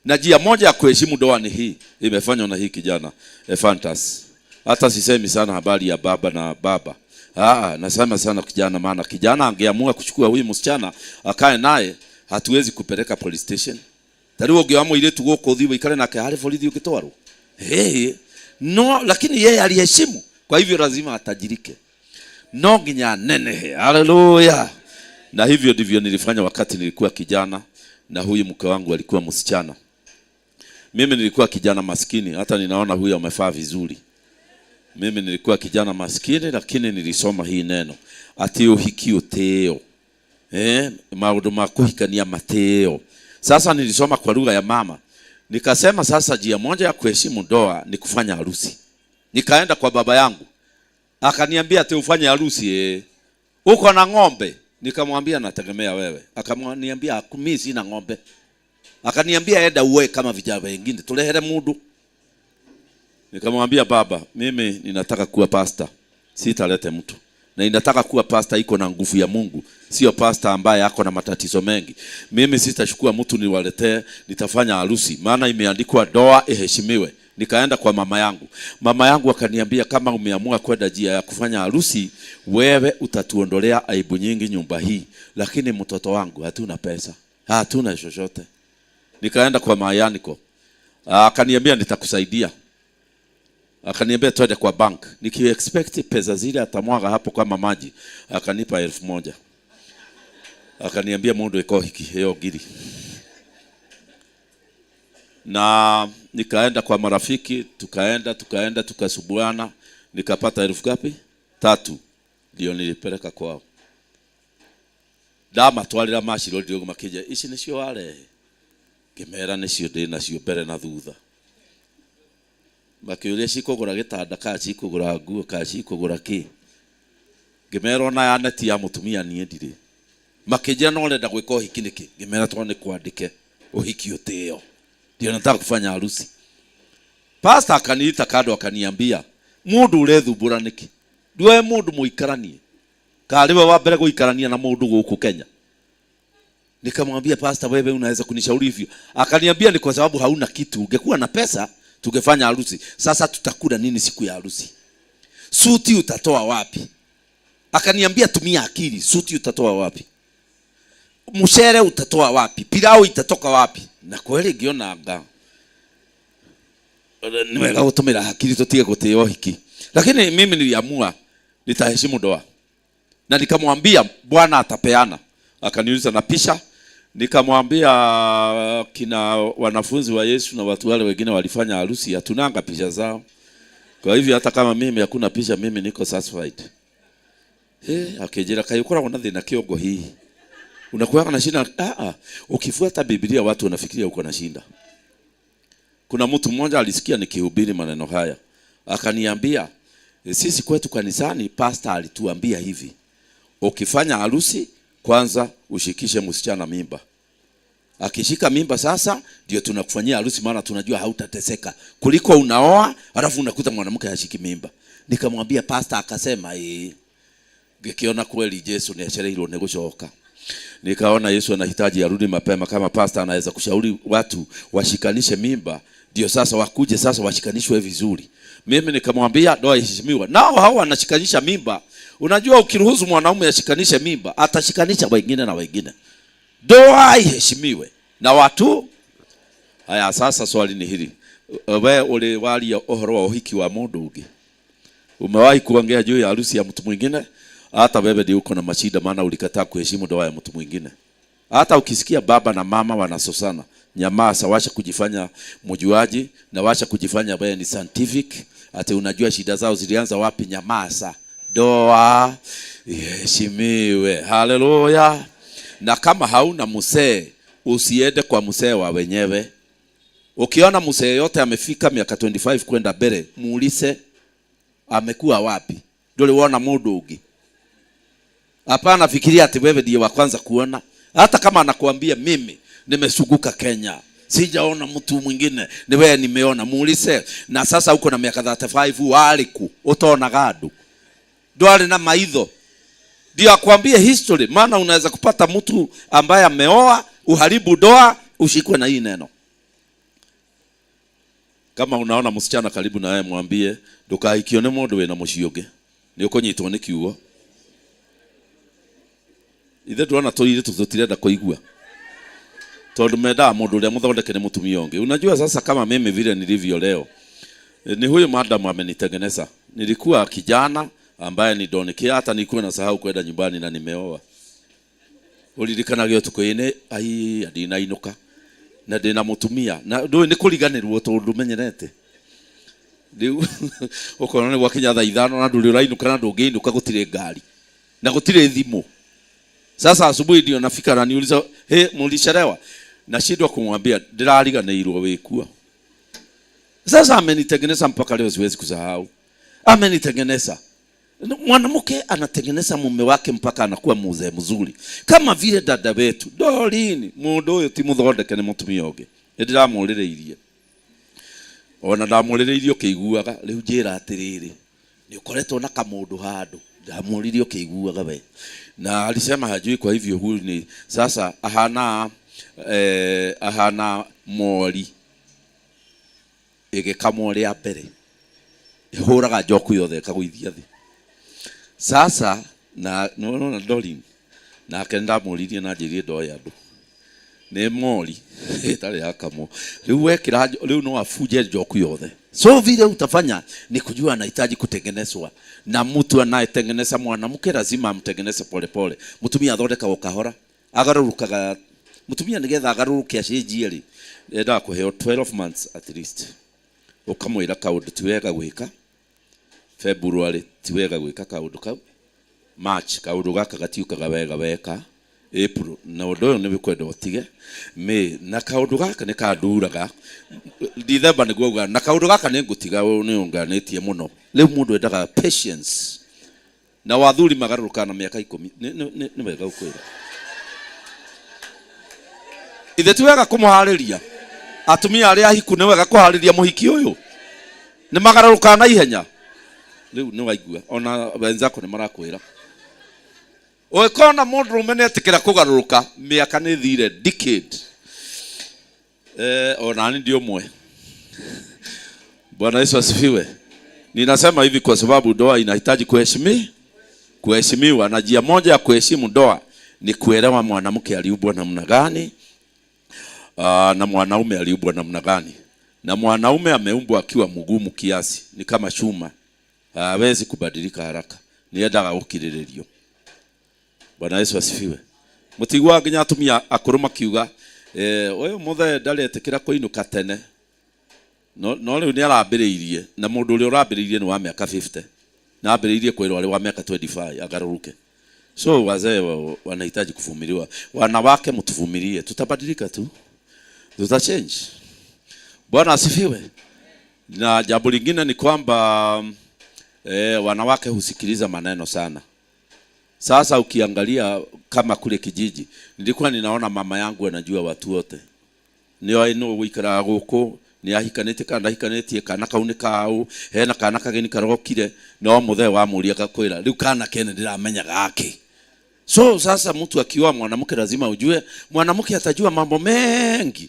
Na njia moja ya kuheshimu ndoa ni hii, imefanywa na hii kijana Ephantus. Hata sisemi sana habari ya baba na baba. Nasema sana kijana, maana kijana angeamua kuchukua huyu msichana akae naye, hatuwezi kupeleka police station. Tariwo ungeamua ile tu goko thiwe ikare nake hali borithi ukitwarwo. Hey, no, lakini yeye aliheshimu. Kwa hivyo lazima atajirike. No nginya nenehe. Haleluya. Na hivyo ndivyo nilifanya wakati nilikuwa kijana, na huyu mke wangu alikuwa msichana. Mimi nilikuwa kijana maskini, hata ninaona huyu amefaa vizuri. Mimi nilikuwa kijana maskini, lakini nilisoma hii neno ati uhiki uteo. Maundu ma kuhikania mateo. Sasa nilisoma kwa lugha ya mama. Nikasema sasa njia moja ya kuheshimu ndoa ni kufanya harusi. Nikaenda kwa baba yangu. Akaniambia ati ufanye harusi Uko na ng'ombe? Nikamwambia nategemea wewe. Akamwambia mimi sina ng'ombe. Akaniambia enda uwe kama vijana wengine, tulehere mundu. Nikamwambia baba, mimi ninataka kuwa pastor, sitalete mtu. Na ninataka kuwa pastor iko na nguvu ya Mungu, sio pastor ambaye ako na matatizo mengi. Mimi sitachukua mtu niwaletee, nitafanya harusi, maana imeandikwa ndoa iheshimiwe. Nikaenda kwa mama yangu. Mama yangu akaniambia kama umeamua kwenda njia ya kufanya harusi, wewe utatuondolea aibu nyingi nyumba hii. Lakini mtoto wangu hatuna pesa. Hatuna chochote. Nikaenda kwa mayaniko. Akaniambia nitakusaidia. Akaniambia twende kwa bank. Nikiexpect pesa zile atamwaga hapo kama maji. Akanipa 1,000. Akaniambia mundu iko hiki hiyo ngiri. Na nikaenda kwa marafiki, tukaenda tukasubuana, nikapata elfu ngapi? 3. Ndio nilipeleka kwao. Ndamatwarĩra maciro ndio makĩnja ici nĩcio warehe. Ngĩmera nĩcio ndĩ nacio mbere na thutha. Makĩũria cikũgũra gĩtanda kana cikũgũra nguo kana cikũgũra kĩ. Ngĩmera ona ya neti ya mũtumia niĩ ndirĩ. Makĩnjĩra no ũrenda gwĩka ũhiki nĩkĩ? Ngĩmera tondũ nĩ kwandĩke ũhiki ũtĩo. Ndio nataka kufanya harusi. Pastor akaniita kando akaniambia, mundu urethumbũra nĩkĩ? Ndiwe mundu mũikaranie. Karĩ we wa mbere gũikarania na mundu gũkũ Kenya. Nikamwambia pastor, wewe unaweza kunishauri hivyo? Akaniambia ni kwa sababu hauna kitu. Ungekuwa na pesa tungefanya harusi. Sasa tutakula nini siku ya harusi? Suti utatoa wapi? Akaniambia tumia akili, suti utatoa wapi? Mshere utatoa wapi? Pilau itatoka wapi? Na kweli ngiona nga ni wega gutumira akili tutige gutio hiki. Lakini mimi niliamua nitaheshimu ndoa. Na nikamwambia Bwana atapeana. Akaniuliza na pisha. Nikamwambia kina wanafunzi wa Yesu na watu wale wengine walifanya harusi, hatunanga picha zao. Kwa hivyo hata kama mimi hakuna picha, mimi niko satisfied. Akijira kayo ukoragwo na thina kiongo hihi. Unakuwa na shida. Ukifuata Biblia watu wanafikiria uko na shida. Kuna mtu mmoja alisikia nikihubiri maneno haya. Akaniambia sisi kwetu kanisani pastor alituambia hivi. Ukifanya harusi kwanza ushikishe msichana mimba. Akishika mimba sasa ndio tunakufanyia harusi, maana tunajua hautateseka. Kuliko unaoa alafu unakuta mwanamke hashiki mimba. Nikamwambia pastor, akasema ngikiona kweli Yesu ni acereirwo ni gucoka. Nikaona Yesu anahitaji arudi mapema. Kama pastor anaweza kushauri watu washikanishe mimba, ndio sasa wakuje sasa washikanishwe vizuri. Mimi nikamwambia ndoa iheshimiwe. Nao hao wanashikanisha mimba. Unajua ukiruhusu mwanaume ashikanishe mimba, atashikanisha wengine na wengine. Ndoa iheshimiwe na watu. Haya, sasa swali ni hili. Wewe uliwalia uhoro wa uhiki wa mundu ungi? Umewahi kuongea juu ya harusi ya mtu mwingine? Hata wewe ndio uko na mashida, maana ulikataa kuheshimu ndoa ya mtu mwingine. Hata ukisikia baba na mama wanasosana, nyamaza, wacha kujifanya mjuaji na wacha kujifanya wewe ni scientific, ati unajua shida zao zilianza wapi. Nyamaza, ndoa iheshimiwe. Haleluya. Na kama hauna mzee, usiende kwa mzee wa wenyewe. Ukiona mzee yote amefika miaka 25 kwenda mbele, muulize amekuwa wapi. Ndio uliona mundu ungi. Hapana, fikiria ati wewe ndiye wa kwanza kuona. Hata kama anakuambia mimi nimesuguka Kenya, sijaona mtu mwingine, ni wewe nimeona, muulize. Na sasa uko na miaka 35, waliku utonaga andu, ndwari na maitho, ndio akwambie history. Maana unaweza kupata mtu ambaye ameoa, uharibu ndoa, ushikwe na hii neno. Kama unaona msichana karibu na wewe, mwambie ndukaikione mundu wina mucii ungi, ni ukunyitwo ni kiugo. Ithe ndona tuire tutirenda kuigua, tondu mendaga mundu uria muthondeke ni mutumia ungi. Unajua sasa kama mimi vile nilivyo leo, ni huyu madam amenitengeneza. Nilikuwa kijana ambaye ni donikia, hata nilikuwa nasahau kwenda nyumbani na nimeoa. Ulirikanagio tuko-ini, ai, ndinainuka na ndina mutumia na ndui ni kuriganirwo tondu menyerete. Riu ukona ni gwakinya thaa 5 na nduri urainuka na ndungiinuka, gutire ngari na gutire thimu. Sasa asubuhi ndio nafika na niuliza, he, mulichelewa? Nashindwa kumwambia ndĩrariganĩirwo wĩkua. Sasa amenitengeneza mpaka leo siwezi kusahau. Amenitengeneza. Mwanamke anatengeneza mume wake mpaka anakuwa mzee mzuri. Kama vile dada wetu Doreen, mundu uyu ti muthondeke ni mutumia ungi. Nĩndĩramũrĩrĩirie. Ona ndamũrĩrĩirie ũkĩiguaga, rĩu njĩra atĩrĩrĩ, nĩ ũkoretwo na kamũndũ handũ. Ndamũrĩrĩirie ũkĩiguaga we. Na alisema hajui, kwa hivyo huyu ni sasa ahana mori ĩgĩkamwo rĩa mbere, ĩhũraga njoku yothe ĩkagũithia thĩ. Sasa na nĩwona Doreen nake ndamũririe na njĩrire ndoĩ andũ. Nĩ mori ĩtarĩ yakamwo. Rĩu wekĩra rĩu no abunje njoku yothe. So vile utafanya ni kujua anahitaji kutengenezwa, na mtu anayetengeneza mwanamke lazima amtengeneze polepole. Mutumia athondekagwo kahora, agarũrũkaga. Mutumia nigetha agarũrũke acenjie rĩ, endaga kũheo 12 months at least. Ũkamwĩra kaũndũ ti wega gwĩka February, ti wega gwĩka kaũndũ kau March, kaũndũ gaka gatiũkaga wega weka April, na ũndũ ũyũ nĩ kwenda ũtige May, na kaũndũ gaka nĩ kanduraga December nĩguo uga, na kaũndũ gaka nĩ ngũtiga, nĩ ũnganĩtie mũno. Rĩu mũndũ endaga patience, na wathuri magarũrũkaga na mĩaka 10. Nĩ wega gũkwĩra ithe ti wega kũmũharĩria. Atumia arĩa ahiku, nĩ wega kũharĩria mũhiki ũyũ, nĩ magarũrũkaga na ihenya. Rĩu nĩ waigua ona wenzako nĩ marakwĩra ũgĩkona mũndũrũme nĩ etĩkĩra kũgarũrũka, mĩaka nĩ thire decade. Ona ni ndio ũmwe. Bwana Yesu asifiwe. Ninasema hivi kwa sababu ndoa inahitaji kuheshimiwa, na njia moja ya kuheshimu ndoa ni kuelewa mwanamke aliumbwa namna gani, na mwanaume aliumbwa namna gani. Na mwanaume ameumbwa akiwa mgumu kiasi, ni kama chuma, hawezi kubadilika haraka, niendaga gũkirĩrĩrio. Bwana Yesu asifiwe. Mũtiguaga nginya atumia akũrũ makiuga, ũyũ mũthee ndaretĩkĩra kũinũka tene, no rĩu nĩ arambĩrĩirie, na mũndũ ũrĩa ũrambĩrĩirie nĩ wa mĩaka 50 na ambĩrĩirie kwĩrwo arĩ wa mĩaka 25 agarũrũke. So wazee wanahitaji kuvumiliwa. Wanawake, mtuvumilie, tutabadilika tu, tutachange. Bwana asifiwe. Na jambo lingine ni kwamba wanawake husikiliza maneno sana. Sasa ukiangalia kama kule kijiji, nilikuwa ninaona mama yangu anajua watu wote. Nĩ no gũikaraga gũkũ, nĩ ahikanĩtie kana ndahikanĩtie, kana kau nĩ kau, hena kana kageni karokire, no mũthee wamũria agakwĩra rĩu kana kene ndĩramenya gake. So sasa mtu akiwa mwanamke lazima ujue mwanamke atajua mambo mengi,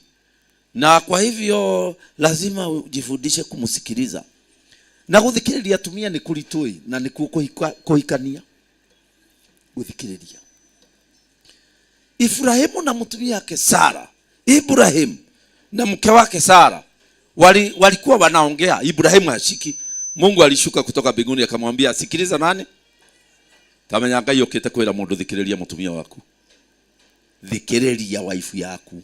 na kwa hivyo lazima ujifundishe kumsikiliza na guthikiriria. Atumia nĩ kũritũ na nĩkuo kũhikania guthikiriria. Ibrahimu na mũtumia wake Sara, Ibrahim na mke wake Sara walikuwa wanaongea, Ibrahimu hashiki. Mungu alishuka kutoka mbinguni akamwambia, sikiliza nani? Tamenya Ngai okite kwira mundu thikiriria mutumia waku, thikiriria waifu yaku.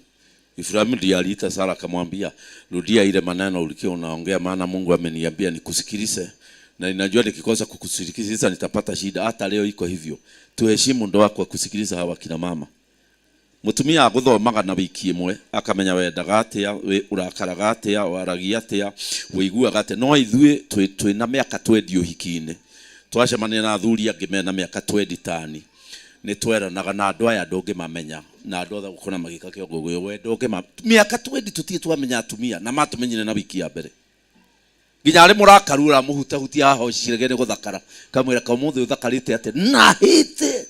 Ibrahimu ndiye aliita Sara akamwambia, rudia ile maneno ulikuwa unaongea, maana Mungu ameniambia nikusikilize, na ninajua nikikosa kukusikiliza nitapata shida. Hata leo iko hivyo. Tuheshimu ndoa kwa kusikiliza hawa kina mama. Mutumia aguthomaga na wiki ĩmwe akamenya wendaga atĩa, ũrakaraga atĩa, waragia atĩa, wĩiguaga atĩa. No ithuĩ twĩna mĩaka 20 ũhiki-inĩ, twacemania na athuri angĩ mena mĩaka 20 tani, nĩ tweranaga na andũ aya ndũngĩmamenya, na andũ othe gũkona magĩka kĩongo gũyũ, we ndũngĩma mĩaka 20 tũtirĩ twamenya atumia, na matũmenyire na wiki ya mbere. Nginya arĩ mũrakaru ũramũhutahutia haha ũcirege nĩ gũthakara, kamwĩra kamũthĩ ũthakarĩte atĩa na hĩte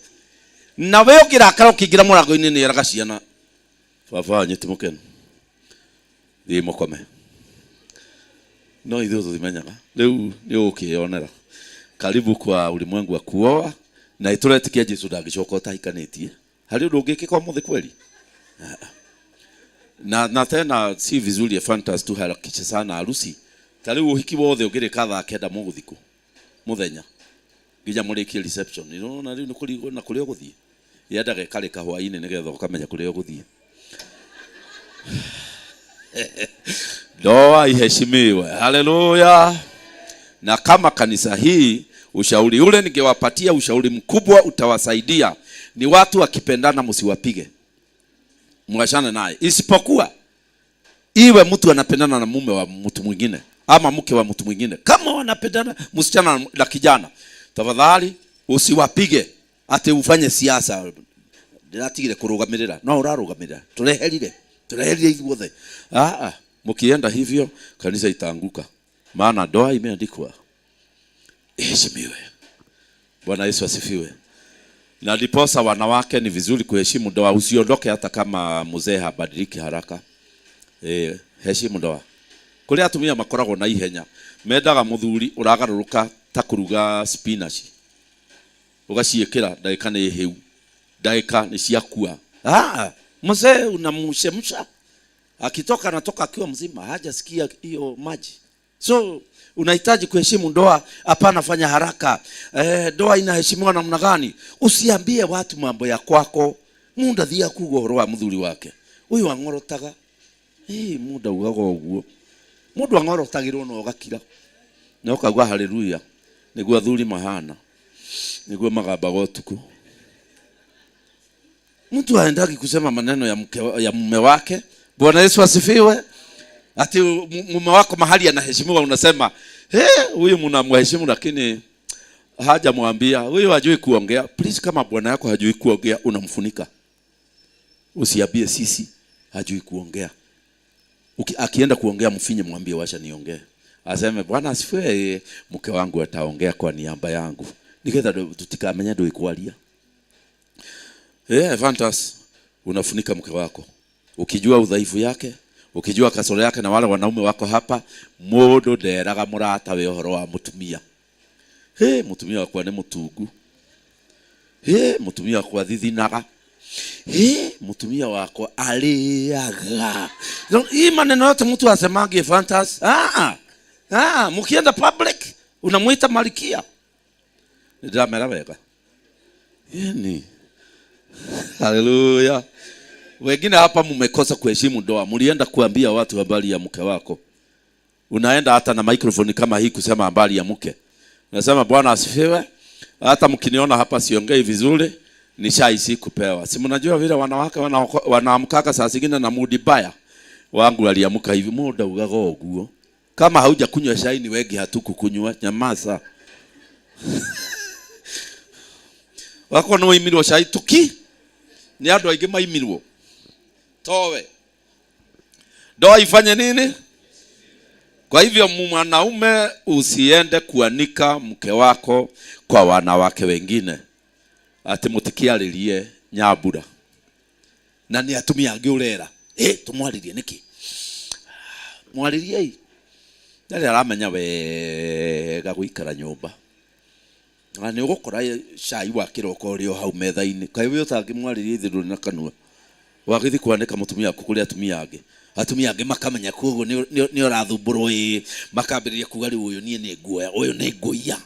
na we ũngĩrakara ũkĩingĩra mũrango-inĩ nĩ eraga ciana, baba wanyu ti mũkenu, thiĩ mũkome. No ithuĩ tũtimenyaga. Rĩu nĩ ũgũkĩyonera. Karibu kwa ulimwengu wa kuoa, na tũretĩkia Jesu ndangĩcoka ũtahikanĩtie. Harĩ ũndũ ũngĩkĩka ũmũthĩ kweli? Na tena si vizuri Ephantus tuharakishe sana harusi. Ta rĩu ũhiki wothe ũngĩrĩka thaa 9 mũgũthikũ mũthenya nginya mũrĩkie reception, nĩũrona rĩu nĩ kũrigwo na kũrĩa ũgũthiĩ. Yendaga ĩkarĩka hwaĩ-inĩ nĩgetha ũkamenya kũrĩa ũgũthiĩ. Ndoa iheshimiwe. Haleluya. Na kama kanisa hii, ushauri ule ningewapatia, ushauri mkubwa utawasaidia, ni watu wakipendana msiwapige, mwachane naye. Isipokuwa iwe mtu anapendana na mume wa mtu mwingine ama mke wa mtu mwingine. Kama wanapendana msichana na kijana, tafadhali usiwapige ati ufanye siasa. Ndiratigire kurugamirira, no urarugamirira, tureherire, tureherire ithuothe. Mkienda hivyo kanisa itaanguka, maana ndoa imeandikwa iheshimiwe. Bwana Yesu asifiwe. Na ndiposa wanawake ni vizuri kuheshimu ndoa. Usiondoke hata kama mzee habadiliki haraka. Heshimu ndoa. Kuri atumia makoragwo na ihenya, mendaga muthuri uragarũrũka ta kũruga spinach, ũgaciĩkĩra ndagĩka nĩ hĩu, ndagĩka nĩ ciakua. Mzee unamshemsha, akitoka anatoka akiwa mzima, hajasikia hiyo maji. So unahitaji kuheshimu ndoa, hapana fanya haraka. Ndoa inaheshimiwa namna gani? Usiambie watu mambo ya kwako. Mundu athia kuga uhoro wa muthuri wake, uyu ang'orotaga. Mundu augaga uguo, mundu ang'orotagirwo na ugakira na ukauga haleluya. Niguo athuri mahana, niguo magambaga utuku. Mtu haendagi kusema maneno ya mke, ya mume wake. Bwana Yesu asifiwe. Ati mume wako mahali anaheshimiwa unasema, "Hey, huyu mnamheshimu lakini hajamwambia, huyu hajui kuongea." Please, kama bwana yako hajui kuongea unamfunika. Usiambie sisi hajui kuongea. Akienda kuongea mfinye, mwambie wacha niongee. Aseme Bwana asifiwe, mke wangu ataongea kwa niaba yangu. Nigetha tutikamenya ndui kwaria. Fantas, unafunika mke wako. Ukijua udhaifu yake, ukijua kasoro yake, na wale wanaume wako hapa, mundu nderaga murata we uhoro wa mutumia. He, mutumia wakwa ni mutungu. He, mutumia wakwa thithinaga. He, mutumia wakwa aliaga. Hii maneno yote mtu asemangi Fantas. Mukienda public unamuita malikia. Ndamera wega. Yeni. Haleluya. Wengine hapa mmekosa kuheshimu ndoa. Mlienda kuambia watu habari ya mke wako. Unaenda hata na microphone kama hii kusema habari ya mke. Unasema Bwana asifiwe. Hata mkiniona hapa siongei vizuri, ni shai si kupewa. Si mnajua vile wanawake wanaamkaka saa zingine na mood baya. Wangu aliamka hivi, muda ugaga uguo. Kama haujakunywa chai ni wengi hatukukunywa, nyamaza. Wako no imirwo chai tuki. Ni andu aingi maimirwo. Towe. Ndoa ifanye nini? Kwa hivyo mwanaume usiende kuanika mke wako kwa wanawake wengine. Ati mutikiaririe nyambura. Na ni atumia angi urera. Tumwaririe niki? Mwaririe. Ndari aramenya wega guikara nyumba. Na ni ugukora cai wa kiroko uri o hau metha-ini. Kaĩ we ũtangĩmwarĩria ithe ndũrĩ na kanua. Wagĩthiĩ kwanĩka mũtumia waku kũrĩ atumia angĩ. Atumia angĩ makamenya koguo nĩ ũrathumbũrwo ĩ, makambĩrĩria kuga rĩu ũyũ niĩ nĩ nguoya, ũyũ nĩ ngũiya.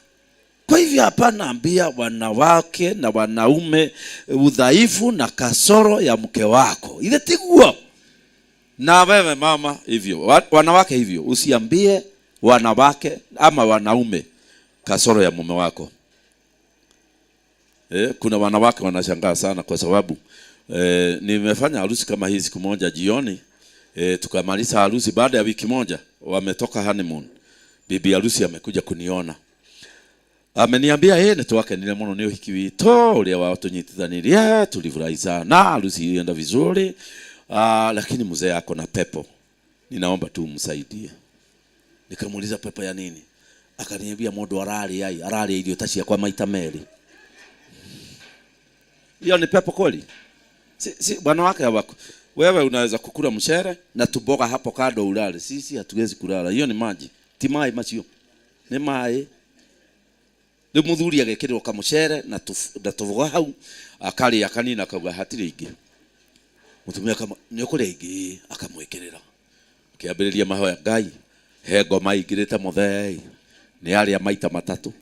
Kwa hivyo hapana ambia wanawake na wanaume udhaifu na kasoro ya mke wako. Ile tiguo. Na wewe mama hivyo, wanawake hivyo, usiambie wanawake ama wanaume kasoro ya mume wako. Kuna wanawake wanashangaa sana kwa sababu nimefanya harusi kama hii siku moja jioni, tukamaliza harusi baada ya wiki moja wametoka honeymoon. Bibi harusi amekuja kuniona. Ameniambia yeye nitwakenire muno ni uhiki witu uria watunyitithanirie, tulifurahi sana, harusi ilienda vizuri. Lakini mzee ako na pepo. Ninaomba tu umsaidie. Nikamuuliza pepo ya nini? Akaniambia mundu araria ai, araria irio ta ciakwa maita meri. Hiyo ni pepo kweli? Si bwana wake hawako. Wewe unaweza kukula mchere na tuboga hapo kando ulale. Sisi hatuwezi kulala. Hiyo ni maji. Ti mai macio. Ni mai. Ni muthuri agekirwo kamucere na na tuboga hau akaria kanina akauga hatiri ingi. Mutumia kama ni ukuria ingi akamwikirira. Kiambiriria mahoya Ngai he ngoma ingirite muthei. Ni aria maita matatu.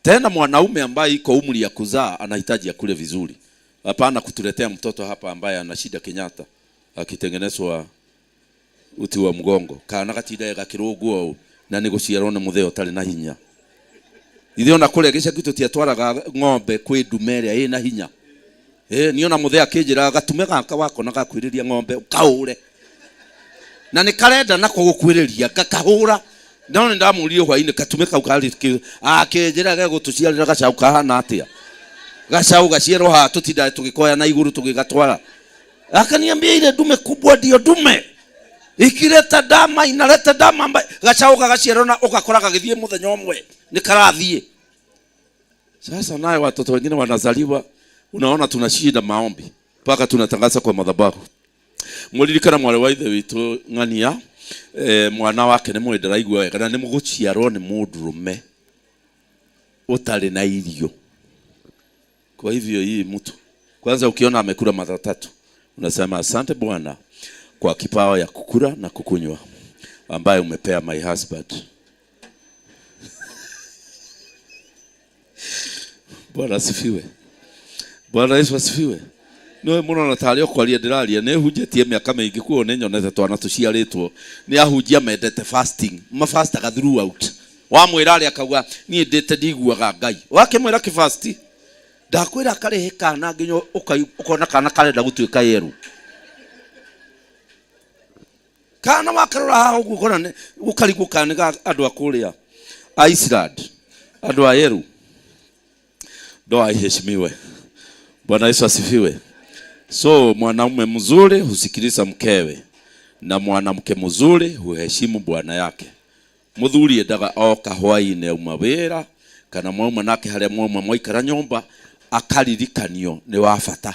Tena mwanaume ambaye iko umri ya kuzaa anahitaji akule vizuri. Hapana kutuletea mtoto hapa ambaye ana shida Kenyatta akitengenezwa uti wa mgongo. Kana gatinda gakirugwo na ni guciarwo ni muthee utari na hinya. Ithe ona kuria gicagi tutiatwaraga ng'ombe kwi ndume ĩrĩa ĩna hinya. Niĩ ona muthee akĩnjĩra gatume gaka wako na gakwĩrĩria ng'ombe ũkaũre. Na nĩ karenda nako gũkwĩrĩria gakahũra. No nĩ ndamũririe hwainĩ gatume kau karĩ kĩ, akĩnjĩra gegũtũciarĩra gacaũ kahana atĩa. Gacaũ gaciarwo haha tũtindaga tũgĩkoya na igũrũ tũgĩgatwara. Akaniambia ile ndume kubwa ndio ndume. Ikileta dama inaleta dama ambaye gacaũ gagaciarwo na ũgakora gagĩthiĩ mũthenya ũmwe nĩ karathiĩ. Sasa naye watoto wengine wanazaliwa, unaona tuna shida maombi mpaka tunatangaza kwa madhabahu. Muririkana mwari wa ithe witũ ng'ania, mwana wake nĩ mwĩ ndaraigua wega na nĩ mũgũciarwo nĩ mũndũrũme ũtarĩ na irio. Kwa hivyo hii mtu Kwanza ukiona amekula mara tatu, unasema asante Bwana kwa kipawa ya kukula na kukunywa ambaye umepea my husband. Bwana asifiwe. Bwana Yesu asifiwe. Niwe muno na tarĩ okwaria ndĩraria nĩ hunjĩtie mĩaka mĩingĩ kuo nĩ nyonete twana tũciarĩtwo nĩ ahunjia mendete fasting mafastaga throughout wamwĩra arĩa akauga niĩ ndĩte ndiguaga Ngai wakĩmwĩra kĩfasti ndakwĩra akarehe kana nginya ũkona kana karenda gũtuĩka yerũ kana wakarora haha ũguo ũkona gũkarigwo kana nĩ ga andũ a kũrĩa Iceland andũ a yerũ. Ndoa iheshimiwe. Bwana Yesu asifiwe. So mwanaume mzuri husikiliza mkewe na mwanamke mzuri huheshimu bwana yake. Muthuri endaga oka hwainĩ auma wĩra kana mwauma nake harĩa mwauma mwaikara nyũmba akaririkanio nĩ wa bata.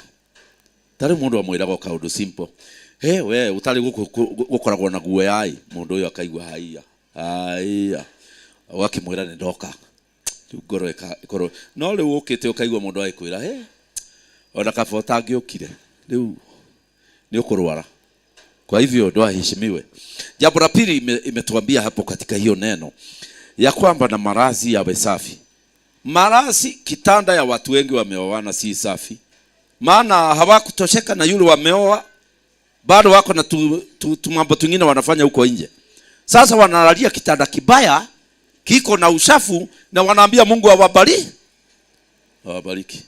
Tarĩ mũndũ amwĩraga kaũndũ simple. He we ũtarĩ gũkoragwo na guoya ĩ mũndũ ũyũ akaigua haiya haiya ũgakĩmwĩra nĩ ndoka rĩu ngoro ĩkorwo no rĩu ũkĩte ũkaigua mũndũ agĩkwĩra he ona kaba ũtangĩũkire rĩu nĩ ũkũrwara. Kwa hivyo ndoa iheshimiwe. Jambo la pili imetuambia hapo katika hiyo neno ya kwamba na marazi yawe safi. Marazi, kitanda ya watu wengi wameoana si safi, maana hawakutosheka na yule wameoa, bado wako na tu mambo tungine wanafanya huko nje. Sasa wanalalia kitanda kibaya kiko na uchafu na wanaambia Mungu awabariki. Awabariki.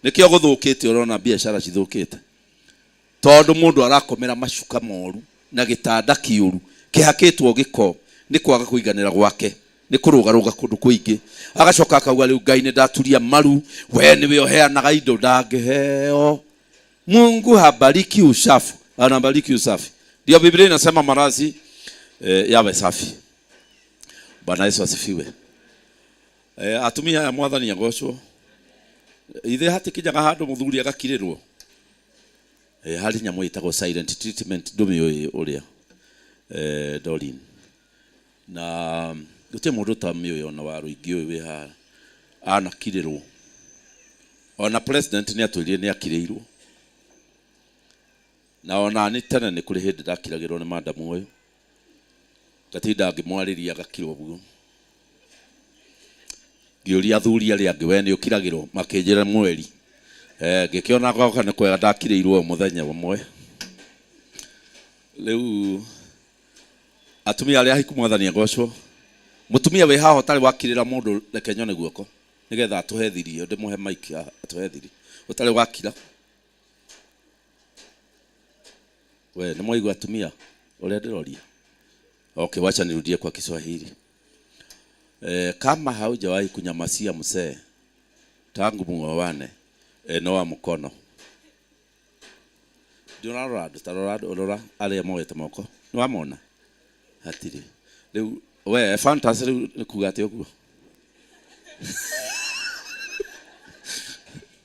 Nikio guthukite urona biashara cithukite. Tondu mundu arakomera macuka moru na gitanda kiuru kihakitwo giko ni kwaga kuiganira gwake ni kurugaruga kundu kuingi agacoka akauga riu Ngai ni ndaturia maru we niwe uheanaga indo ndangiheo. Mungu habariki uchafu, anabariki usafi. Ndio Biblia inasema marazi yawe safi. Bwana Yesu asifiwe. Atumia ya mwathani agocwo ithe hatikinyaga handu muthuri agakirirwo. Hari nyamu ĩtagwo silent treatment ndũmĩũĩ ũrĩa Doreen na gũtirĩ mũndũ ũtamĩũĩ ona wa rũingĩ ũyũ wĩ haha anakirĩrwo. Ona president nĩ atwĩrire nĩ akirĩirwo na ona nĩ tene nĩ kũrĩ hĩndĩ ndakiragĩrwo nĩ madamu ũyũ ngatinda ngĩmwarĩria agakira ũguo ngĩũria athuri arĩa angĩ we nĩ ũkiragĩrwo makĩnjĩra mweri ngĩkĩona goka nĩ kwega ndakirĩirwo mũthenya ũmwe. Rĩu atumia arĩa ahiku mwathani agocwo. Mũtumia wĩ haha ũtarĩ wakirĩra mũndũ reke nyone guoko nĩgetha atũhe thiri ndĩmũhe mic atũhe thiri ũtarĩ wakira. We nĩ mwaigua atumia ũrĩa ndĩroria? Okay, wacha nirudie kwa Kiswahili. Kama haujawahi kunyamasia mzee tangu muoane, noa mkono. Ndũrarora andũ, ta rora andũ, rora arĩa moete moko. Nĩwamona? Hatirĩ. Rĩu we fantasy rĩu nĩ kuga atĩa ũguo?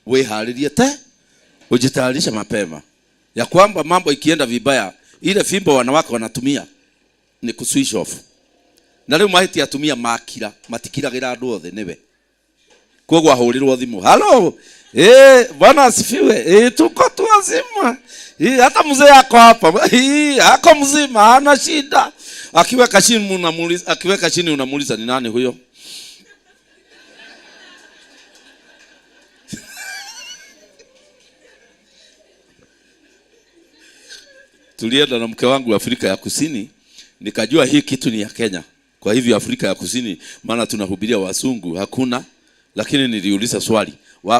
Wĩharĩrie te ujitayarishe mapema ya kwamba mambo ikienda vibaya ile fimbo wanawake wanatumia ni ku switch off. Na rĩu mahĩtia atumia makira matikiragĩra andũ othe nĩwe. Koguo ahũrĩrwo thimũ, halo, bwana asifiwe, tuko tu wazima, hata mzee ako hapa, ako mzima hana shida. Akiweka chini unamuuliza, akiweka chini unamuuliza ni nani huyo? Tulienda na mke wangu Afrika ya Kusini, nikajua hii kitu ni ya Kenya. Kwa hivyo Afrika ya Kusini maana tunahubiria wasungu hakuna, lakini niliuliza swali.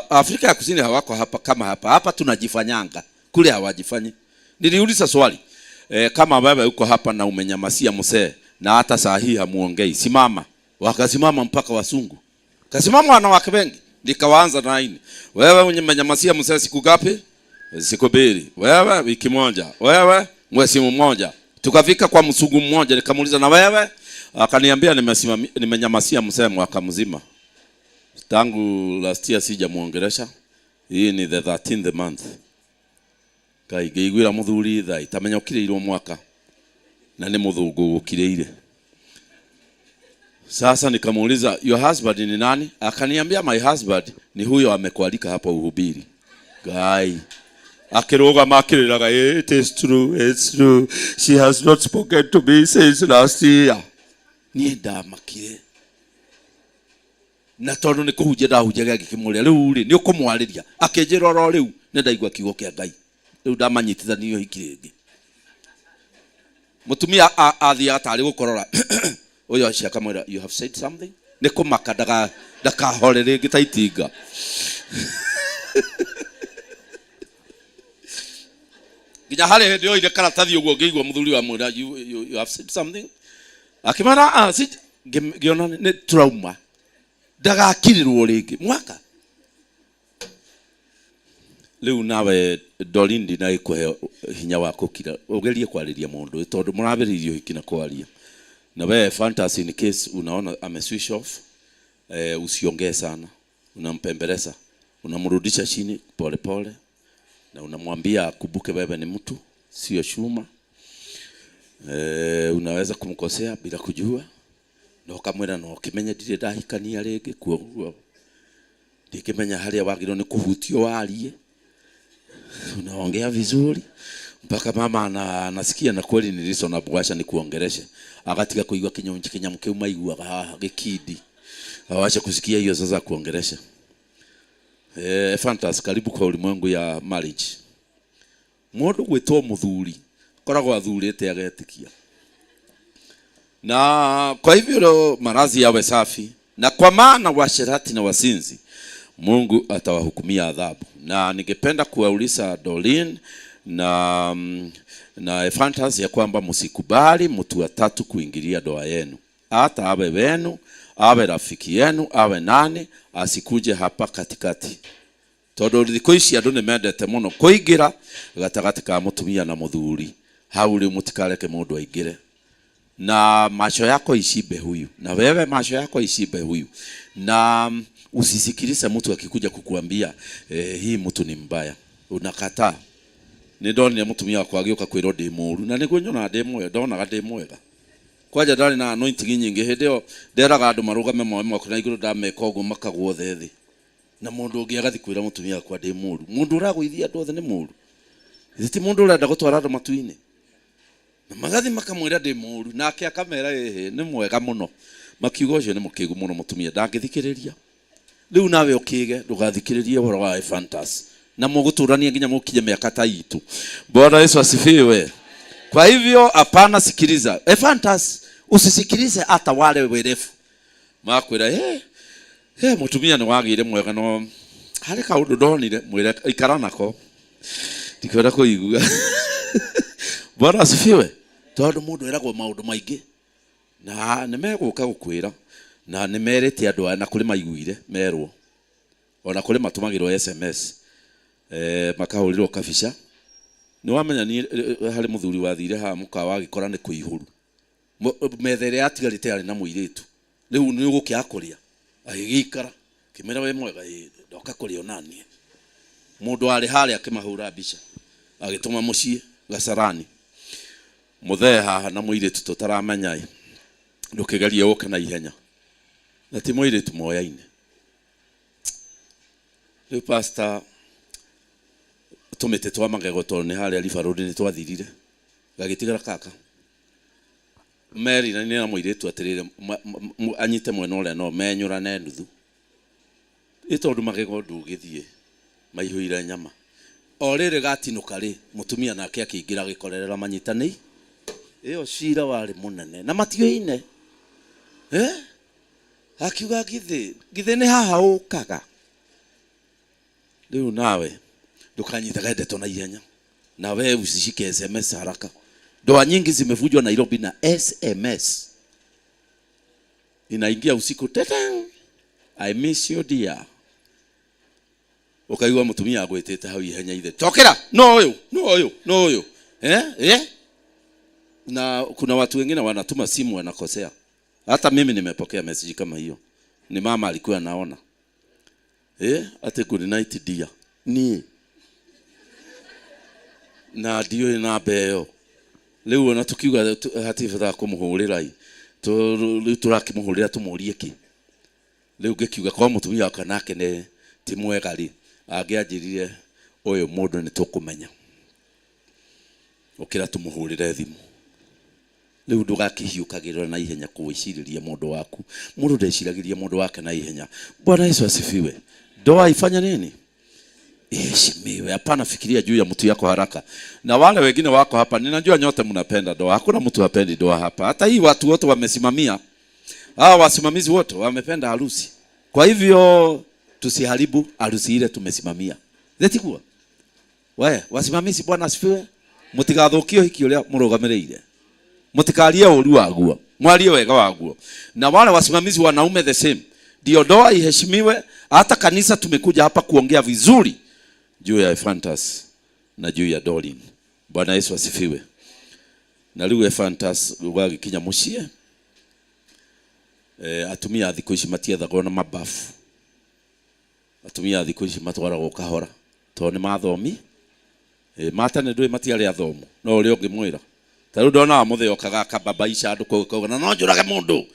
Afrika ya Kusini hawako hapa kama hapa. Hapa tunajifanyanga, kule hawajifanyi. Niliuliza swali. Kama baba yuko hapa na umenyamasia mzee na hata saa hii hamuongei, simama. Wakasimama mpaka wasungu. Kasimama wanawake wengi. Nikawaanza na nini? Wewe umenyamasia mzee siku ngapi? Siku mbili. Wewe wiki moja. Wewe mwezi mmoja. Tukafika kwa msungu mmoja nikamuuliza na wewe? Akaniambia nimenyamasia mzee mwaka mzima. Tangu last year sijamuongelesha. Hii ni the 13th month. Ngai ngĩiguĩra mũthuri tha itamenya ũkirĩirwo mwaka na nĩ mũthũngũ gũkirĩire. Sasa nikamuuliza your husband ni nani? Akaniambia my husband ni huyo amekualika hapa uhubiri. Ngai akĩrũgama akĩrĩraga, "It is true, it's true, she has not spoken to me since last year." Niĩ ndamakire na tondũ nĩ kũhunjia ndahunjagia, ngĩkĩmũria, "Rĩu rĩ, nĩ ũkũmwarĩria?" Akĩnjĩra, "Oro rĩu nĩ ndaigua kiugo kĩa Ngai, rĩu ndamanyitithanirie ũhiki rĩngĩ." Mũtumia athiaga tarĩ gũkorora ũyũ acio, akamwĩra, "You have said something." Nĩ kũmaka ndakahore rĩngĩ ta itinga. Nginya harĩ hĩndĩ oire karatathi ũguo, ngĩigua mũthuri wa mwĩra, You have said something." Akĩmera, "Ah, ngĩona nĩ trauma, ndagakirirwo rĩngĩ mwaka rĩu. Nawe Doreen, ndinagĩkũhe hinya wa kũkira, ũgerie kwarĩria mũndũ tondũ mũrambĩrĩirie ũhiki na kwaria. Na we Fantasy, in case unaona ame switch off, usiongee sana, unampembeleza, unamrudisha chini pole pole na unamwambia akumbuke wewe ni mtu, sio chuma. Unaweza kumkosea bila kujua, na ukamwĩra no ũkĩmenye ndirĩ ndahikania rĩngĩ, kuoguo ndingĩmenya harĩa wagĩrĩirwo nĩ kũhutio warie. Unaongea vizuri mpaka mama anasikia na kweli ni reasonable, acha nikuongeleshe. Agatiga kuigua kinyonji kinyamu kiu maiguaga haha gĩkindi, awache kusikia hiyo sasa kuongelesha. Fantas, karibu kwa ulimwengu ya marriage. Mũndũ gwĩtwo mũthuri koragwo athurĩte agetĩkia, na kwa hivyo marazi yawe safi, na kwa maana washerati na wasinzi Mungu atawahukumia adhabu. Na ningependa kuwauliza Doreen na Ephantas ya kwamba msikubali mtu wa tatu kuingilia ndoa yenu, hata awe wenu, awe rafiki yenu, awe nani, asikuje hapa katikati, tondu thikũ ici andũ nĩ mendete mũno kũingĩra gatagatĩ ka mũtumia na mũthuri. Hau rĩu mũtikareke mũndũ aingĩre. Na macho yako ishibe huyu, na wewe macho yako ishibe huyu, na usisikilize mtu akikuja kukuambia hii mtu ni mbaya, unakataa. Nĩ ndonire mũtumia wakwa agĩũka kwĩrwo ndĩ mũru, na nĩguo nyonaga ndĩ mwega, ndonaga ndĩ mwega. Kwanja ndarĩ na anointing nyingĩ hĩndĩ ĩyo, nderaga andũ marũgame moe moko na igũrũ, ndameka ũguo makagwo othe thĩ. Na mũndũ ũngĩ agathiĩ kwĩra mũtumia wakwa ndĩ mũru. Mũndũ ũragũithia andũ othe nĩ mũru? Githĩ ti mũndũ ũrenda gũtwara andũ matu-inĩ? Na magathi makamwĩra ndĩ mũru, nake akamera ĩhĩ, nĩ mwega mũno. Makiuga ũcio nĩ mũkĩgu mũno, mũtumia ndangĩthikĩrĩria. Rĩu nawe ũkĩge ndũgathikĩrĩrie ũhoro wa Ephantas, na mũgũtũrania nginya mũkinye mĩaka ta itũ. Bwana Yesu asifiwe. Kwa hivyo hapana, sikiliza Ephantas, usisikilize hata wale werefu makwĩra, hey, mũtumia nĩ wagĩire mwega, no harĩ kaũndũ ndonire. Mwĩre ikara nako, ndikwenda kũigua. Bwana asifiwe. Tondũ mũndũ eragwo maũndũ maingĩ na nĩ megũka gũkwĩra, na nĩ merĩte andũ aya, na kũrĩ maiguire merwo, ona kũrĩ matũmagĩrwo SMS, makahũrĩrwo kabica. Nĩ wamenya niĩ harĩ mũthuri wathire haha mũkawa agĩkora nĩ kũihũru. Metha ĩrĩa yatigarĩte yarĩ na mũirĩtu, rĩu nĩ ũgũkĩaga kũrĩa, agĩgĩikara kĩmera, "We mwega?" "Ĩ, ndoka kũrĩa onaniĩ." Mũndũ warĩ harĩa akĩmahũra mbica agĩtũma mũciĩ Gacarani, mũthee haha na mũirĩtu tũtaramenya ĩ, ndũkĩgerie ũke na ihenya, na ti mũirĩtu moyaine. Rĩu pastor, tũmĩtĩ twa magego tondũ nĩ harĩa River Road nĩ twathirire, gagĩtigara kaka merira na mũirĩtu atĩrĩrĩ, anyite mwena ũrĩa no menyũrane nuthu ĩ, tondũ magego ndũgĩthiĩ maihũire nyama. O rĩrĩ gatinũka rĩ, mũtumia nake akĩingĩra agĩkorerera manyitanĩi. Ĩyo cira warĩ mũnene na matioine, eh? Akiuga, "Githĩ githĩ nĩ haha ũkaga rĩu?" Nawe ndũkanyitaga ndeto na ihenya, na wewe usishike SMS haraka. Ndoa nyingi zimevunjwa Nairobi na SMS inaingia usiku, tete, "I miss you dear." Ukaigua mutumia agwĩtĩte hau ihenya, ithe tokera, no ũyũ, no ũyũ, no ũyũ, eh eh. Na kuna watu wengine wanatuma simu wanakosea. Hata mimi nimepokea message kama hiyo, ni mama alikuwa anaona ati "Good night dear." Ni na ndiũĩ namba ĩyo. Rĩu ona tukiuga hatirĩ bata kũmũhũrĩra ĩ, rĩu tũrakĩmũhũrĩra tũmũrie kĩ? Rĩu ngĩkiuga kwa mũtumia wakwa nake nĩ ti mwega rĩ, angĩanjĩrire Ũyũ mũndũ nĩ tũkũmenya. Ũkĩra tũmũhũrĩre thimũ. Rĩu ndũgakĩhiũkagĩrĩra na ihenya kũwĩcirĩria mũndũ waku. Mũndũ ndeciragĩria mũndũ wake na ihenya. Bwana Yesu asifiwe. Ndoa ifanye nini? Iheshimiwe. Hapana fikiria juu ya mtu yako haraka. Na wale wengine wako hapa, ninajua nyote mnapenda ndoa. Hakuna mtu hapendi ndoa hapa. Hata hii watu wote wamesimamia. Hawa wasimamizi wote wamependa harusi. Kwa hivyo tusiharibu harusi ile tumesimamia. Letikuwa. We, wasimamizi Bwana asifiwe. Mutigathukie uhiki uria murugamiriire. Mutikarie uru waguo. Mwarie wega waguo. Na wale wasimamizi wanaume the same. Ndio ndoa iheshimiwe. Hata kanisa tumekuja hapa kuongea vizuri juu ya Ephantus na juu ya Doreen. Bwana Yesu asifiwe. Na riu Ephantus gwagikinya muciĩ, atumia a thikũ ici matiethagwo na mabafu. Atumia a thikũ ici matwaragwo kahora tondũ nĩ mathomi. Matene ndũĩ matiarĩ athomu, no ũrĩa ũngĩmwĩra. Ta rĩu ndonaga mũthee okaga akababaica andũ kũu akauga, na no njũrage mũndũ.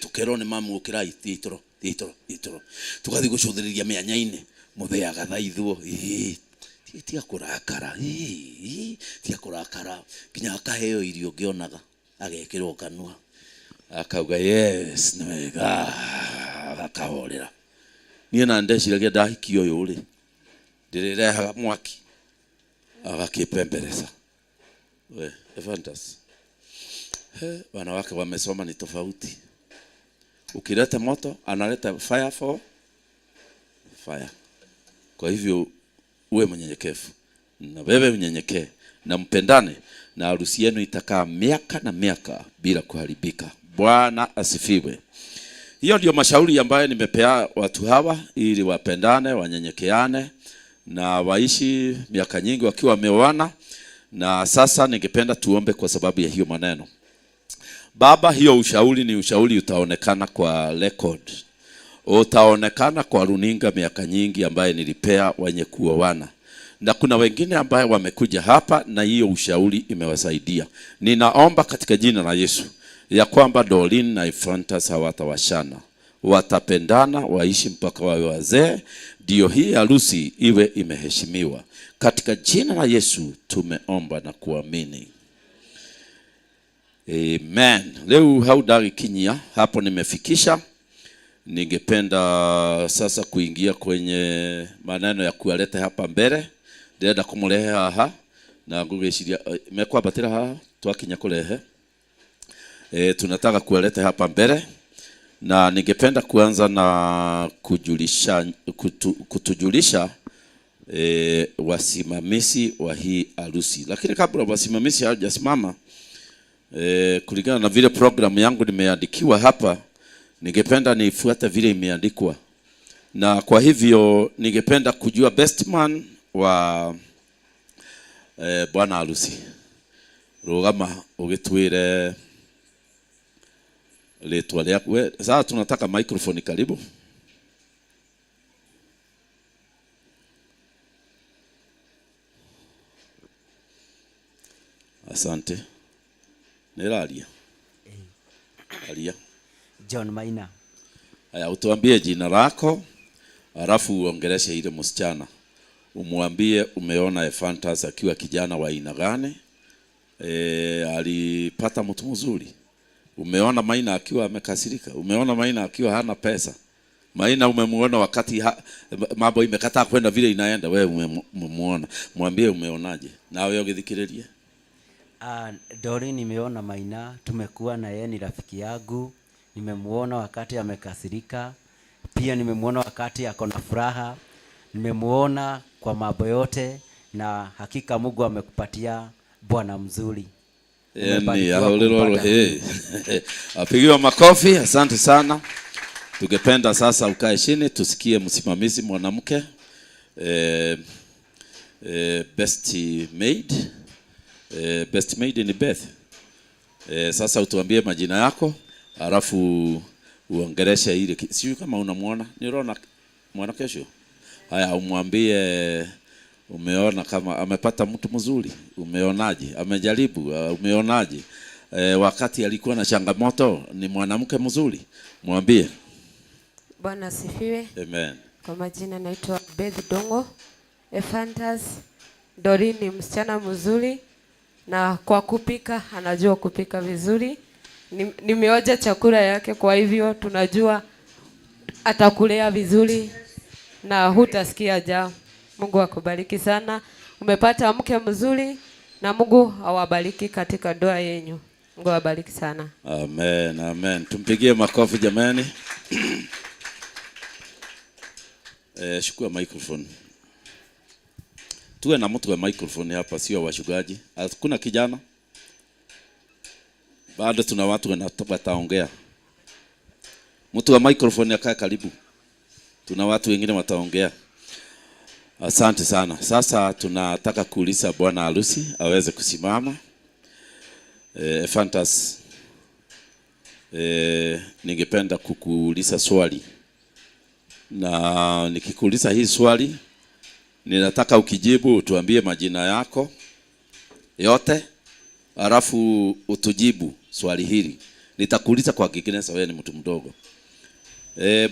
Tũkerwo nĩ mamu ũkĩrai, thiĩ toro, thiĩ toro, thiĩ toro. Tũgathiĩ gũcũthĩrĩria mĩanya-inĩ, mũthee agathaithwo. Tiga kũrakara, tiga kũrakara. Nginya akaheo irio ngĩonaga, agekĩrwo kanua. Akauga, yes, nĩ wega, akahorera. Niĩ na ndeciragia ndahikio ũyũ rĩ, ndĩrĩrehaga mwaki. Agakipembeleza. We, Ephantus. He, wanawake wamesoma ni tofauti. Ukileta moto, analeta fire for fire. Kwa hivyo uwe mnyenyekevu na wewe unyenyekee na mpendane, na harusi yenu itakaa miaka na miaka bila kuharibika. Bwana asifiwe. Hiyo ndio mashauri ambayo nimepea watu hawa ili wapendane, wanyenyekeane na waishi miaka nyingi wakiwa wameoana. Na sasa ningependa tuombe kwa sababu ya hiyo maneno. Baba, hiyo ushauri ni ushauri utaonekana kwa record. Utaonekana kwa runinga miaka nyingi ambaye nilipea wenye kuoana. Na kuna wengine ambaye wamekuja hapa na hiyo ushauri imewasaidia. Ninaomba katika jina la Yesu ya kwamba Doreen na Ephantus hawatawashana. Watapendana, waishi mpaka wawe wazee, ndio hii harusi iwe imeheshimiwa. Katika jina la Yesu tumeomba na kuamini. Amen. Leo haudagikinyia hapo nimefikisha. Ningependa sasa kuingia kwenye maneno ya kuwaleta hapa mbele. Ndĩrenda kũmũrehe haha na ngũgĩciria mekwambatĩra haha twakinya kũrehe. Tunataka kuwaleta hapa mbele na ningependa kuanza na kutujulisha wasimamizi wa hii harusi. Lakini kabla wasimamizi hawajasimama, kulingana na vile program yangu nimeandikiwa hapa, ningependa nifuate vile imeandikwa. Na kwa hivyo ningependa kujua best man wa bwana harusi. Rugama ugitwire ritwa rĩaku. We, sasa tunataka microphone karibu. Asante. Neraria. Aria. John Maina. Haya, utuambie jina lako, alafu uongeleshe ile msichana. Umwambie umeona Ephantus akiwa kijana wa aina gani? Alipata mtu mzuri. Umeona Maina akiwa amekasirika. Umeona Maina akiwa hana pesa. Maina umemuona wakati mambo imekataa kwenda vile inaenda, wewe umemuona. Mwambie umeonaje? Na wewe ugithikiririe. Doreen, nimeona Maina, tumekuwa na yeye, ni rafiki yangu. Nimemuona wakati amekasirika, pia nimemuona wakati ako na furaha. Nimemuona kwa mambo yote, na hakika Mungu amekupatia bwana mzuri. Yaani, apigiwa makofi, asante sana. Tungependa sasa ukae chini tusikie msimamizi mwanamke, best maid. Best maid ni Beth. Sasa utuambie majina yako, alafu uongeleshe ile sijui kama unamuona. Niona mwana kesho. Haya, umwambie umeona kama amepata mtu mzuri, umeonaje? Amejaribu, umeonaje? Wakati alikuwa na changamoto ni mwanamke mzuri, mwambie. Bwana asifiwe. Amen. Kwa majina naitwa Beth Dongo. Ephantus, Doreen ni msichana mzuri na kwa kupika anajua kupika vizuri. Nimeoja chakula yake, kwa hivyo tunajua atakulea vizuri na hutasikia njaa. Mungu akubariki sana. Umepata mke mzuri na Mungu awabariki katika ndoa yenu. Mungu awabariki sana. Amen, amen. Tumpigie makofi jamani. Shukua microphone. Tuwe na mtu wa microphone hapa, sio washugaji. Hakuna kijana. Bado tuna watu wataongea. Mtu wa microphone akae karibu. Tuna watu wengine wataongea. Asante sana. Sasa tunataka kuuliza bwana harusi aweze kusimama. Ephantus, ningependa kukuuliza swali. Na nikikuuliza hii swali, ninataka ukijibu utuambie majina yako yote, alafu utujibu swali hili. Nitakuuliza kwa Kiingereza, wewe ni mtu mdogo.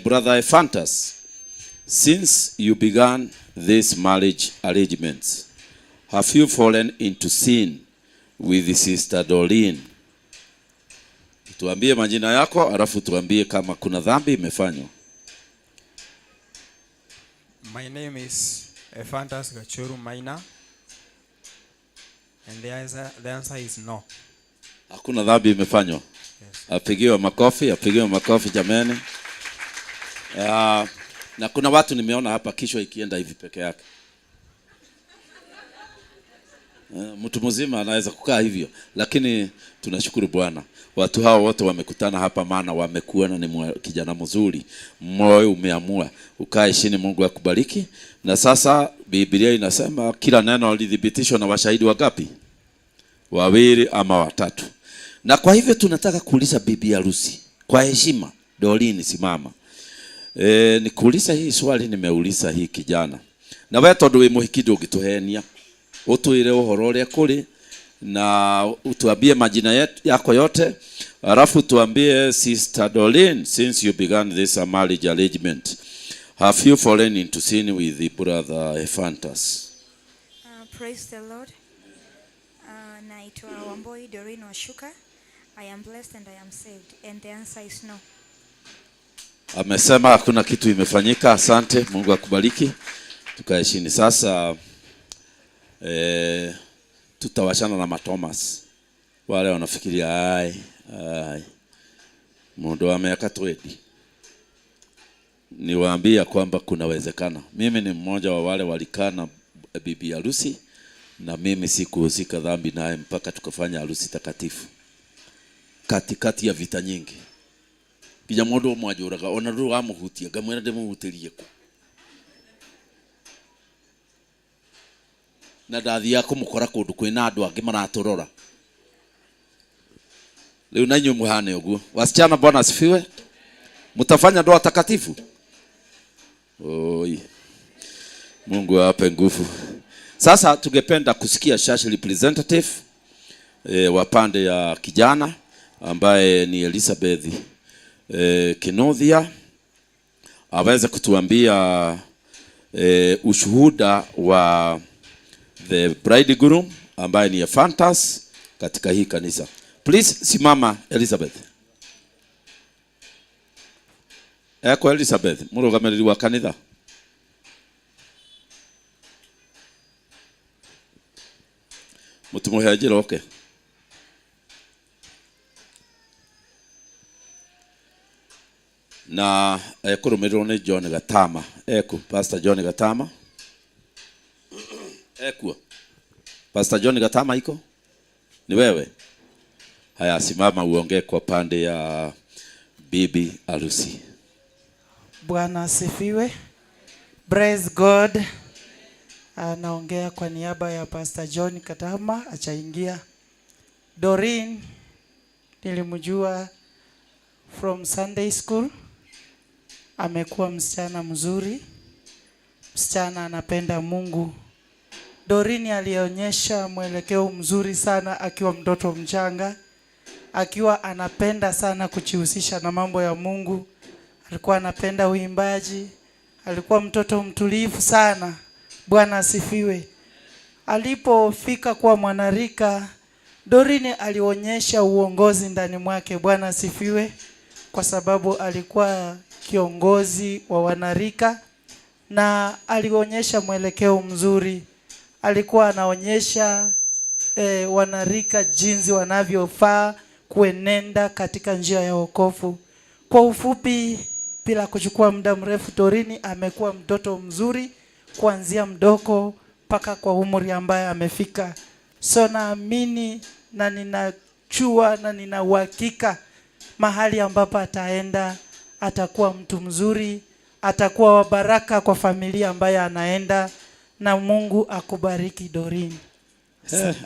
Brother Ephantus, since you began this marriage arrangements, have you fallen into sin with Sister Doreen? Tuambie majina yako, alafu tuambie kama kuna dhambi imefanywa. My name is Ephantus Gachoru Maina, and the answer is no. Hakuna dhambi imefanywa. Yes. Apigiwe makofi, apigiwe makofi jameni. Na kuna watu nimeona hapa kichwa ikienda hivi peke yake. Mtu mzima anaweza kukaa hivyo, lakini tunashukuru Bwana. Watu hao wote wamekutana hapa maana wamekuona ni kijana mzuri. Moyo umeamua ukae chini, Mungu akubariki. Na sasa Biblia inasema kila neno lilithibitishwa na washahidi wangapi? Wawili ama watatu. Na kwa hivyo tunataka kuuliza bibi harusi kwa heshima, Doreen simama. Nikuuliza hii swali nimeuliza hii kijana. Na wewe tondu wi muhiki ndungituhenia. Utwire uhoro uria kuri na utuambie majina yako yote, alafu tuambie Sister Doreen, since you began this marriage arrangement, have you fallen into sin with the brother Ephantus? Praise the Lord. Naitwa Wamboi Doreen Washuka. I am blessed and I am saved. And the answer is no. Amesema hakuna kitu imefanyika. Asante, Mungu akubariki. Tukae chini sasa. Tutawachana na Thomas. Wale wanafikiria ai ai mundu wa miaka 20. Niwaambia kwamba kunawezekana. Mimi ni mmoja wa wale walikaa na bibi harusi na mimi sikuhusika dhambi naye mpaka tukafanya harusi takatifu. Katikati ya vita nyingi. Kija mundu mwanjuraga ona ruru wamuhutia ngamwira ndimuhutirie ku. Na ndathiaga kumukora kundu kwina andu angi maraturora. Riu na inyuĩ muhane ũguo. Wasichana, Bwana asifiwe. Mtafanya ndoa takatifu. Oi. Mungu awape nguvu. Sasa tungependa kusikia church representative wa pande ya kijana ambaye ni Elizabeth Kinothia aweze kutuambia ushuhuda wa the bridegroom ambaye ni Ephantus katika hii kanisa. Please simama Elizabeth. Eko Elizabeth, murugamiriri wa kanitha. Mutumuhe njira oke. Na ekurumirirwo ni John Gatama. Eku Pastor John Gatama. Ekuo. Pastor John Gatama iko? Ni wewe? Haya, simama uongee kwa pande ya bibi harusi. Bwana asifiwe. Praise God. Anaongea kwa niaba ya Pastor John Katama achaingia. Doreen nilimjua from Sunday school. Amekuwa msichana mzuri. Msichana anapenda Mungu. Doreen alionyesha mwelekeo mzuri sana akiwa mtoto mchanga, akiwa anapenda sana kujihusisha na mambo ya Mungu. Alikuwa anapenda uimbaji, alikuwa mtoto mtulivu sana, Bwana asifiwe. Alipofika kuwa mwanarika, Doreen alionyesha uongozi ndani mwake. Bwana asifiwe, kwa sababu alikuwa kiongozi wa wanarika na alionyesha mwelekeo mzuri. Alikuwa anaonyesha wanarika jinsi wanavyofaa kuenenda katika njia ya wokovu. Kwa ufupi, bila kuchukua muda mrefu, Doreen amekuwa mtoto mzuri kuanzia mdogo mpaka kwa umri ambaye amefika. So naamini na ninajua na nina uhakika mahali ambapo ataenda atakuwa mtu mzuri, atakuwa wa baraka kwa familia ambayo anaenda, na Mungu akubariki Doreen.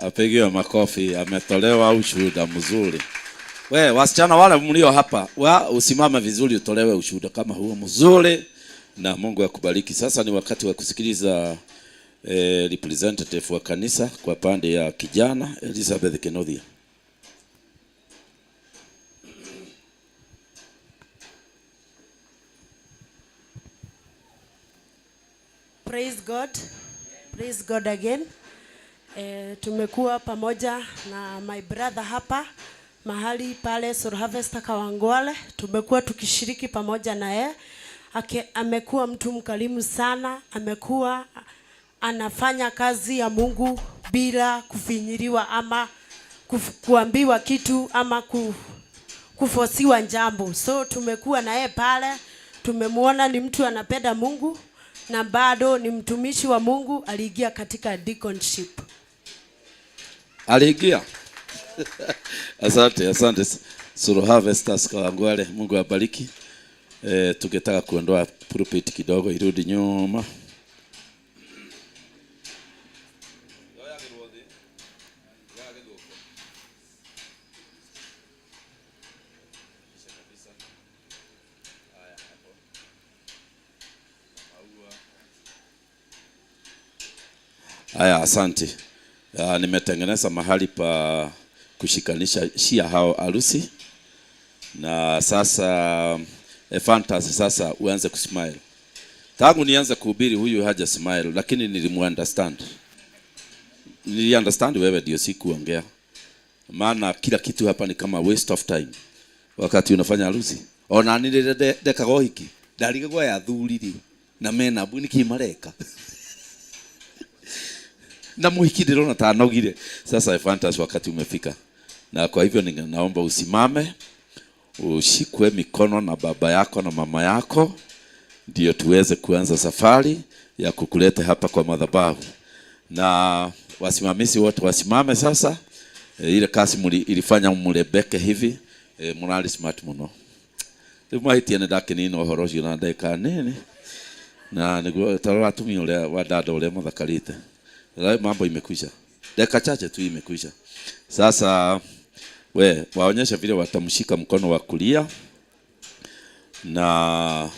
Apigiwe makofi, ametolewa ushuhuda mzuri. We, wasichana wale mlio hapa, usimame vizuri utolewe ushuhuda kama huo mzuri, na Mungu akubariki. Sasa ni wakati wa kusikiliza representative wa kanisa kwa pande ya kijana Elizabeth Kenothia. Praise God. Praise God again. Tumekuwa pamoja na my brother hapa mahali pale Soul Harvester Kawangwale. Tumekuwa tukishiriki pamoja na yeye. Amekuwa mtu mkarimu sana, amekuwa anafanya kazi ya Mungu bila kufinyiriwa ama kuambiwa kitu ama kufosiwa jambo. So tumekuwa na yeye pale, tumemuona ni mtu anapenda Mungu na bado ni mtumishi wa Mungu. Aliingia katika deaconship. Aliingia. Asante, asante Soul Harvesters Kawangwale, Mungu awabariki. Tungetaka kuondoa pulpit kidogo irudi nyuma. Haya, asante. Nimetengeneza mahali pa kushikanisha shia hao harusi. Na sasa Fantasy, sasa uanze kusmile. Tangu nianze kuhubiri huyu haja smile, lakini nilimuunderstand. Niliunderstand wewe ndio sikuongea. Maana kila kitu hapa ni kama waste of time. Wakati unafanya harusi. Ona ni ndekaga ũhiki. Ndarigagwo ya athuri rĩ, na mena mbu nĩkĩ mareka. Na muhiki ndĩrona ta anogire. Sasa Fantasy, wakati umefika. Na kwa hivyo naomba usimame, ushikwe mikono na baba yako na mama yako, ndio tuweze kuanza safari ya kukuleta hapa kwa madhabahu. Na wasimamizi wote wasimame sasa. Ile kazi ilifanya mulebeke hivi, murali smart muno. Rĩu mahĩtia nĩ ndakinina ũhoro ũcio na ndagĩka nini. Na nĩguo tarora atumia ũrĩa wa dada ũrĩa mathakarĩte. Rĩu mambo imekwisha. Dakika chache tu imekwisha. Sasa we waonyesha vile watamshika mkono wa kulia, na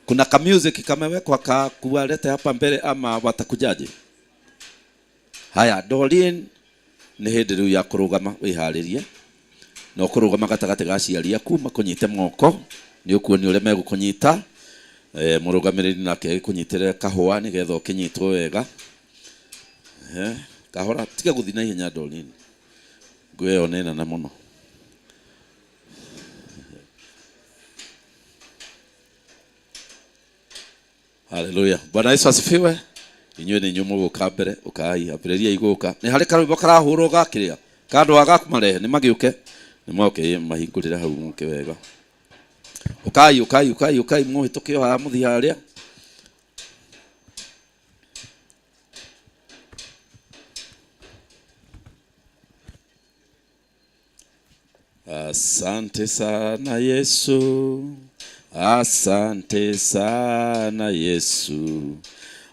kuna ka music kamewekwa ka kuwaleta hapa mbele ama watakujaje? Haya, Doreen nĩ hĩndĩ rĩu ya kũrũgama wĩharĩrie. Na ũkũrũgama gatagatĩ ga aciari aku makũnyite moko, nĩ ũkuonio ũrĩa megũkũnyita. Mũrũgamĩrĩri nake agĩkũnyitĩre kahũa nĩgetha ũkĩnyitwo wega. Kahora, tiga gũthiĩ na ihenya Doreen. Nguo ĩyo nĩ nene mũno. Haleluya. Bwana Yesu asifiwe. Inyuĩ nĩ inyuĩ mũgũka mbere, ũkai, ambĩrĩriai gũka. Nĩ harĩ karwĩmbo karahũrwo gakĩrĩa. Kandũ ga gakũmarehe, nĩ magĩũke. Nĩ moke mahingũrĩre hau mũke wega. Ũkai, ũkai, ũkai, ũkai, mũhĩtũke o haha mũthiĩ harĩa. Asante sana Yesu, asante sana Yesu,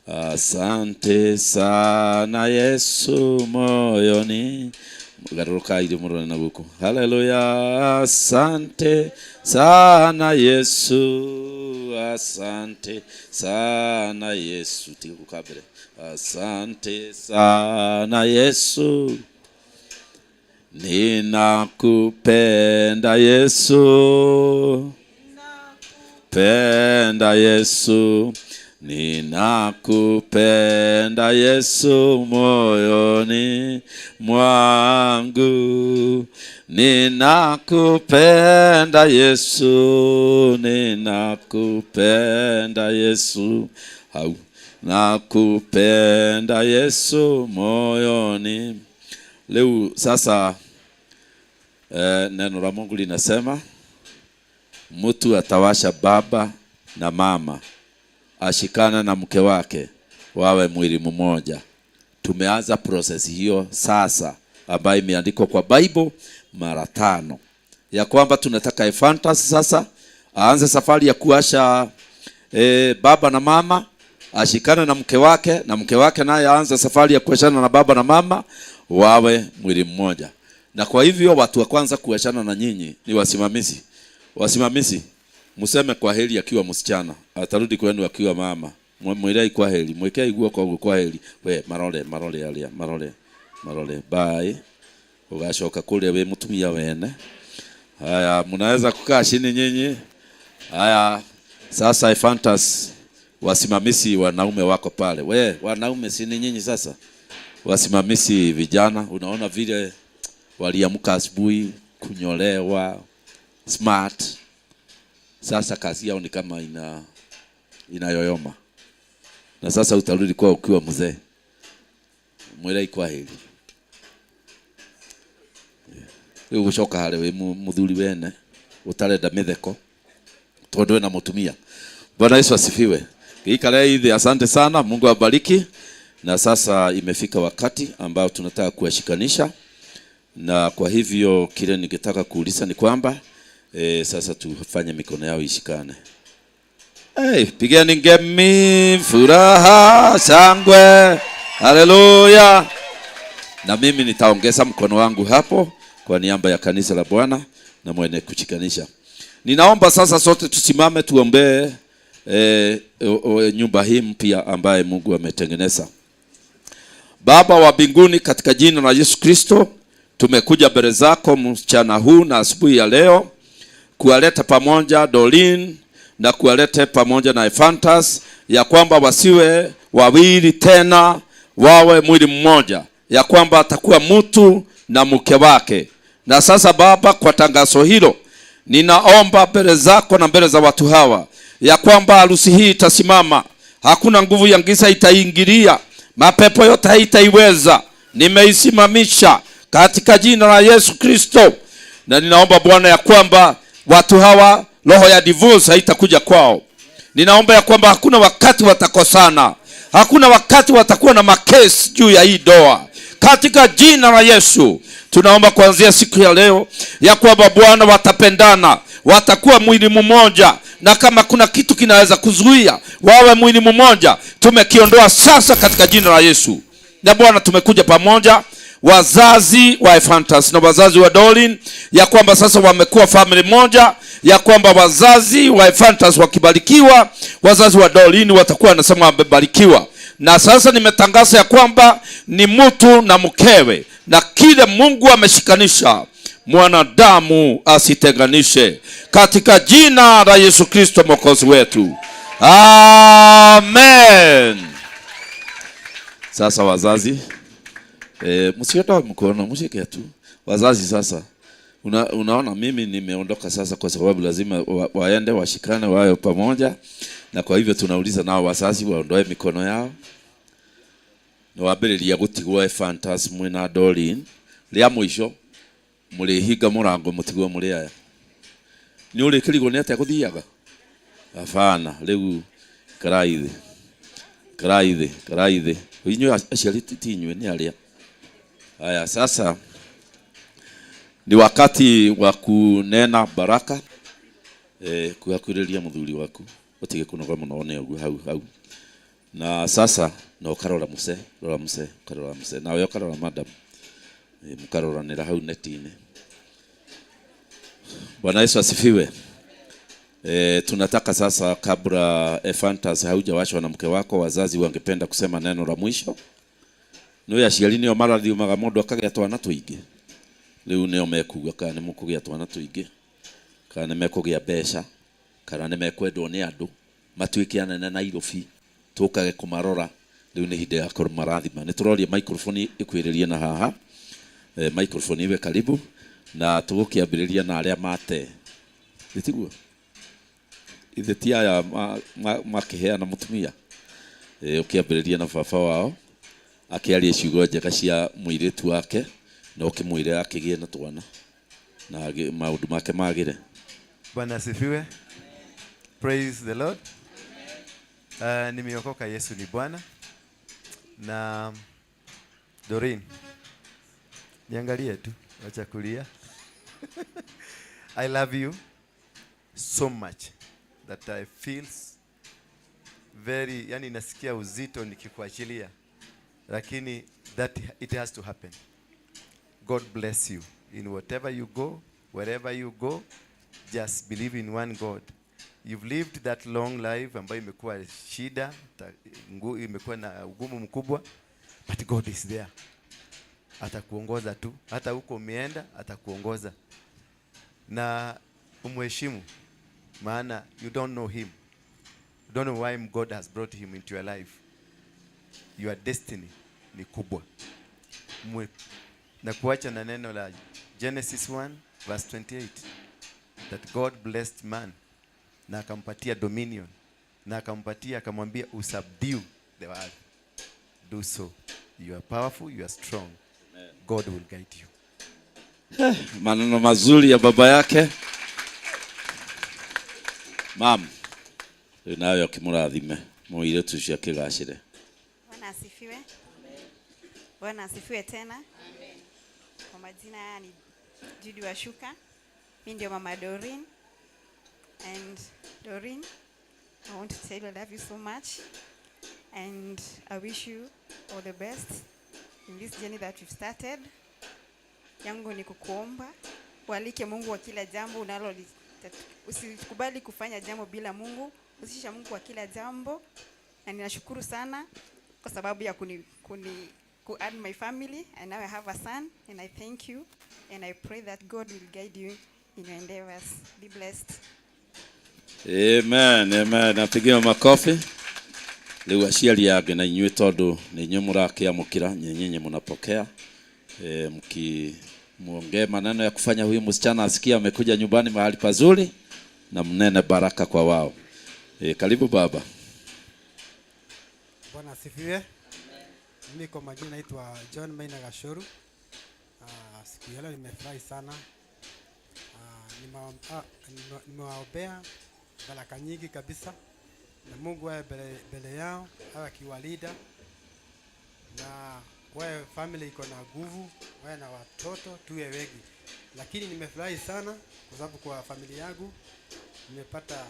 asante sana Yesu moyoni. Garũrũkai irio mũrore na gũkũ. Haleluya, asante sana Yesu, asante sana Yesu. Tiga gũka mbere. Asante sana Yesu, ninakupenda Yesu, penda Yesu, Ninakupenda Yesu moyoni mwangu. Ninakupenda Yesu, ninakupenda Yesu. Hau. Nakupenda Yesu moyoni. Leo sasa neno la Mungu linasema mtu atawasha baba na mama, ashikana na mke wake, wawe mwili mmoja. Tumeanza process hiyo sasa, ambayo imeandikwa kwa Bible mara 5, ya kwamba tunataka Ephantus sasa aanze safari ya kuasha baba na mama, ashikane na mke wake, na mke wake naye aanze safari ya kuachana na baba na mama, wawe mwili mmoja. Na kwa hivyo watu wa kwanza kuachana na nyinyi ni wasimamizi. Wasimamizi, museme kwa heri akiwa msichana, atarudi kwenu akiwa mama. Mwirei kwa heri, mwekei guoko kwa heri. We marole, marole alia, marole, marole. Bye. Ugashoka kule we mutumia wene. Haya, mnaweza kukaa chini nyinyi. Haya, sasa Ephantus, wasimamizi wanaume wako pale. We, wanaume si ni nyinyi sasa? Wasimamizi vijana, unaona vile waliamka asubuhi kunyolewa smart. Sasa kazi yao ni kama inayoyoma. Na sasa utarudi kwa ukiwa mzee. Mwirei kwa heri. Rĩu gũcoka harĩ wĩ mũthuri wene ũtarenda mĩtheko tondũ wĩna mũtumia. Bwana Yesu asifiwe. Gĩikarei thĩ, asante sana, Mungu awabariki. Na sasa imefika wakati ambao tunataka kuwashikanisha, na kwa hivyo kile ningetaka kuuliza ni kwamba sasa tufanye mikono yao ishikane. Hey, pigeni ngemi, furaha, shangwe, haleluya. Na mimi nitaongeza mkono wangu hapo kwa niaba ya kanisa la Bwana na mwenye kushikanisha. Ninaomba sasa sote tusimame tuombee nyumba hii mpya ambaye Mungu ametengeneza. Baba wa mbinguni, katika jina la Yesu Kristo, tumekuja mbele zako mchana huu na asubuhi ya leo kuwaleta pamoja Doreen na kuwaleta pamoja na Ephantus, ya kwamba wasiwe wawili tena, wawe mwili mmoja, ya kwamba atakuwa mtu na mke wake. Na sasa Baba, kwa tangazo hilo, ninaomba mbele zako na mbele za watu hawa, ya kwamba harusi hii itasimama. Hakuna nguvu ya giza itaingilia, mapepo yote haitaiweza. Nimeisimamisha katika jina la Yesu Kristo. Na ninaomba Bwana ya kwamba watu hawa roho ya divorce haitakuja kwao. Ninaomba ya kwamba hakuna wakati watakosana, hakuna wakati watakuwa na makesi juu ya hii doa. Katika jina la Yesu tunaomba kuanzia siku ya leo ya kwamba Bwana watapendana, watakuwa mwili mmoja, na kama kuna kitu kinaweza kuzuia wawe mwili mmoja, tumekiondoa sasa katika jina la Yesu. Na Bwana, tumekuja pamoja wazazi wa Ephantus na wazazi wa Doreen, ya kwamba sasa wamekuwa family moja, ya kwamba wazazi wa Ephantus wakibarikiwa, wazazi wa Doreen watakuwa wanasema wamebarikiwa. Na sasa nimetangaza ya kwamba ni mtu na mkewe, na kile Mungu ameshikanisha mwanadamu asitenganishe, katika jina la Yesu Kristo Mwokozi wetu. Amen. Sasa wazazi, msiondoe mkono, mshike tu. Wazazi sasa, unaona mimi nimeondoka sasa kwa sababu lazima waende washikane wawe pamoja. Na kwa hivyo tunauliza nao wazazi waondoe mikono yao. Na wambĩrĩria gũtigwo Ephantus mwĩna Doreen, rĩa mũico mũrĩhinga mũrango mũtigwo mũrĩ aya. Nĩ ũrĩkĩrigwo nĩ atĩa gũthiaga? Hapana, rĩu karai thĩ. Karai thĩ, karai thĩ. Inyuĩ aciari ti inyuĩ, nĩ arĩa. Haya, sasa ni wakati wa kunena baraka. Kuhakuhĩrĩria mũthuri waku, ũtige kũnoga mũno nĩ ũguo hau hau. Na sasa na ũkarora mũce, rora mũce, ũkarora mũce, nawe ũkarora madam. Mũkaroranĩra hau neti-inĩ. Bwana Yesu asifiwe. Tunataka sasa, kabla Ephantus haujawashwa na mke wako, wazazi wangependa kusema neno la mwisho. Nĩ aciari nĩo marathiũmaga mũndũ akagĩa twana tũingĩ. Rĩu nĩo mekuga kana nĩ mũkũgĩa twana tũingĩ, kana nĩ mekũgĩa mbeca, kana nĩ mekwendwo nĩ andũ, matuĩke anene Nairobi. Tũkage kũmarora. Rĩu nĩ ihinda ya kũmarathima. Nĩ tũroria microphone ĩkwĩrĩrie na haha. Microphone iwe karibu na tũgũkĩambĩrĩria na arĩa mate. Ĩtiguo? Ithe ti aya makĩheana mũtumia. Ũkĩambĩrĩria na baba wao akĩaria ciugo njega cia mũirĩtu wake na ũkĩmwĩre akĩgĩe na twana na maũndũ make magĩre. Bwana asifiwe. Praise the Lord. Nimeokoka, Yesu ni Bwana. Na Doreen, niangalie tu, wacha kulia. I love you so much that I feel very, yani nasikia uzito nikikuachilia, lakini that it has to happen. God bless you in whatever you go, wherever you go, just believe in one God. You've lived that long life ambayo imekuwa shida, imekuwa na ugumu mkubwa, but God is there. Atakuongoza tu, hata huko umeenda atakuongoza. Na umheshimu, maana you don't know him. You don't know why God has brought him into your life. Your destiny ni kubwa. Na kuacha na neno la Genesis 1 verse 28, that God blessed man na akampatia dominion na akampatia, akamwambia usubdue the earth. Do so. You are powerful, you are strong. Amen. God will guide you. Maneno mazuri ya baba yake. Mam, nayo kimurathime muiretu ucio akigacire. Bwana asifiwe. Bwana asifiwe tena. Amen. Kwa majina ni Judy Washuka. Mimi ndio mama Doreen. And Doreen, I want to tell you I love you so much. And I wish you all the best in this journey that we've started. Yangu ni kukuomba ualike Mungu wa kila jambo unalo, usikubali kufanya jambo bila Mungu, usisha Mungu wa kila jambo. Na ninashukuru sana kwa sababu ya ku add my family, and now I have a son, and I thank you, and I pray that God will guide you in your endeavors. Be blessed. Amen, amen. Napigia makofi. Rĩu aciari angĩ na inyuĩ tondũ nĩ inyuĩ mũrakĩamũkĩra, nyinyi mnapokea. Mkimuongee maneno ya kufanya huyu msichana asikie amekuja nyumbani mahali pazuri na mnene baraka kwa wao. Karibu baba. Bwana asifiwe. Mimi kwa majina naitwa John Maina Gashoru. Siku ya leo nimefurahi sana. Nimewaombea baraka nyingi kabisa, na Mungu awe mbele yao, awe akiwalinda, na wawe family iko na nguvu, wawe na watoto tuwe wengi. Lakini nimefurahi sana kwa sababu kwa familia yangu nimepata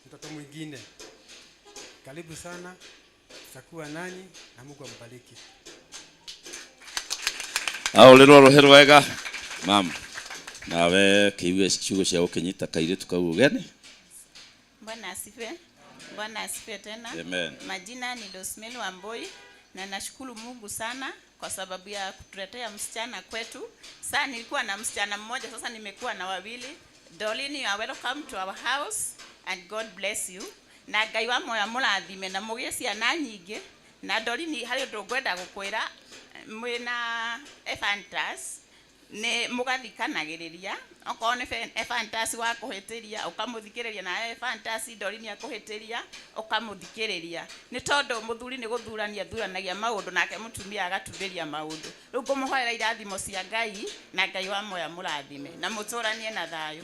mtoto mwingine. Karibu sana, tutakuwa nanyi na Mungu ambariki. Au rĩrwo rũhĩ rwega mam, nawe kĩigue ciugo cia gũkĩnyita kairĩtu kau ũgeni. Bwana asifiwe. Bwana asifiwe tena. Amen. Majina ni Dosmel Wamboi na nashukuru Mungu sana kwa sababu ya kutuletea msichana kwetu. Sasa nilikuwa na msichana mmoja, sasa nimekuwa na wawili. Doreen, you are welcome to our house and God bless you. Na Ngai wa moyo amũrathime na mũgĩe ciana nyingĩ. Na Doreen, harĩ ũndũ ngwenda gũkwĩra, mwĩna Ephantas nĩ mũgathikanagĩrĩria. Okorwo nĩ Ephantas wa kũhĩtĩria, ũkamũthikĩrĩria, na Ephantas Doreen akũhĩtĩria, ũkamũthikĩrĩria. Nĩ tondũ mũthuri nĩ gũthurania athuranagia maũndũ, nake mũtumia agatumĩria maũndũ. Rĩu ngũmũhoera irathimo cia Ngai, na Ngai wa moyo amũrathime na mũtũranie na thayũ.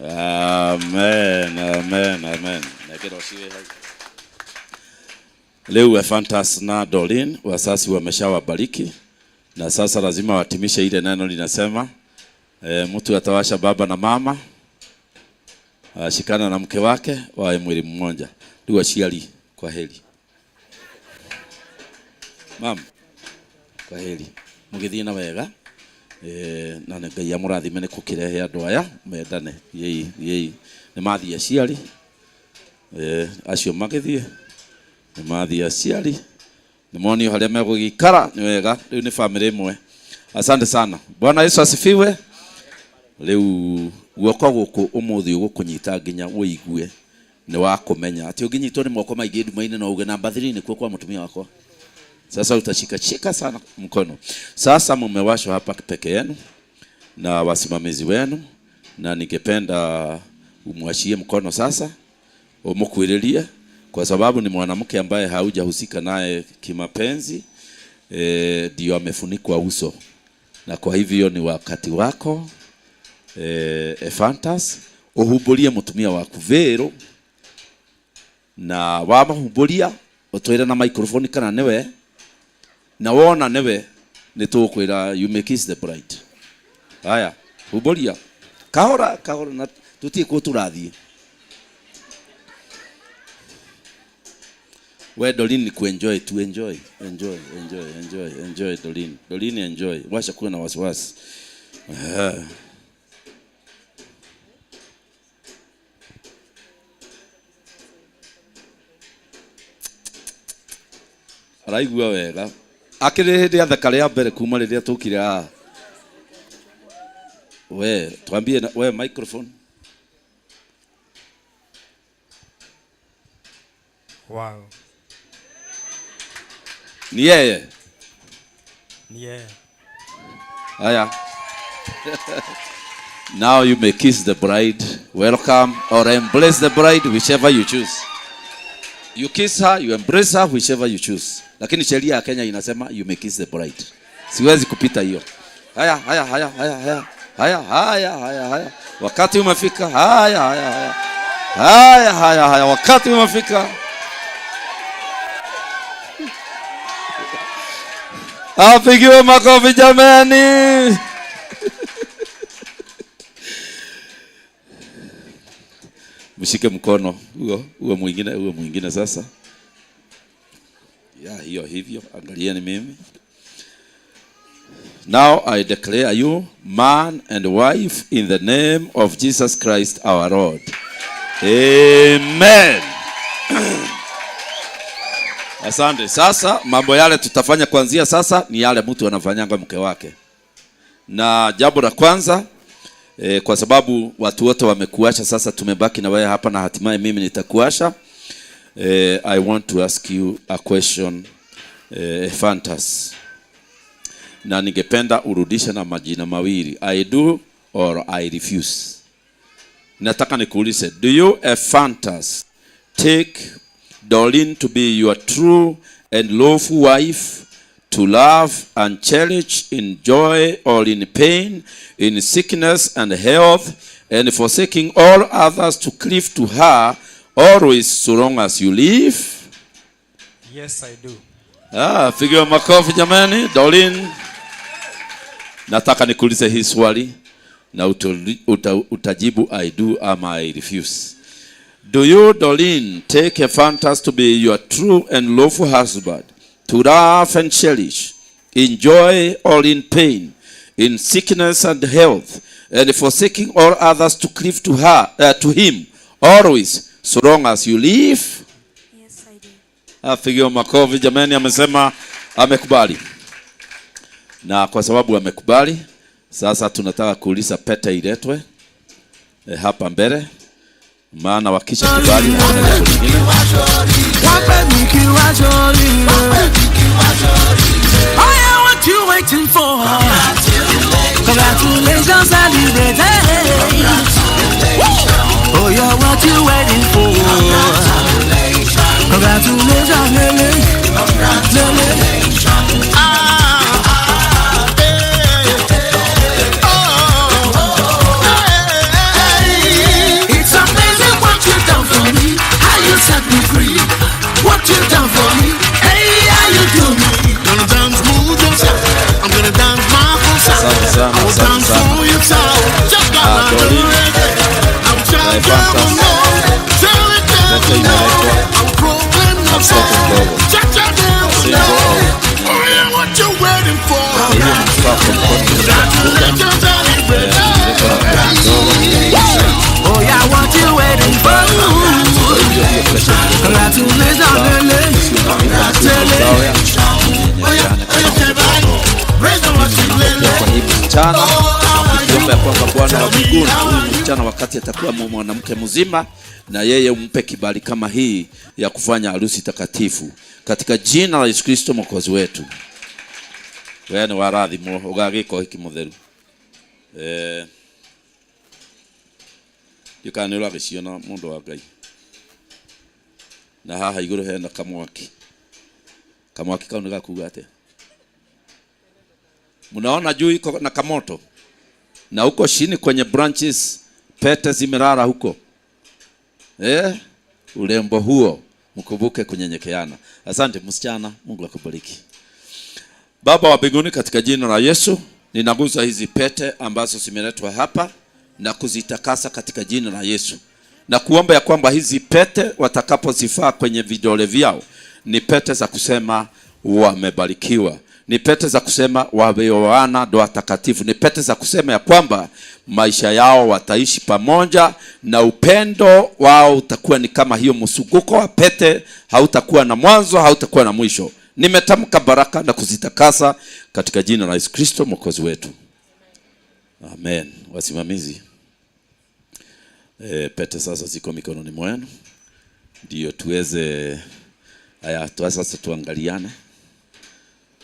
Amen, amen, amen. Nekero ciwe hau. Leo Ephantas na Doreen wasasi wameshawabariki na sasa lazima watimishe ile neno linasema, mtu atawasha baba na mama, ashikana na mke wake wawe mwili mmoja. Rĩu aciari, kwa heri. Mam, kwa heri. Mũgĩthiĩ na wega. Na nĩ Ngai amũrathime nĩ kũkĩrehe andũ aya mendane. Yei, yei. Nĩ mathiĩ aciari. Acio magĩthiĩ. Nĩ mathiĩ aciari. Nĩ monio harĩa megũgĩikara, nĩ wega. Rĩu nĩ family ĩmwe. Asante sana. Bwana Yesu asifiwe. Rĩu guoko gũkũ ũmũthĩ ũgũkũnyita nginya ũigue Nĩ wa kũmenya atĩ ũngĩnyitwo nĩ moko maingĩ nduma-inĩ no uge namba 3 nĩkuo kwa mũtumia wakwa. Sasa utashika shika sana mkono. Sasa mumewashwa hapa peke yenu na wasimamizi wenu, na ningependa umwashie mkono sasa, umukuiririe, kwa sababu ni mwanamke ambaye haujahusika naye kimapenzi, ndio amefunikwa uso, na kwa hivyo ni wakati wako Ephantus uhumbũrie mũtumia waku vero, na wamahumburia utwire na microphone kana niwe, na wona niwe nitukwira you may kiss the bride. Haya, humbũria kahora kahora, na tutie kuo turathie. We Doreen, ni kuenjoy tu, enjoy enjoy enjoy enjoy enjoy Doreen, Doreen enjoy, washa kuwa na wasiwasi. Araigua wega akĩrĩ hĩndĩ atheka rĩa mbere kuma rĩrĩa tũkire haha. We twambie na, we microphone. Wow. Ni yeye. Ni yeye. Haya. Now you may kiss the bride, welcome or embrace the bride, whichever you choose. You kiss her, you embrace her, whichever you choose. Lakini sheria ya Kenya inasema you may kiss the bride. Siwezi kupita hiyo. Haya, haya, haya, haya, haya. Haya, haya, haya, haya. Wakati umefika. Haya, haya, haya. Haya, haya, haya. Wakati umefika. Apigiwe makofi jamani. Mshike mkono huo, huo mwingine, huo mwingine sasa. Ya hiyo hivyo, angalieni mimi. Now I declare you man and wife in the name of Jesus Christ our Lord. Amen. Asante. Sasa mambo yale tutafanya kuanzia sasa ni yale mtu anafanyanga mke wake. Na jambo la kwanza, kwa sababu watu wote wamekuasha, sasa tumebaki na wewe hapa na hatimaye mimi nitakuasha. I want to ask you a question, Ephantus. Na ningependa urudishe na majina mawili, I do or I refuse. Nataka nikuulize, do you Ephantus take Doreen to be your true and lawful wife, to love and cherish in joy or in pain, in sickness and health, and forsaking all others to cleave to her always so long as you live? Yes, I do. Ah, pigiwa makofi jamani. Doreen, nataka nikuulize hii swali na utajibu I do ama I refuse. Do you, Doreen, take Ephantus to be your true and lawful husband, to love and cherish, in joy or in pain, in sickness and health, and forsaking all others to cleave to her, to him always, so long as you live? Yes, I do. Apigiwe makofi jamani, amesema amekubali. Na kwa sababu amekubali, sasa tunataka kuuliza pete iletwe hapa mbele, maana wakisha kubali hakuna jambo lingine. Oh yeah, what you waiting for? Congratulations, celebrate. Oh yeah, what you waiting for? Congratulations, lele, lele. It's amazing what you done for me, how you set me free. What you done for me, hey, how you do me. Gonna dance, move yourself. I'm gonna dance my full self. Asante sana, I will asante dance sana. for yourself. Just Ah, like the Doreen. reggae. I'm Na just Ephantus. gonna know. Tell it Pete devil no. imeletwa I'm broken na mtoto mdogo. Cha cha devil Single no. of Oh yeah, what you waiting for? Na hiyo mtoto mkono umeanguka. Imeletwa na mtoto mdogo. Oh yeah, what you waiting for? Kwa hivyo hiyo pete imeletwa. Congratulations, lele, lele. Kwa hii mchana nikiomba ya kwamba Bwana ya mbinguni, huyu msichana wakati atakuwa mwanamke mzima, na yeye umpe kibali kama hii ya kufanya harusi takatifu, katika jina la Yesu Kristo Mwokozi wetu. We nĩ warathimwo ũgagĩka ũhiki mũtheru. Ndiũĩ kana nĩ ũragĩciona mũndũ wa Ngai. Na haha igũrũ hena kamwaki. Kamwaki kau nĩ gakuga atĩa? Mnaona juu iko na kamoto, na huko chini kwenye branches pete zimelala huko. Urembo huo, mkumbuke kunyenyekeana. Asante msichana, Mungu akubariki. Baba wa mbinguni, katika jina la Yesu, ninagusa hizi pete ambazo zimeletwa hapa na kuzitakasa katika jina la Yesu, na kuomba ya kwamba hizi pete watakapozifaa kwenye vidole vyao ni pete za kusema wamebarikiwa, ni pete za kusema wameoana ndoa takatifu, ni pete za kusema ya kwamba maisha yao wataishi pamoja na upendo wao utakuwa ni kama hiyo msuguko wa pete, hautakuwa na mwanzo, hautakuwa na mwisho. Nimetamka baraka na kuzitakasa katika jina la Yesu Kristo Mwokozi wetu. Amen. Wasimamizi, pete sasa ziko mikononi mwenu, ndio tuweze haya sasa tuangaliane.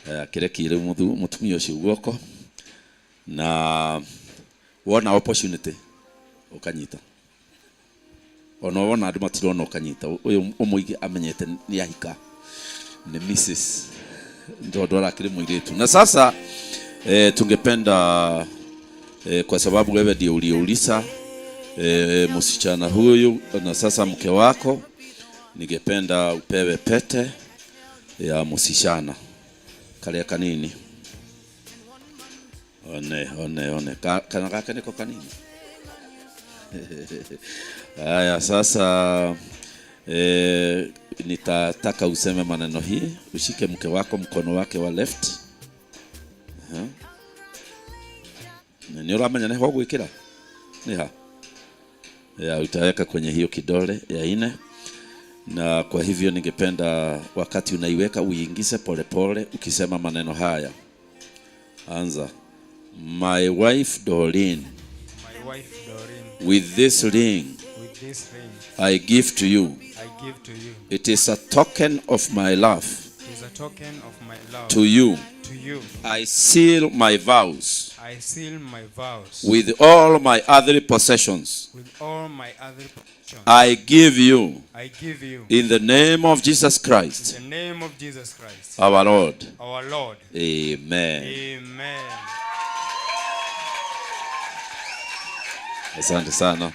Haya kile kile mutumia ucio guoko na wona opportunity ukanyita, ona wona andu matirona ukanyita, uyu umuige amenyete ni ahika ni Mrs. Ndio arakiri muiritu. Na sasa tungependa kwa sababu wewe ndio uliouliza msichana huyu na sasa mke wako, ningependa upewe pete ya msichana. Kalia kanini. One one one. Kana gake niko kanini. Haya sasa nitataka useme maneno hii, ushike mke wako mkono wake wa left. Ni uramenya nĩ ho gwĩkĩra? Nĩ ha? Ya utaweka kwenye hiyo kidole ya ine. Na kwa hivyo ningependa wakati unaiweka uiingize polepole ukisema maneno haya. Anza. My wife Doreen. My wife Doreen. With this ring. With this ring. I give to you. I give to you. It is a token of my love. It is a token of my love. To you. To you. I seal my vows. I seal my vows. With all my other possessions. With all my other possessions. I give you. I give you. In the name of Jesus Christ. In the name of Jesus Christ. Our Lord. Our Lord. Amen. Amen. Asante sana.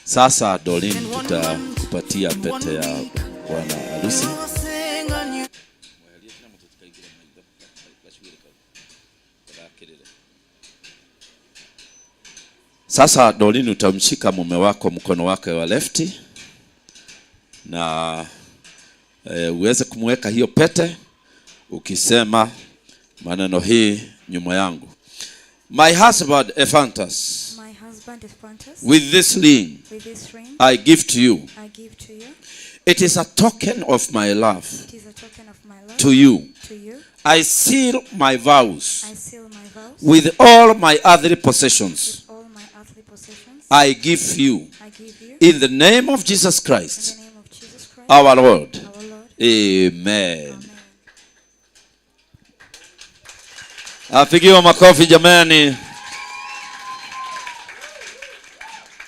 Sasa Doreen, tutakupatia pete ya bwana harusi. Sasa Doreen, utamshika mume wako mkono wake wa lefti na uweze kumweka hiyo pete ukisema maneno hii nyuma yangu. My husband Ephantus, My husband Ephantus, with this ring, with this ring, I give to you. I give to you. It is a token of my love. It is a token of my love To you. To you. I seal my vows. I seal my vows. With all my earthly possessions. With all my earthly possessions. I give you. I give you. In the name of Jesus Christ. In the name of Jesus Christ. Our Lord. Our Lord. Amen. Amen. Apigiwe makofi jamani.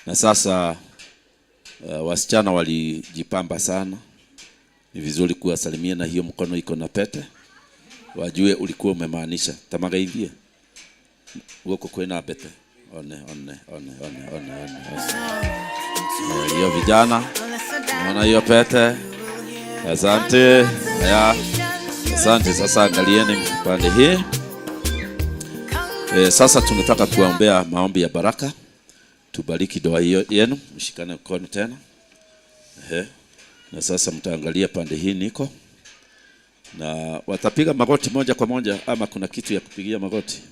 Na sasa wasichana walijipamba sana. Ni vizuri kuwasalimia na hiyo mkono iko na pete, wajue ulikuwa umemaanisha. Tamagaithie guoko kwina pete. One one one one one one. Hiyo vijana, unaona hiyo pete? Asante. Haya. Asante. Sasa angalieni pande hii. Sasa tunataka kuombea maombi ya baraka. Tubariki doa hiyo yenu, mshikane mkono tena. Na sasa mtaangalia pande hii niko. Na watapiga magoti moja kwa moja ama kuna kitu ya kupigia magoti?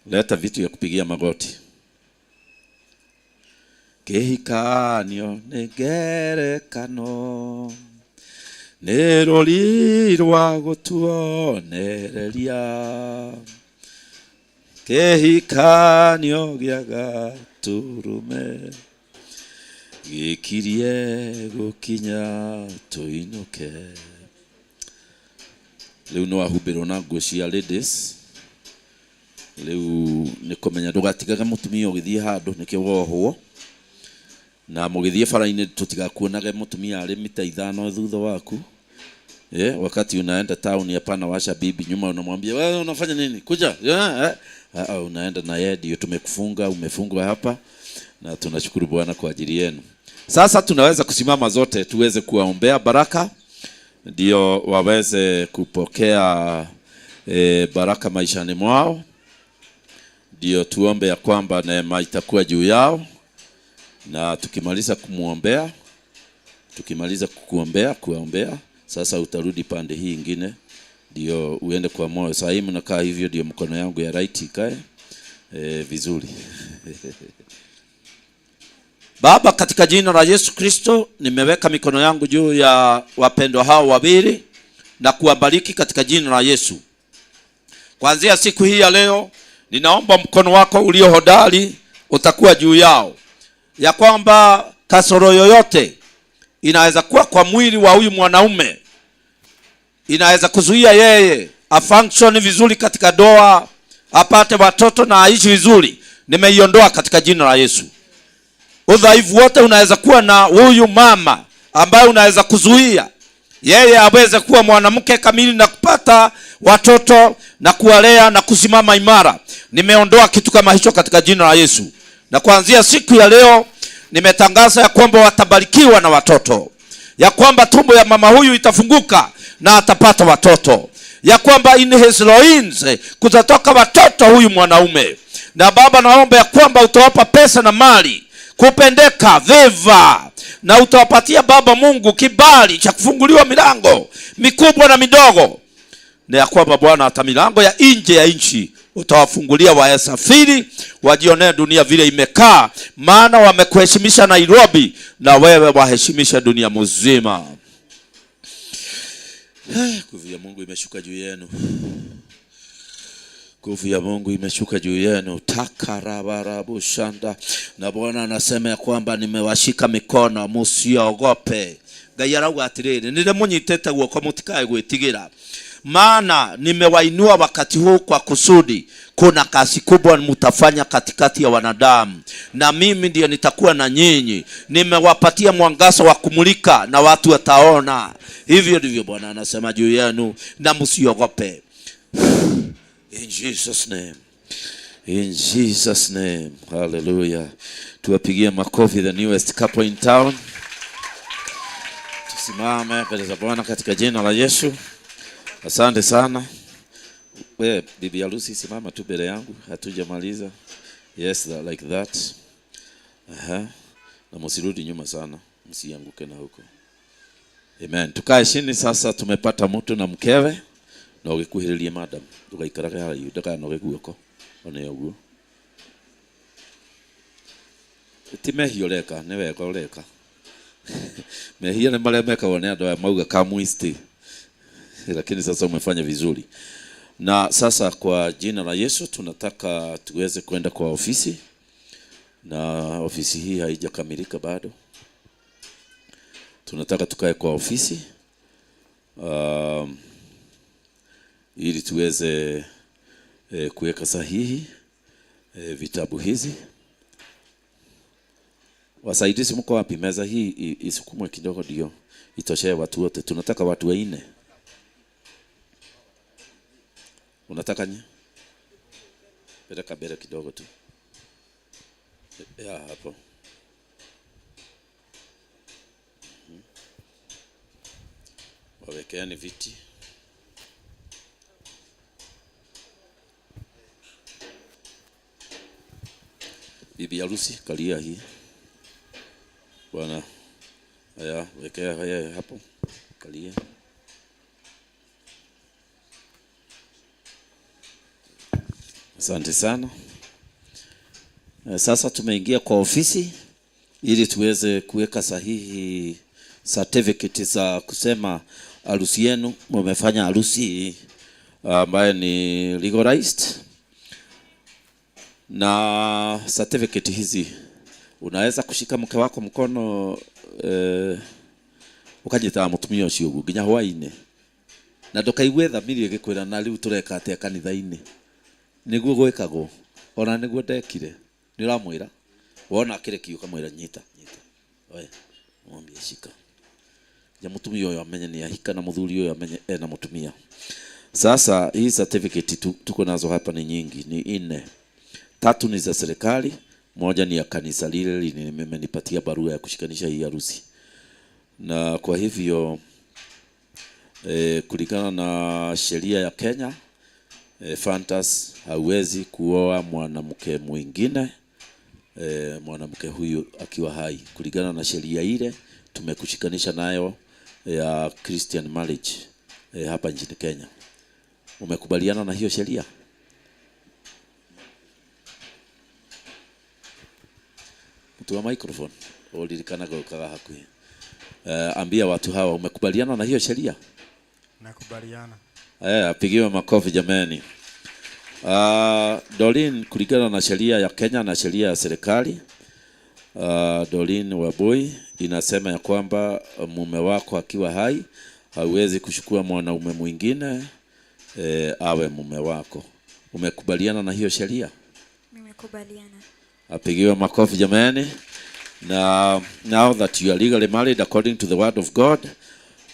Leta vitu ya kupigia magoti. Kehikanio ngerekano nĩ rũri rwa gũtuonereria. Kĩhikanio gĩa gatũrũme gĩkirie gũkinya tũinũke. Rĩu no ahumbĩrwo na nguo cia ladies. Rĩu nĩ kũmenya ndũgatigaga mũtumia ũgĩthiĩ handũ, nĩkĩo wohwo. Na mũgĩthiĩ bara-inĩ tũtigakuonage mũtumia arĩ mita 5 thutha waku. Wakati unaenda town, hapana washa bibi nyuma unamwambia wewe unafanya nini? Kuja. Unaenda na yeye, ndio tumekufunga, umefungwa hapa, na tunashukuru Bwana kwa ajili yenu. Sasa tunaweza kusimama zote tuweze kuwaombea baraka, ndio waweze kupokea baraka maishani mwao. Ndio tuombe ya kwamba neema itakuwa juu yao, na tukimaliza kumuombea, tukimaliza kukuombea, kuwaombea, sasa utarudi pande hii ingine ndio uende kwa moyo. Sasa hii mnakaa hivyo, ndio mkono yangu ya right ikae vizuri. Baba, katika jina la Yesu Kristo, nimeweka mikono yangu juu ya wapendwa hao wawili na kuwabariki katika jina la Yesu. Kuanzia siku hii ya leo, ninaomba mkono wako ulio hodari utakuwa juu yao, ya kwamba kasoro yoyote inaweza kuwa kwa mwili wa huyu mwanaume, inaweza kuzuia yeye afunction vizuri katika doa, apate watoto na aishi vizuri, nimeiondoa katika jina la Yesu. Udhaifu wote unaweza kuwa na huyu mama ambaye unaweza kuzuia yeye aweze kuwa mwanamke kamili na kupata watoto na kuwalea na kusimama imara, nimeondoa kitu kama hicho katika jina la Yesu. Na kuanzia siku ya leo nimetangaza ya kwamba watabarikiwa na watoto, ya kwamba tumbo ya mama huyu itafunguka na atapata watoto, ya kwamba in his loins kutatoka watoto huyu mwanaume. Na Baba, naomba ya kwamba utawapa pesa na mali, kupendeka, veva, na utawapatia Baba Mungu kibali cha kufunguliwa milango mikubwa na midogo, na ya kwamba Bwana hata milango ya nje ya nchi utawafungulia wasafiri wajionee dunia vile imekaa, maana wamekuheshimisha Nairobi na wewe waheshimisha dunia mzima. Nguvu ya Mungu imeshuka juu yenu. Nguvu ya Mungu imeshuka juu yenu. Takarabarabu shanda. Na Bwana anasema ya kwamba nimewashika mikono, msiogope. Ngai arauga atiriri, nĩndĩmũnyitĩte guoko mũtikae gwĩtigĩra, maana nimewainua wakati huu kwa kusudi. Kuna kazi kubwa mtafanya katikati ya wanadamu, na mimi ndiye nitakuwa na nyinyi. Nimewapatia mwangaza wa kumulika na watu wataona. Hivyo ndivyo Bwana anasema juu yenu, na msiogope. In Jesus name. In Jesus name. Hallelujah. Tuwapigie makofi the newest couple in town. Tusimame mbele za Bwana katika jina la Yesu. Asante sana. We, bibi harusi, simama tu mbele yangu, hatujamaliza. Yes, that, like that. Aha. Na msirudi nyuma sana, msianguke na huko. Amen. Tukae chini sasa, tumepata mtu na mkewe. Na ũgĩkuhĩrĩrie madam, ndũgaikarage haraihu, ndũkanoge guoko, one ũguo. Ti mehia ũreka, nĩ wega ũreka. Mehia nĩ marĩa mekagwo nĩ andũ aya mauga kamwisti. Lakini sasa umefanya vizuri. Na sasa kwa jina la Yesu tunataka tuweze kwenda kwa ofisi. Na ofisi hii haijakamilika bado. Tunataka tukae kwa ofisi. Ili tuweze kuweka sahihi vitabu hizi. Wasaidizi mko wapi? Meza hii isukumwe kidogo ndio itoshee watu wote. Tunataka watu 4. Unataka nini? Peleka mbele kidogo tu. Ya hapo. Wawekeeni viti. Bibi harusi kalia hii. Bwana, haya, wekea haya hapo. Kalia. Asante sana. Sasa tumeingia kwa ofisi ili tuweze kuweka sahihi certificate za kusema harusi yenu, mmefanya harusi ambayo ni legalized. Na certificate hizi unaweza kushika mke wako mkono ukanyitaga mutumia ucio uguo nginya hwaini na ndukaigue thamiri igikwira na riu tureka atia kanitha-ini niguo gwikagwo ona niguo ndekire ni uramwira wona akĩrekia ukamwĩra nyita nyita oe mwambie shika ya mutumia ũyũ amenye ni ahika na muthuri ũyũ amenye ena mutumia. Sasa hii certificate tuko nazo hapa ni nyingi, ni 4. 3 ni za serikali, moja ni ya kanisa lile limenipatia barua ya kushikanisha hii harusi. Na kwa hivyo kulingana na sheria ya Kenya, Fantas hawezi kuoa mwanamke mwingine mwanamke huyu akiwa hai. Kulingana na sheria ile tumekushikanisha nayo ya Christian marriage hapa nchini Kenya. Umekubaliana na hiyo sheria? Mtu wa microphone ulirikana gukaga hakuhi. Ambia watu hawa umekubaliana na hiyo sheria? Nakubaliana. Apigiwe makofi jameni. Doreen, kulingana na sheria ya Kenya na sheria ya serikali, Doreen Wambui inasema ya kwamba mume wako akiwa hai hauwezi kuchukua mwanaume mwingine awe mume wako. Umekubaliana na hiyo sheria? Nimekubaliana. Apigiwe makofi jameni. Na now that you are legally married according to the word of God,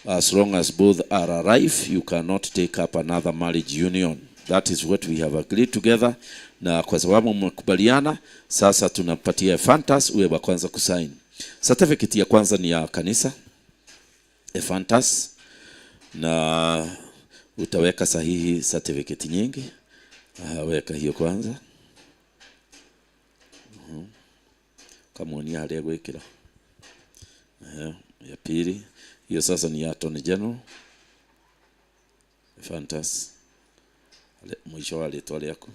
as long as both are alive, you cannot take up another marriage union. That is what we have agreed together. Na kwa sababu mmekubaliana, sasa tunapatia Ephantas uwe wa kwanza kusign. Certificate ya kwanza ni ya kanisa Ephantas, na utaweka sahihi certificate nyingi. Weka hiyo kwanza. Kamuonia haria gwikira. Ya pili hiyo sasa ni ya Attorney General Ephantas. Mwisho wa rĩtwa rĩaku.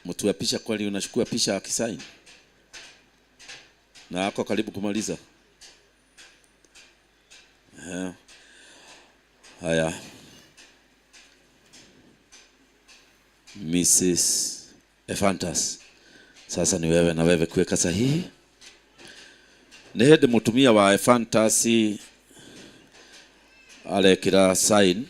Mtu wa picha kweli unachukua picha akisign? Na ako karibu kumaliza. Haya. Mrs. Ephantas. Sasa ni wewe na wewe kuweka sahihi. Nĩ hĩndĩ mũtumia wa Ephantas arekĩra sign.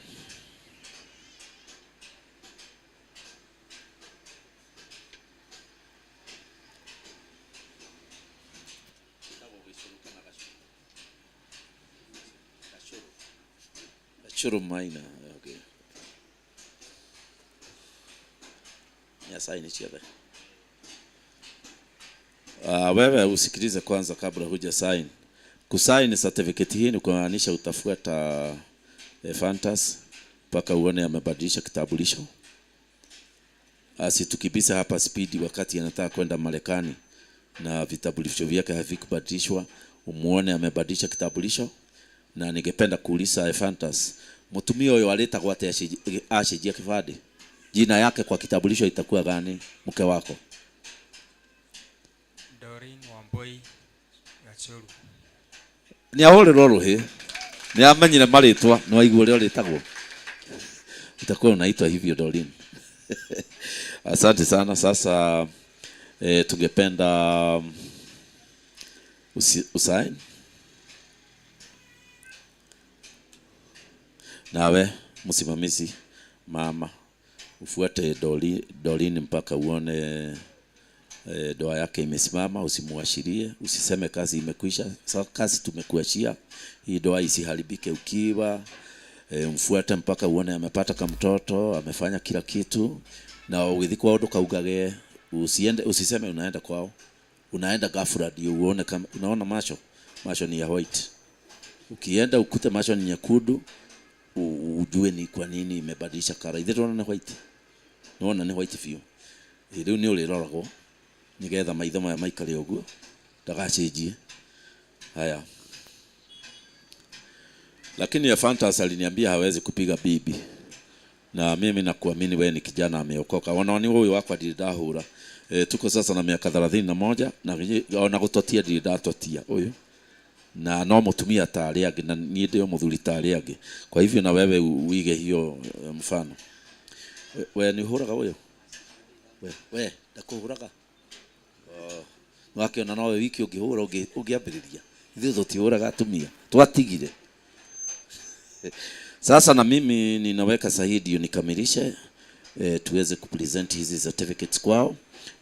Gachuru Maina. Okay. Ya sign ciothe. Wewe usikilize kwanza kabla huja sign. Kusign certificate hii ni kumaanisha utafuata Ephantas mpaka uone amebadilisha kitambulisho. Asitukibisa hapa speed wakati anataka kwenda Marekani na vitambulisho vyake havikubadilishwa, umuone amebadilisha kitambulisho. Na ningependa kuuliza Ephantas, mutumia huyo aletagwo atia acenjia kibandi? Jina yake kwa kitambulisho itakuwa gani mke wako? Doreen Wambui Gachuru. Ni ahũrĩrwo rũhĩ, nĩ amenyire marĩtwa, nĩ waigua ũrĩa ũrĩtagwo. Utakuwa unaitwa hivyo Doreen. Asante sana. Sasa tungependa usain. Nawe msimamizi mama ufuate Doreen mpaka uone doa yake imesimama. Usimuashirie, usiseme kazi imekwisha. Sasa kazi tumekuachia, hii doa isiharibike ukiwa. Mfuate mpaka uone amepata kamtoto, amefanya kila kitu. Na ugithi kwao ndukaugage, usiende, usiseme unaenda kwao. Unaenda ghafla ndio uone kama unaona macho, macho ni ya white. Ukienda ukute macho ni nyekundu, ujue ni kwa nini imebadilisha kara. Ithe tunaona ni white. Naona ni white biũ. Rĩu nĩ ũrĩroragwo nigetha maitho maya maikare ũguo ndagacenjie. Haya. Lakini Ephantas aliniambia hawezi kupiga bibi. Na mimi nakuamini wewe ni kijana ameokoka. Ona ni huyu wakwa ndirĩ ndahũra. Tuko sasa na miaka 31 na ona gũtotia ndirĩ ndatotia ũyũ. Na no mutumia ta arĩa angĩ, na niĩ ndĩ o mũthuri ta arĩa angĩ. Kwa hivyo na wewe uige hiyo mfano. We nĩ ũhũraga ũyũ? We ndakũhũraga? Nĩwakĩona nowe wiki ũngĩhũra ũngĩambĩrĩria. Ithuĩ tũtihũraga atumia, twatigire. Sasa na mimi ninaweka sahihi ndio nikamilishe, tuweze kupresent hizi certificates kwao,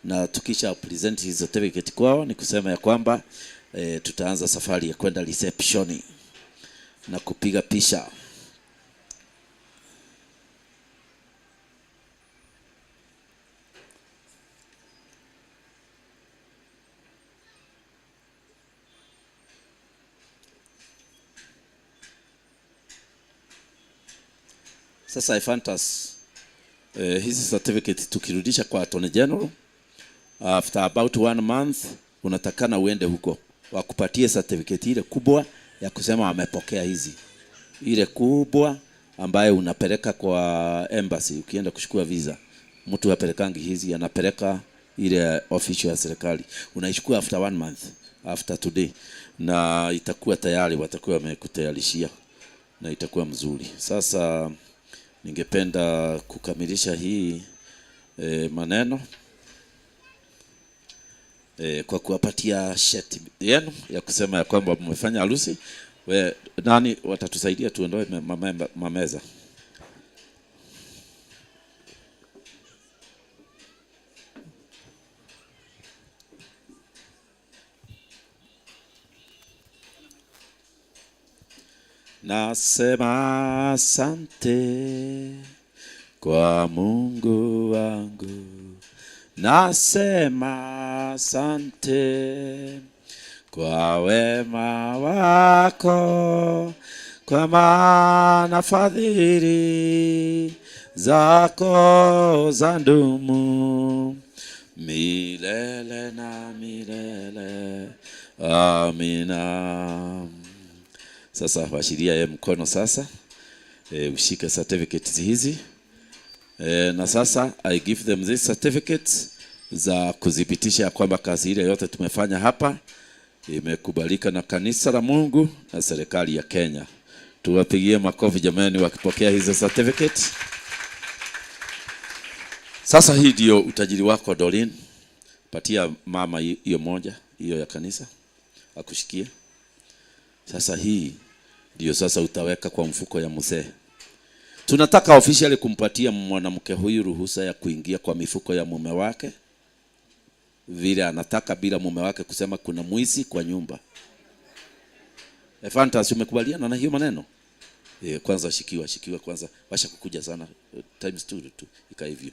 na tukisha present hizi certificate kwao ni kusema ya kwamba tutaanza safari ya kwenda reception na kupiga picha. Sasa Ephantus, hizi certificate tukirudisha kwa Attorney General after about 1 month unatakana uende huko wakupatie certificate ile kubwa ya kusema wamepokea hizi, ile kubwa ambayo unapeleka kwa embassy ukienda kuchukua visa. Mtu apelekangi hizi, anapeleka ile official ya serikali. Unaichukua after 1 month after today, na itakuwa tayari, watakuwa wamekutayarishia na itakuwa mzuri. Sasa ningependa kukamilisha hii maneno kwa kuwapatia sheti yenu ya kusema ya kwamba mmefanya harusi. We, nani watatusaidia tuondoe mameza? Nasema asante kwa Mungu wangu, nasema asante kwa wema wako, kwa maana fadhili zako zadumu milele na milele. Amina. Sasa washiria ye mkono sasa, ushike certificates hizi. Na sasa I give them these certificates za kudhibitisha kwamba kazi ile yote tumefanya hapa imekubalika na kanisa la Mungu na serikali ya Kenya. Tuwapigie makofi jamani wakipokea hizo certificates. Sasa hii ndio utajiri wako Doreen. Patia mama hiyo moja, hiyo ya kanisa akushikie. Sasa hii ndio sasa utaweka kwa mfuko ya mzee. Tunataka officially kumpatia mwanamke huyu ruhusa ya kuingia kwa mifuko ya mume wake vile anataka, bila mume wake kusema kuna mwizi kwa nyumba. Ephantus, umekubaliana na hiyo maneno? Kwanza shikiwa kwanza, washa kukuja sana times 2 tu ika hivyo.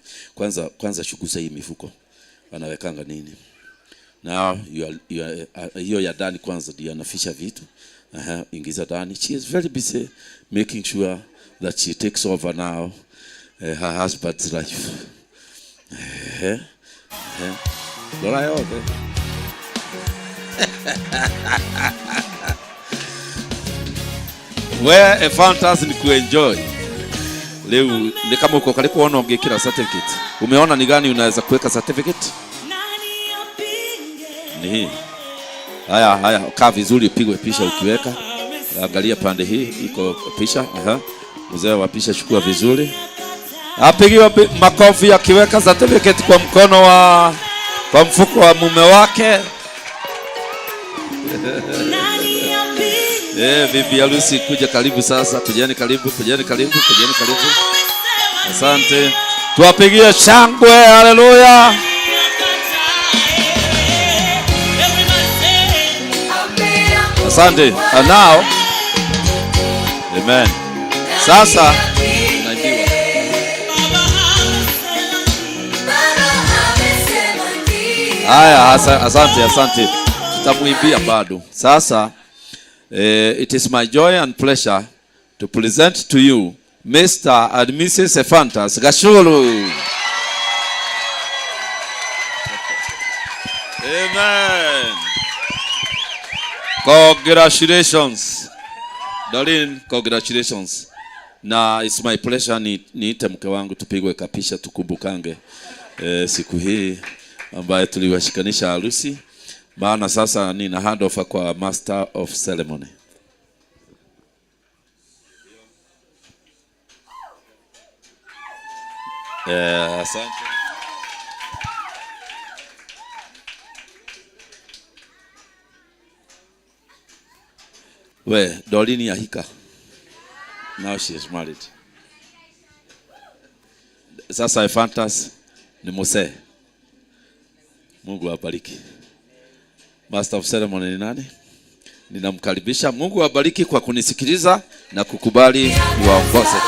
Kwanza shugusa hii mifuko. Wanawekanga nini? Now hiyo ya ndani kwanza ndio anafisha vitu. Ingiza ndani. She is very busy making sure that she takes over now her husband's life. Lola yote. We Ephantus ni kuenjoy. Leo ni kama uko karibu kuona ungekira certificate. Umeona ni gani unaweza kuweka certificate? Ni hii. Haya, kaa vizuri upigwe picha ukiweka. Angalia pande hii iko picha. Mzee wa picha chukua vizuri. Apigiwe makofi akiweka certificate kwa mkono wa, kwa mfuko wa mume wake. Bibi harusi kuja karibu sasa, kujeni karibu, kujeni karibu, kujeni karibu. Asante. Tuwapigie shangwe, haleluya. Asante. And now, amen. Sasa naibiwa. Haya, asante, asante. Tutamuimbia bado. Sasa it is my joy and pleasure to present to you Mr. and Mrs. Ephantus Gachuru. Amen. Congratulations. Doreen, congratulations. Na it's my pleasure niite mke wangu tupigwe kapisha tukumbukange siku hii ambaye tuliwashikanisha harusi. Maana sasa nina handover kwa Master of Ceremony. Asante. We, Doreen Ahika. Now she is married. Sasa Ephantus ni mzee. Mungu awabariki. Master of Ceremony ni nani? Ninamkaribisha. Mungu awabariki kwa kunisikiliza na kukubali kuwaongoza.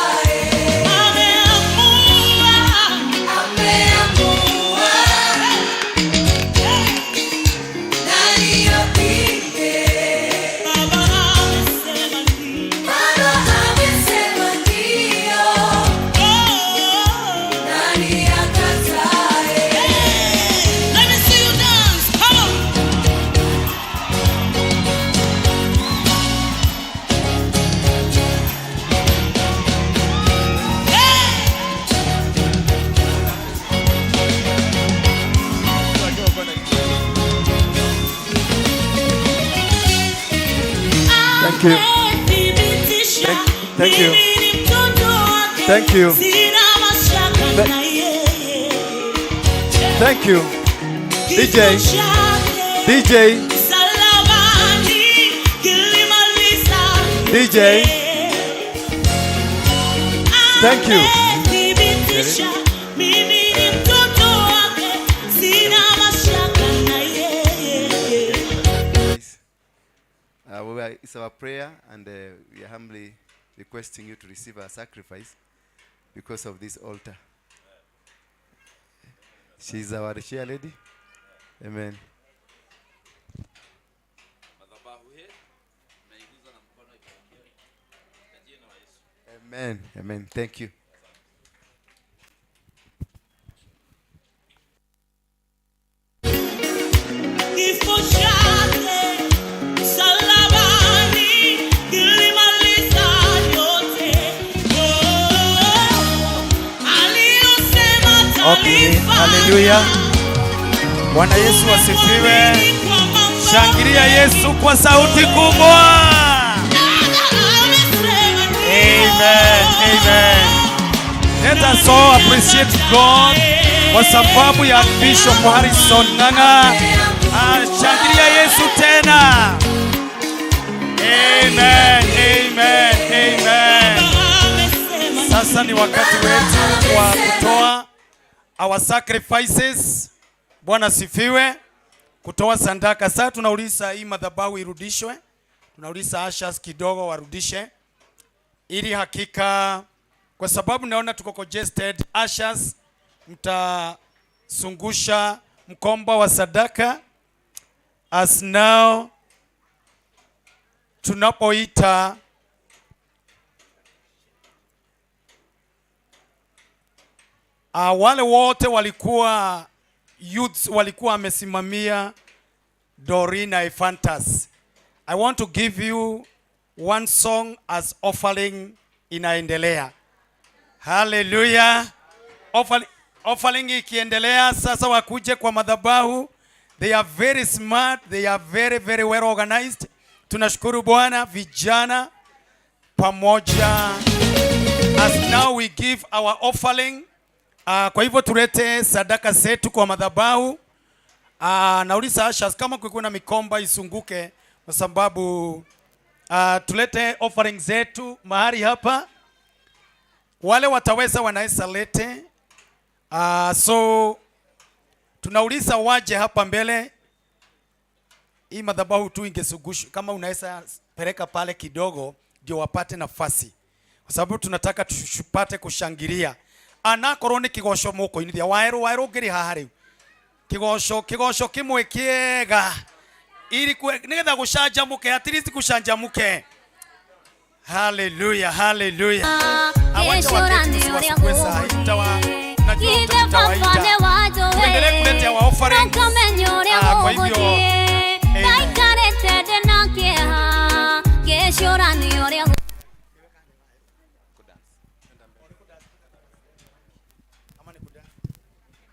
Thank you. Thank you. Thank you. Thank you. DJ. DJ. DJ. Thank you. It's our prayer, and we are humbly requesting you to receive our sacrifice because of this altar. She is our chair lady. Amen. Amen. Amen. Thank you. Okay, haleluya. Bwana Yesu asifiwe. Shangilia Yesu kwa sauti kubwa. Amen, amen. Let us all appreciate God kwa sababu ya Bishop Harrison Ng'ang'a. Shangilia Yesu tena. Amen, amen, amen. Sasa ni wakati wetu wa kutoa our sacrifices. Bwana sifiwe. Kutoa sadaka. Sasa tunauliza hii madhabahu irudishwe. Tunauliza ushers kidogo warudishe, ili hakika, kwa sababu naona tuko congested. Ushers mtasungusha mkomba wa sadaka as now tunapoita wale wote walikuwa youths walikuwa wamesimamia Doreen na Ephantus. I want to give you one song as offering inaendelea. Hallelujah. Offering ikiendelea sasa wakuje kwa madhabahu. They are very smart, they are very very well organized. Tunashukuru Bwana vijana pamoja. As now we give our offering. Kwa hivyo tulete sadaka zetu kwa madhabahu. Nauliza ushers kama kulikuwa na mikomba isunguke, kwa sababu tulete offering zetu mahali hapa. Wale wataweza wanaweza lete. So tunauliza waje hapa mbele. Hii madhabahu tu ingesungushwa, kama unaweza peleka pale kidogo ndio wapate nafasi, kwa sababu tunataka tupate kushangilia. Anakorwo nĩ kĩgoco mũkũinithia waerũ waerũ ngĩrĩ haha rĩu kĩgoco kĩmwe kĩega ili nĩgetha gũcanjamũke, at least gũcanjamũke. Hallelujah, hallelujah. Awacha waketi tusiwasumbue saa hii. Najua mtawaita. Tuendelee kuletea wa offering. Kwa hivyo, amen.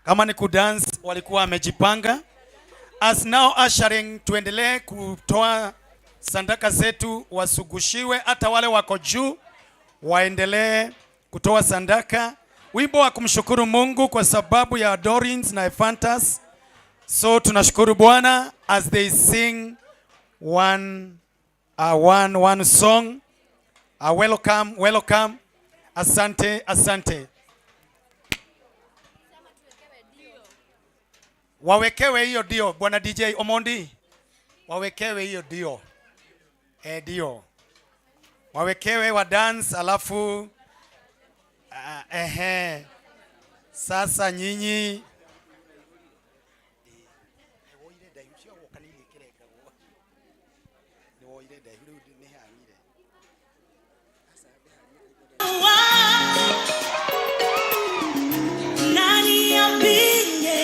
Kama ni kudance walikuwa wamejipanga. As now ushering, tuendelee kutoa sandaka zetu, wasugushiwe, hata wale wako juu waendelee kutoa sandaka. Wimbo wa kumshukuru Mungu kwa sababu ya Dorins na Ephantus. So tunashukuru Bwana as they sing one song. Welcome, welcome. Asante, asante. Wawekewe hiyo dio, Bwana DJ Omondi. Wawekewe hiyo dio. Eh, dio. Wawekewe wa dance alafu ehe. Sasa nyinyi. Nani apinge?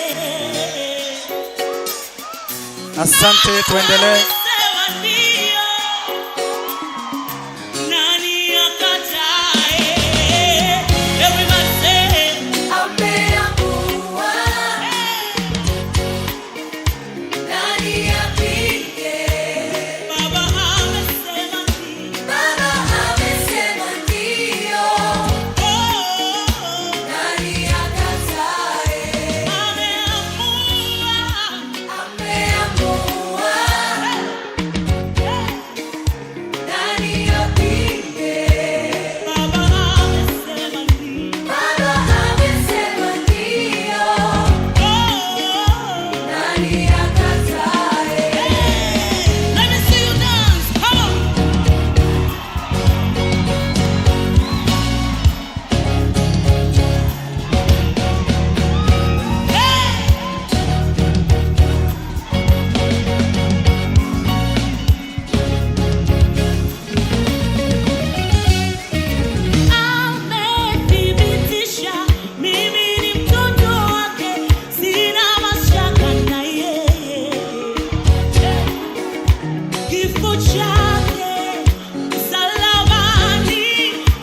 Asante, tuendelee. Sema ndio. Nani akatae? Everybody say, Ameamua. Nani apinge? Baba amesema ndio. Baba amesema ndio. Nani akatae? Ameamua. Ameamua. Nani apinge? Baba amesema ndio. Baba amesema ndio. Nani akatae? Let me see you dance. Come on. Amethibitisha mimi ni mtoto wake, sina mashaka na yeye. Kifo chake msalabani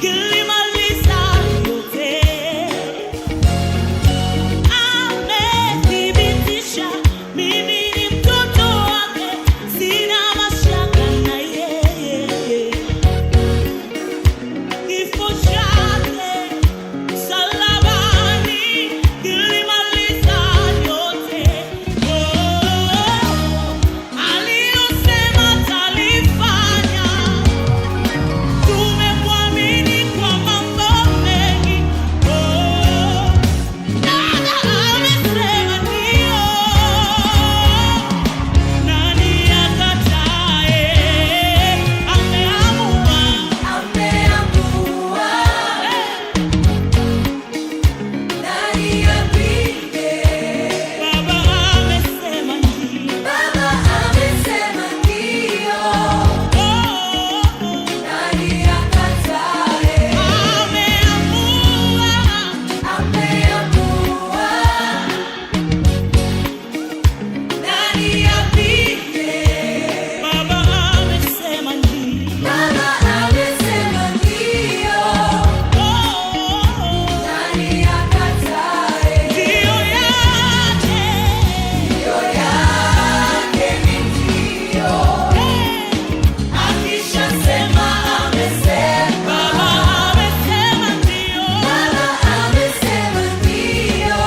kilimaliza yote. Amethibitisha mimi ni mtoto wake, sina mashaka na yeye. Kifo chake msalabani kilimaliza yote. Oh, aliyosema atalifanya. Tumemwamini kwa mambo mengi. Oh, Baba amesema ndio. Nani akatae? Ameamua. Ameamua. Nani apinge? Baba amesema ndio. Baba amesema ndio. Nani akatae? Ameamua. Ameamua. Nani apinge? Baba amesema ndio. Baba amesema ndio. Nani akatae? Ndio yake. Ndio yake ni ndio. Akishasema amesema. Baba amesema ndio. Baba amesema ndio.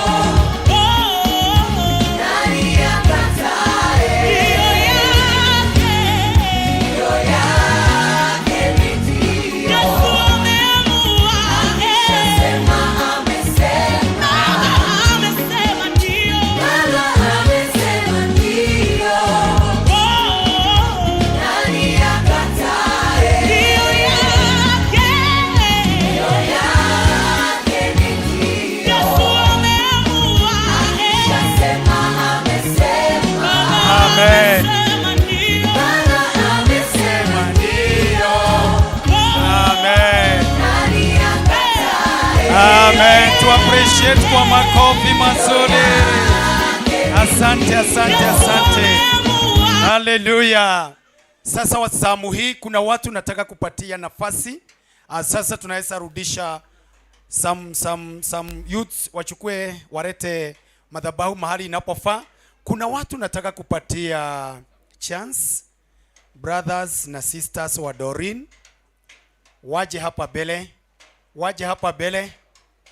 Nani akatae? Ndio yake. Ndio yake ni ndio. Yesu ameamua. Akishasema amesema. Baba amesema ndio. Baba amesema ndio. Nani akatae? Ndio yake. Ndio yake ni ndio. Yesu ameamua. Akishasema amesema. Amen. Amesema ndio. Baba amesema ndio. Amen. Nani akatae? Amen. Tu appreciate kwa makofi mazuri. Asante, asante, asante. Haleluya. Sasa wa zamu hii kuna watu nataka kupatia nafasi. Sasa tunaweza rudisha some youths wachukue, walete madhabahu mahali inapofaa. Kuna watu nataka kupatia chance, brothers na sisters wa Doreen waje hapa mbele, waje hapa mbele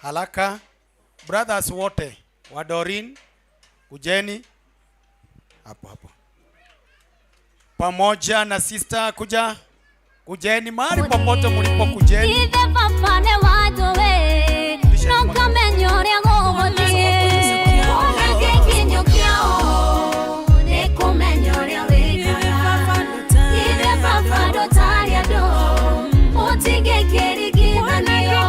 haraka. Brothers wote wa Doreen, kujeni hapo hapo, pamoja na sister, kuja, kujeni mahali popote mlipo, kujeni. Ithe baba nĩ wanjũĩ, no ngamenya ũrĩa gũgũthiĩ. Ona gĩkinyo kĩao, nĩ kũmenya ũrĩa wĩkaga. Ithe baba ndũtarĩ andũ, mũtingĩkĩringithanio.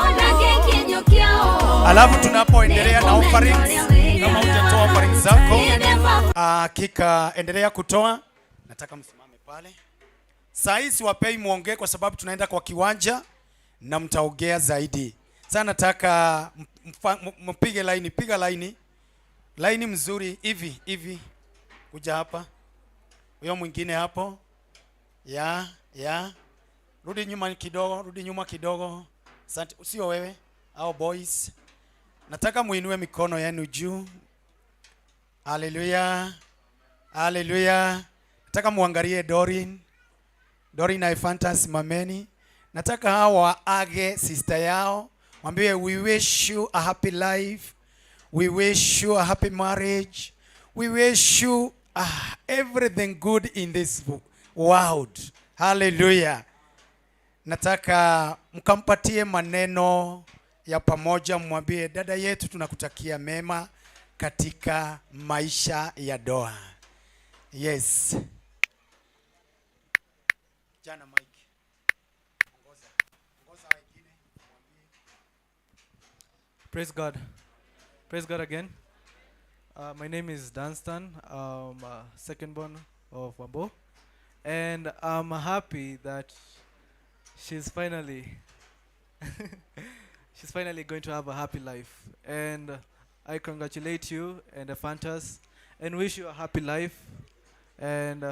Ona gĩkinyo kĩao, Alafu tunapoendelea na offerings, kama hujatoa offerings zako, hakika endelea kutoa. Nataka msimame pale. Saa hii siwapei muongee kwa sababu tunaenda kwa kiwanja na mtaongea zaidi. Sasa nataka mpige laini, piga laini. Laini mzuri hivi hivi. Kuja hapa. Huyo mwingine hapo. Ya, ya. Rudi nyuma kidogo, rudi nyuma kidogo. Asante, sio wewe au boys. Nataka muinue mikono yenu juu. Haleluya. Haleluya. Nataka muangalie Doreen. Doreen na Ephantus, simameni. Nataka hawa waage sister yao. Mwambie, "We wish you a happy life. We wish you a happy marriage. We wish you everything good in this world." Hallelujah. Nataka mkampatie maneno ya pamoja, mwambie, "Dada yetu, tunakutakia mema katika maisha ya ndoa." Yes. Jana Mike. Ongoza. Ongoza wengine. Praise God. Praise God again. My name is Danstan, second born of Wambo. And I'm happy that she's finally going to have a happy life. And I congratulate you and Ephantus and wish you a happy life. And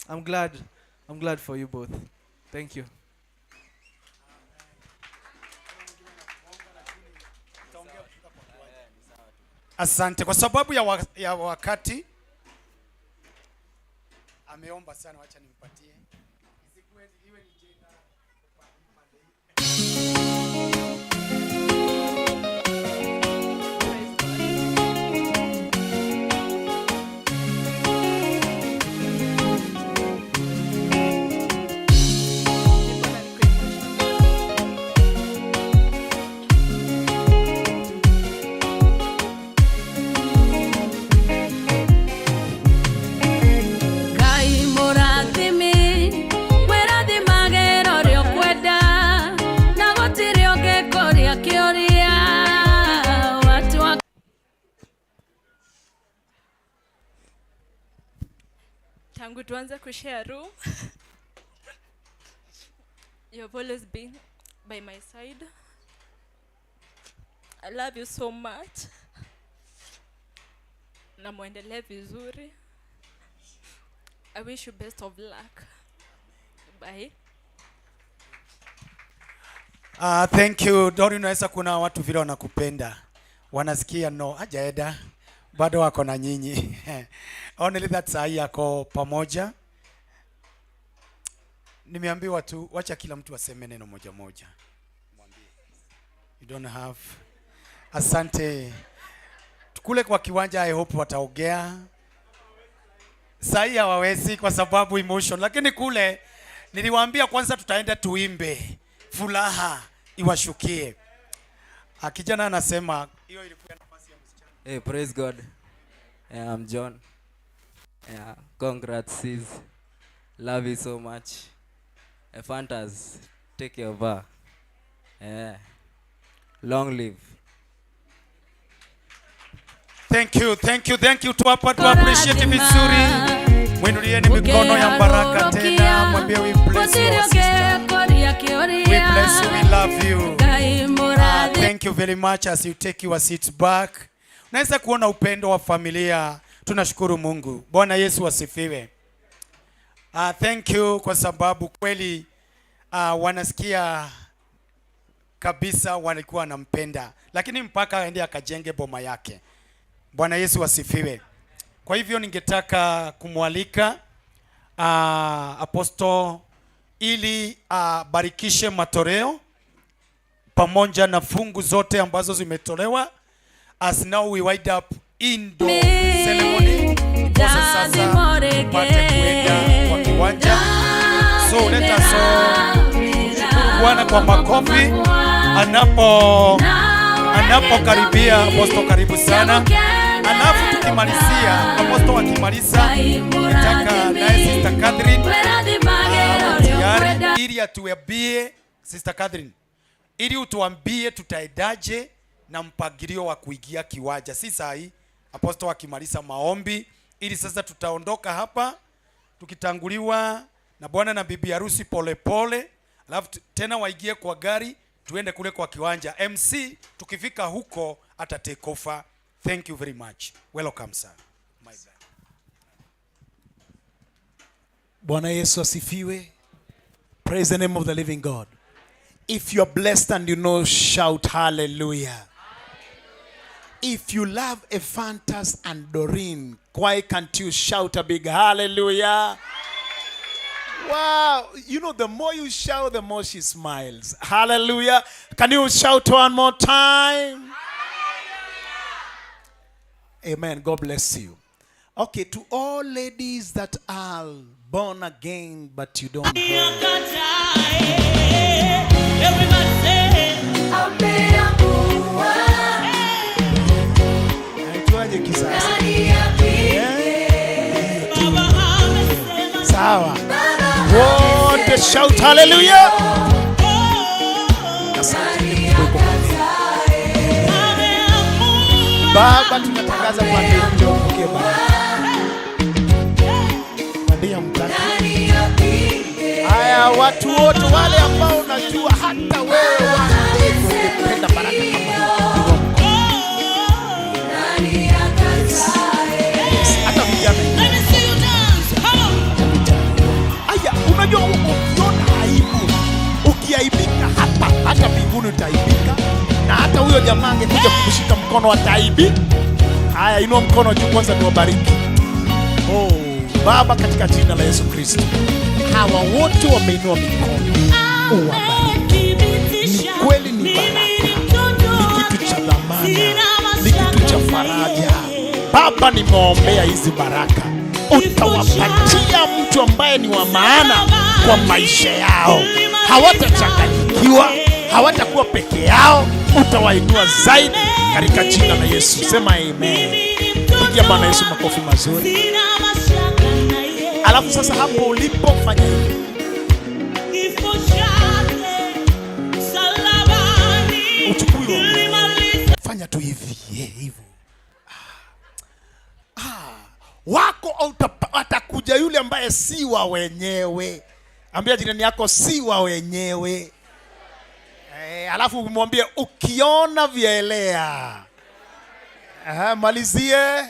I'm glad for you both. Thank you. Asante. Kwa sababu ya wakati ameomba sana, wacha nimpatie. Isikuwe iwe ni jina. Ngai mũrathimi wĩrathimagĩra ũrĩa ũkwenda na gũtirĩ ũngĩkũria kĩũria watu wa Tangu tuanze kushare room, you've always been by my side. I love you so much na muendelee vizuri. I wish you best of luck. Bye. Thank you. Dori, unaweza kuna watu vile wanakupenda. Wanasikia no, hajaenda. Bado wako na nyinyi. Only that saa hii ako pamoja. Nimeambiwa tu wacha kila mtu aseme neno moja moja. Mwambie. You don't have. Asante. Kule kwa kiwanja I hope wataongea. Saa hii hawawezi kwa sababu emotion, lakini kule niliwaambia kwanza tutaenda tuimbe, furaha iwashukie. Ah, kijana anasema hiyo ilikuwa nafasi ya msichana. Hey, praise God. Yeah, I'm John. Yeah, congrats, sis. Love you so much. Ephantus, take care of her. Yeah. Long live. Thank you, thank you, thank you. Tuwapa tu appreciate vizuri. Mwinulieni mikono ya baraka tena, mwambie, "We bless you, our sister. We bless you, we love you." Thank you very much as you take your seats back. Unaweza kuona upendo wa familia. Tunashukuru Mungu. Bwana Yesu asifiwe. Thank you kwa sababu kweli wanasikia kabisa walikuwa wanampenda, lakini mpaka aende akajenge boma yake. Bwana Yesu asifiwe. Kwa hivyo ningetaka kumwalika Apostle ili abarikishe matoleo pamoja na fungu zote ambazo zimetolewa, as now we wind up indoor ceremony, ndiposa sasa tupate kuenda kwa kiwanja. So let us all tumshukuru Bwana kwa makofi anapokaribia. Apostle, karibu sana. Alafu tukimalizia, Apostle akimaliza, nataka naye Sister Catherine awe tayari ili atuambie, Sister Catherine, ili utuambie tutaendaje na mpangilio wa kuingia kiwanja. Si saa hii, Apostle akimaliza maombi, ili sasa tutaondoka hapa tukitanguliwa na bwana na bibi harusi polepole, alafu tena waingie kwa gari tuende kule kwa kiwanja. MC tukifika huko ata take over. Thank you very much. Welcome, sir. My brother. Bwana Yesu asifiwe. Praise the name of the living God. If you are blessed and you know, shout hallelujah. If you love Ephantus and Doreen, why can't you shout a big hallelujah? Wow. You know, the more you shout, the more she smiles. Hallelujah. Can you shout one more time? Amen. God bless you. Okay, to all ladies that are born again, but you don't have. Everybody say, Naitwaje kisasa? Sawa. Wote shout hallelujah. Asante Mungu yuko pamoja. Baba, tunatangaza pande njoo upokee baraka. Mwambie mtaki. Haya, watu wote wale ambao unajua hata wewe one day ungependa baraka kama hii. Inua mkono. Yes. Yes. Hata vijana inua. Let me see you dance. Come on. Aya, unajua ukiona aibu, ukiaibika hapa, hata mbinguni utaaibika, na hata huyo jamaa angekuja kukushika mkono ataibi. Haya, inua mkono juu kwanza niwabariki. Oh, Baba, katika jina la Yesu Kristo, hawa wote wameinua mikono, uwabariki. Ni kweli ni baraka, ni kitu cha dhamana, ni kitu cha faraja. Baba, nimeombea hizi baraka, utawapatia mtu ambaye ni wa maana kwa maisha yao. Hawatachanganyikiwa, hawatakuwa peke yao, utawainua zaidi katika jina la Yesu. Sema amen. Pigia Bwana Yesu makofi mazuri. Alafu sasa hapo ulipo fanya hivi. Uchukue fanya tu hivi, hivyo. Wako atakuja yule ambaye si wa wenyewe. Ambia jirani yako si wa wenyewe. Alafu umwambie ukiona vyaelea. Malizie.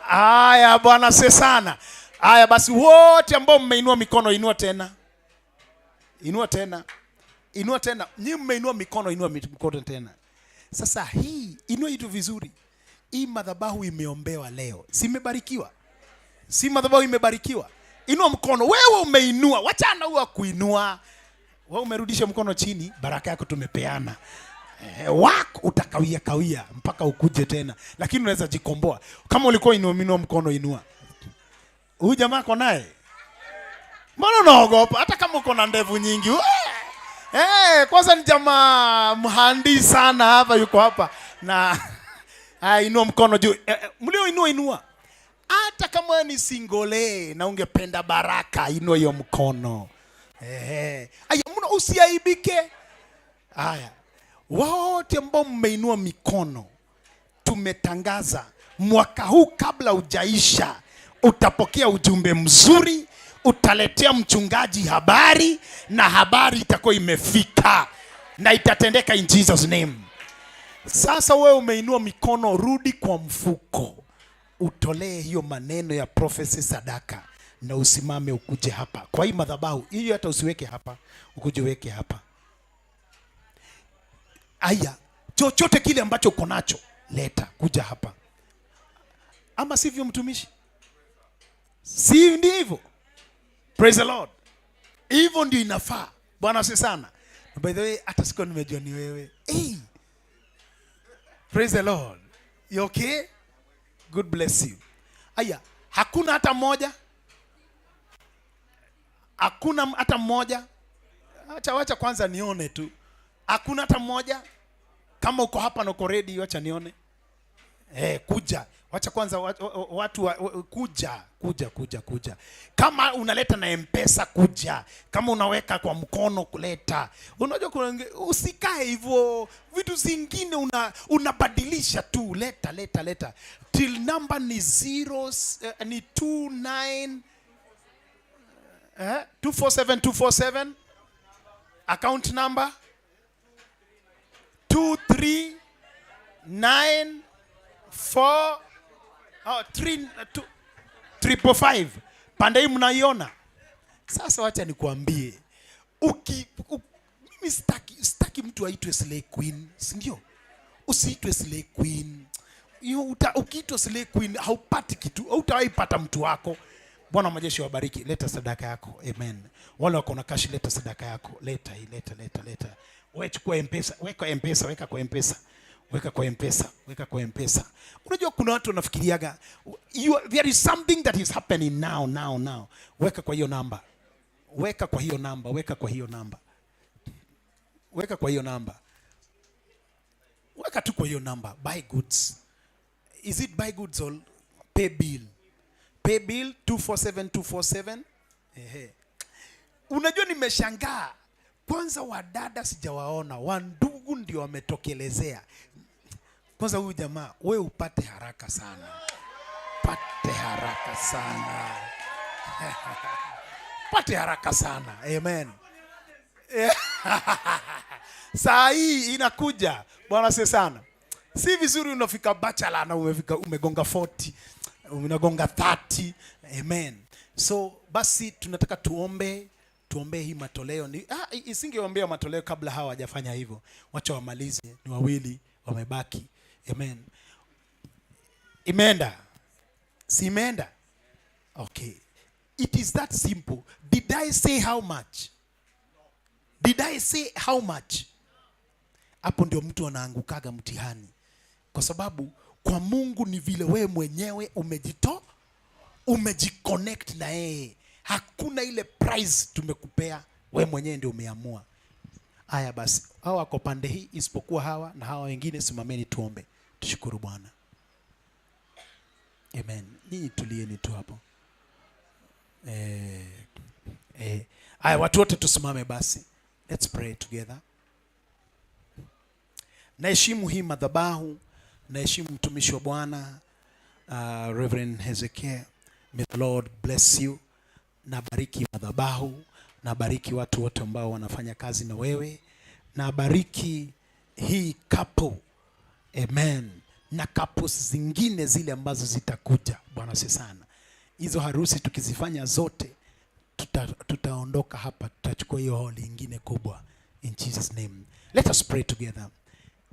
Haya Bwana se sana. Haya basi wote ambao mmeinua mikono, inua tena. Inua tena. Inua tena. Nyinyi mmeinua mikono, inua mikono tena. Sasa hii inua itu vizuri. Hii madhabahu imeombewa leo. Si imebarikiwa? Si madhabahu imebarikiwa? Inua mkono. Wewe umeinua. Wachana huo kuinua. Wewe umerudisha mkono chini, baraka yako tumepeana. Wako utakawia kawia mpaka ukuje tena. Lakini unaweza jikomboa. Kama ulikuwa inua mkono, inua. Huyu jamaa ako naye? Mbona unaogopa? Hata kama uko na ndevu nyingi. Kwanza ni jamaa mhandisi sana hapa, yuko hapa. Na inua mkono juu. Mlio inua, inua. Hata kama wewe ni singole na ungependa baraka, inua hiyo mkono. Aya, mbona usiaibike? Haya. Wote ambao mmeinua mikono, tumetangaza mwaka huu kabla hujaisha utapokea ujumbe mzuri, utaletea mchungaji habari na habari itakuwa imefika na itatendeka in Jesus name. Sasa wewe umeinua mikono, rudi kwa mfuko, utolee hiyo maneno ya prophecy sadaka na usimame ukuje hapa kwa hii madhabahu. Hiyo hata usiweke hapa, ukuje uweke hapa. Aya, chochote kile ambacho uko nacho leta, kuja hapa. Ama sivyo, mtumishi? Si ndivyo hivyo? Praise the Lord. Hivyo ndio inafaa. Bwana asifiwe sana. By the way, hata sikuwa nimejua ni wewe. Hey. Praise the Lord. You okay? God bless you. Aya, hakuna hata mmoja? Hakuna hata mmoja? Acha, wacha kwanza nione tu. Hakuna hata mmoja? Kama uko hapa na uko ready, wacha nione. Kuja. Wacha kwanza watu kuja, kuja, kuja, kuja. Kama unaleta na M-Pesa, kuja. Kama unaweka kwa mkono, kuleta. Unajua kuna usikae hivyo. Vitu zingine unabadilisha tu. Leta, leta, leta. Till number ni 0, ni 2 9, 247, 247. Account number 2 3 9 4, oh, 3, 2, triple five. Pande hii mnaiona. Sasa wacha nikuambie. Mimi sitaki mtu aitwe slay queen, si ndio? Usiitwe slay queen. Ukiitwa slay queen haupati kitu, hautawahi pata mtu wako. Bwana wa majeshi wabariki. Leta sadaka yako. Amen. Wale wako na cash, leta sadaka yako. Leta hii, leta, leta, leta. Wewe chukua M-Pesa, weka M-Pesa, weka kwa M-Pesa. Weka kwa M-Pesa, weka kwa M-Pesa. Unajua kuna watu wanafikiriaga, there is something that is happening now, now, now. Weka kwa hiyo namba. Weka kwa hiyo namba, weka kwa hiyo namba. Weka kwa hiyo namba. Weka tu kwa hiyo namba. Buy goods. Is it buy goods or pay bill? Pay bill 247247. Ehe. Unajua nimeshangaa. Kwanza wadada sijawaona, wandugu ndio wametokelezea. Kwanza huyu jamaa, we upate haraka sana. Pate haraka sana. Pate haraka sana. Amen. Saa hii inakuja. Bwana si sana. Si vizuri unafika bachelor na umegonga 40, unagonga 30. Amen. So basi tunataka tuombe, tuombe hii matoleo. Isingeombea matoleo kabla hawa hawajafanya hivyo. Wacha wamalize, ni wawili wamebaki. Amen. Imeenda. Si imeenda? Okay. It is that simple. Did I say how much? Did I say how much? Hapo ndio mtu anaangukaga mtihani. Kwa sababu kwa Mungu ni vile wewe mwenyewe umejiconnect na yeye. Hakuna ile price tumekupea, wewe mwenyewe ndio umeamua. Haya basi, hawa wako pande hii isipokuwa hawa na hawa wengine, simameni tuombe. Tushukuru Bwana. Amen. Nyinyi tulieni tu hapo. Haya watu wote tusimame basi. Let's pray together. Naheshimu hii madhabahu, naheshimu mtumishi wa Bwana, Reverend Hezekiah. May the Lord bless you. Nabariki madhabahu, nabariki watu wote ambao wanafanya kazi na wewe, nabariki hii couple. Amen. Na couples zingine zile ambazo zitakuja. Bwana si sana. Hizo harusi tukizifanya zote, tutaondoka hapa, tutachukua hiyo hall nyingine kubwa. In Jesus name. Let us pray together.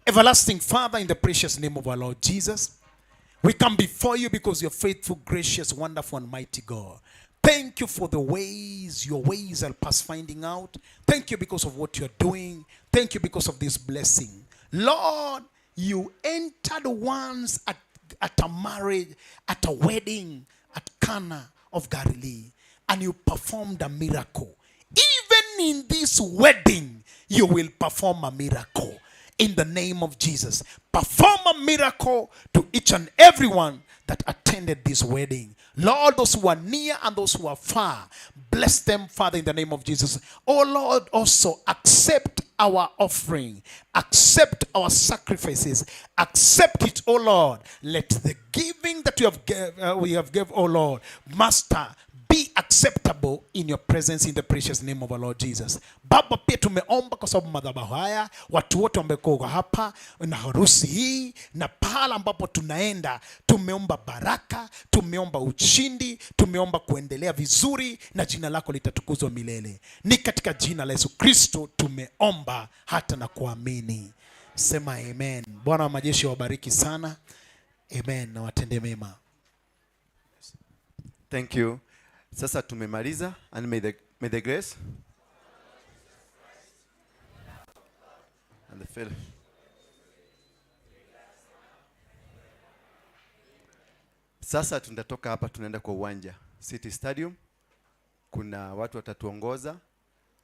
Everlasting Father, in the precious name of our Lord Jesus, we come before you because you're faithful, gracious, wonderful, and mighty God. Thank you for the ways, your ways are past finding out. Thank you because of what you're doing. Thank you because of this blessing. Lord, you entered once at a marriage, at a wedding, at Cana of Galilee, and you performed a miracle. Even in this wedding, you will perform a miracle. In the name of Jesus, perform a miracle to each and everyone that attended this wedding. Lord, those who are near and those who are far, bless them, Father, in the name of Jesus. Oh Lord, also accept our offering, accept our sacrifices, accept it, oh Lord. Let the giving that we have gave, oh Lord, Master, be acceptable in your presence in the precious name of our Lord Jesus. Baba, pia tumeomba kwa sababu madhabahu haya, watu wote wamekuwa hapa na harusi hii na pahala ambapo tunaenda, tumeomba baraka, tumeomba ushindi, tumeomba kuendelea vizuri na jina lako litatukuzwa milele. Ni katika jina la Yesu Kristo tumeomba hata na kuamini. Sema amen. Bwana wa majeshi awabariki sana. Amen na watende mema. Thank you. Sasa tumemaliza, and may the grace and the fellowship. Sasa tunatoka hapa tunaenda kwa uwanja City Stadium. Kuna watu watatuongoza.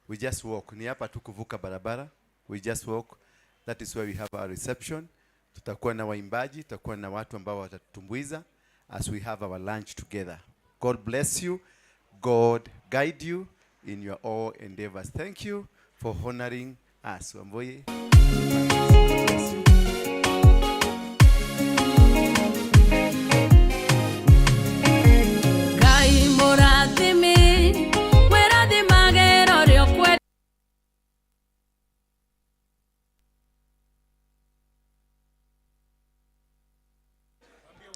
We just walk. Ni hapa tu kuvuka barabara. We just walk. That is where we have our reception. Tutakuwa na waimbaji, tutakuwa na watu ambao watatutumbuiza as we have our lunch together. God bless you. God guide you in your all endeavors. Thank you for honoring us. Wamboi. Bless you. Ngai mũrathimi wĩrathimage ũrĩa ũkwenda.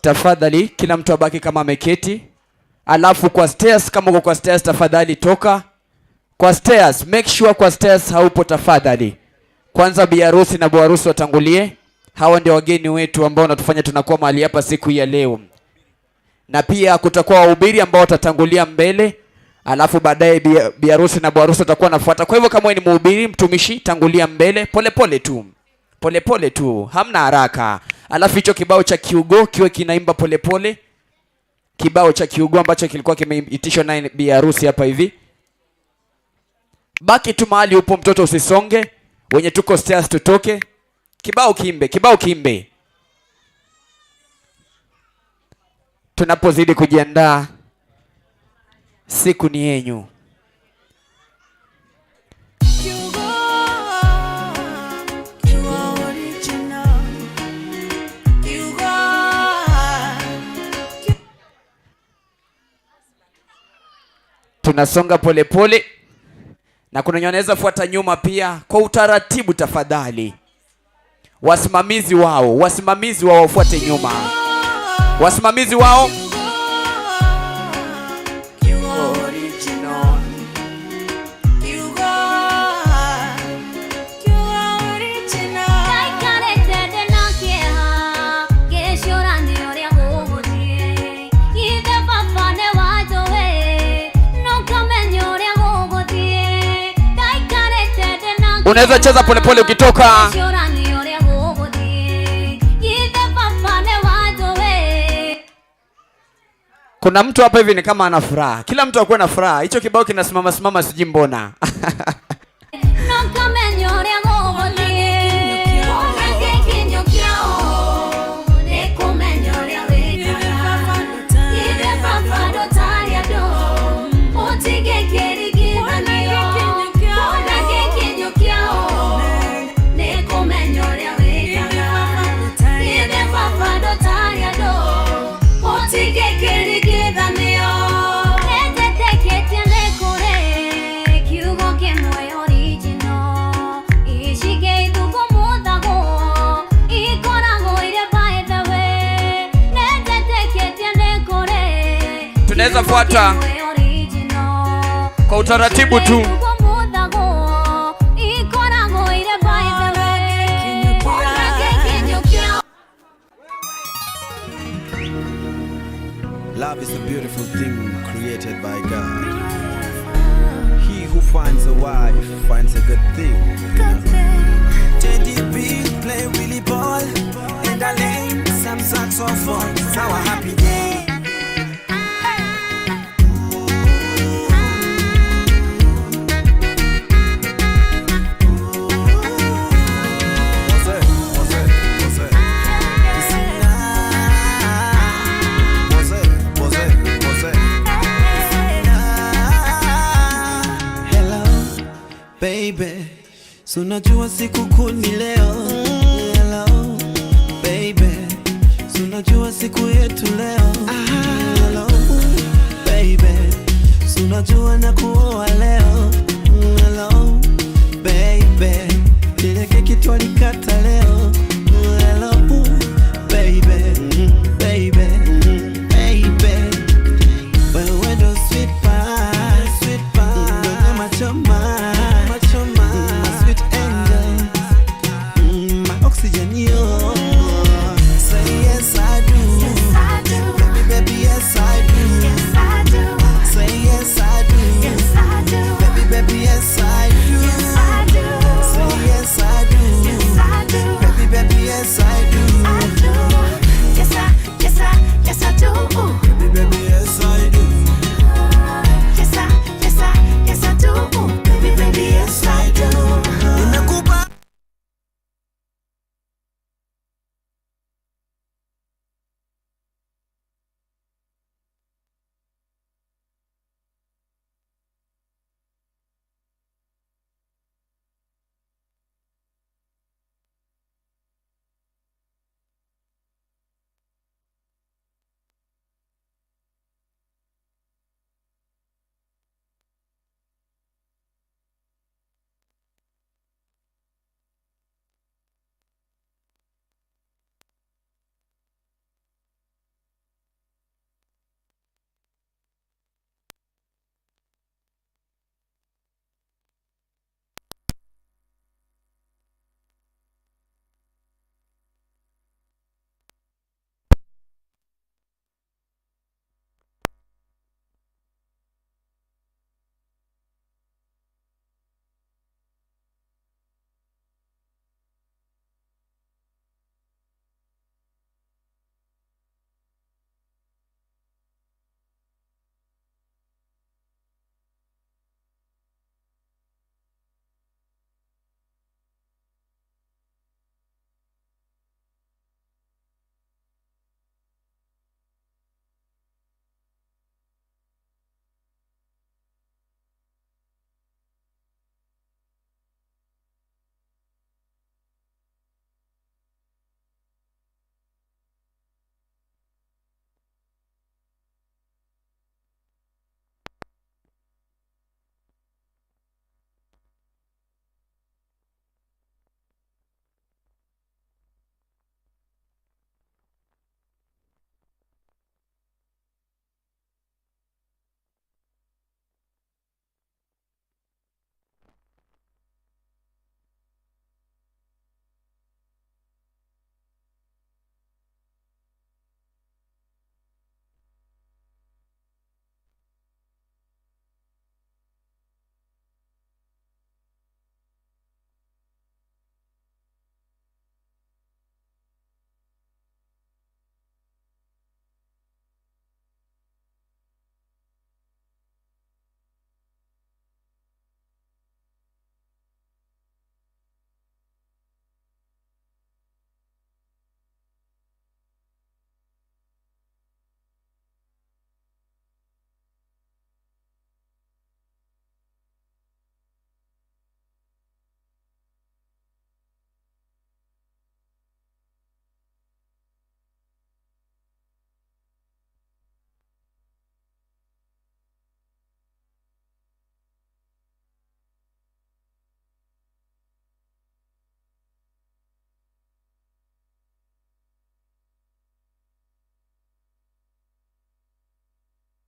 Tafadhali kila mtu abaki kama ameketi. Alafu kwa stairs, kama uko kwa stairs tafadhali toka. Kwa stairs, make sure kwa stairs haupo tafadhali. Kwanza bi harusi na bwana harusi watangulie. Hawa ndio wageni wetu ambao wanatufanya tunakuwa mahali hapa siku hii ya leo. Na pia kutakuwa wahubiri ambao watatangulia mbele, alafu baadaye bi harusi na bwana harusi watakuwa wanafuata. Kwa hivyo kama wewe ni mhubiri, mtumishi, tangulia mbele pole pole tu. Pole pole tu, hamna haraka. Alafu hicho kibao cha kiugo kiwe kinaimba pole pole. Kibao cha kiugo ambacho kilikuwa kimeitishwa naye bi harusi hapa hivi. Baki tu mahali upo mtoto, usisonge. Wenye tuko stairs tutoke. Kibao kiimbe, kibao kiimbe. Tunapozidi kujiandaa, siku ni yenyu. Kiugo, kiugo original. Kiugo. Tunasonga polepole na kuna wenye wanaweza fuata nyuma pia kwa utaratibu tafadhali. Wasimamizi wao wafuate nyuma. Wasimamizi wao. Kiugo original. Kiugo, kiugo original. Ndaikarĩte ndĩna kĩeha ngĩcũrania ũrĩa gũgũthiĩ. Ithe baba nĩ wanjũĩ no ngamenya ũrĩa gũgũthiĩ. Ndaikarĩte ndĩna Unaweza cheza polepole ukitoka. ngĩcũrania ũrĩa gũgũthiĩ. Ithe baba nĩ wanjũĩ. Kuna mtu hapa hivi ni kama ana furaha. Kila mtu akuwe na furaha. Hicho kibao kinasimama simama sijui mbona. No ngamenya ũrĩa gũgũthiĩ. Ona gĩkinyo kĩao nĩkũmenya ũrĩa wĩkaga. Ithe baba ndũtarĩ andũ ũtingĩkĩringithanio. Ona gĩkinyo kĩao nĩkũmenya ũrĩa wĩkaga. Ithe baba ndũtarĩ andũ ũtingĩkĩringithanio. Nĩnjĩtĩkĩtie nĩ kũrĩ kiugo kĩmwe original. Icige ithugumũthagwo ikoragwo irĩ by the way. Nĩnjĩtĩkĩtie nĩ kũrĩ Tunaweza fuata kimwe original. kwa utaratibu tu. Ithugumũthagwo ikoragwo irĩ by the way. Ona gĩkinyo kĩao. Love is a beautiful thing created by God. He who finds a wife finds a good thing. Teddy B play Willie ball in the lane, some saxophone. It's our happy day. What's it? What's it? What's it? What's it? What's it? What's it? Hello, baby. So unajua siku kuu ni leo. Hello, baby. So unajua siku yetu leo. Hello, baby. So unajua na kuoa leo. Hello, baby. Ile keki twalikata leo. Hello, baby.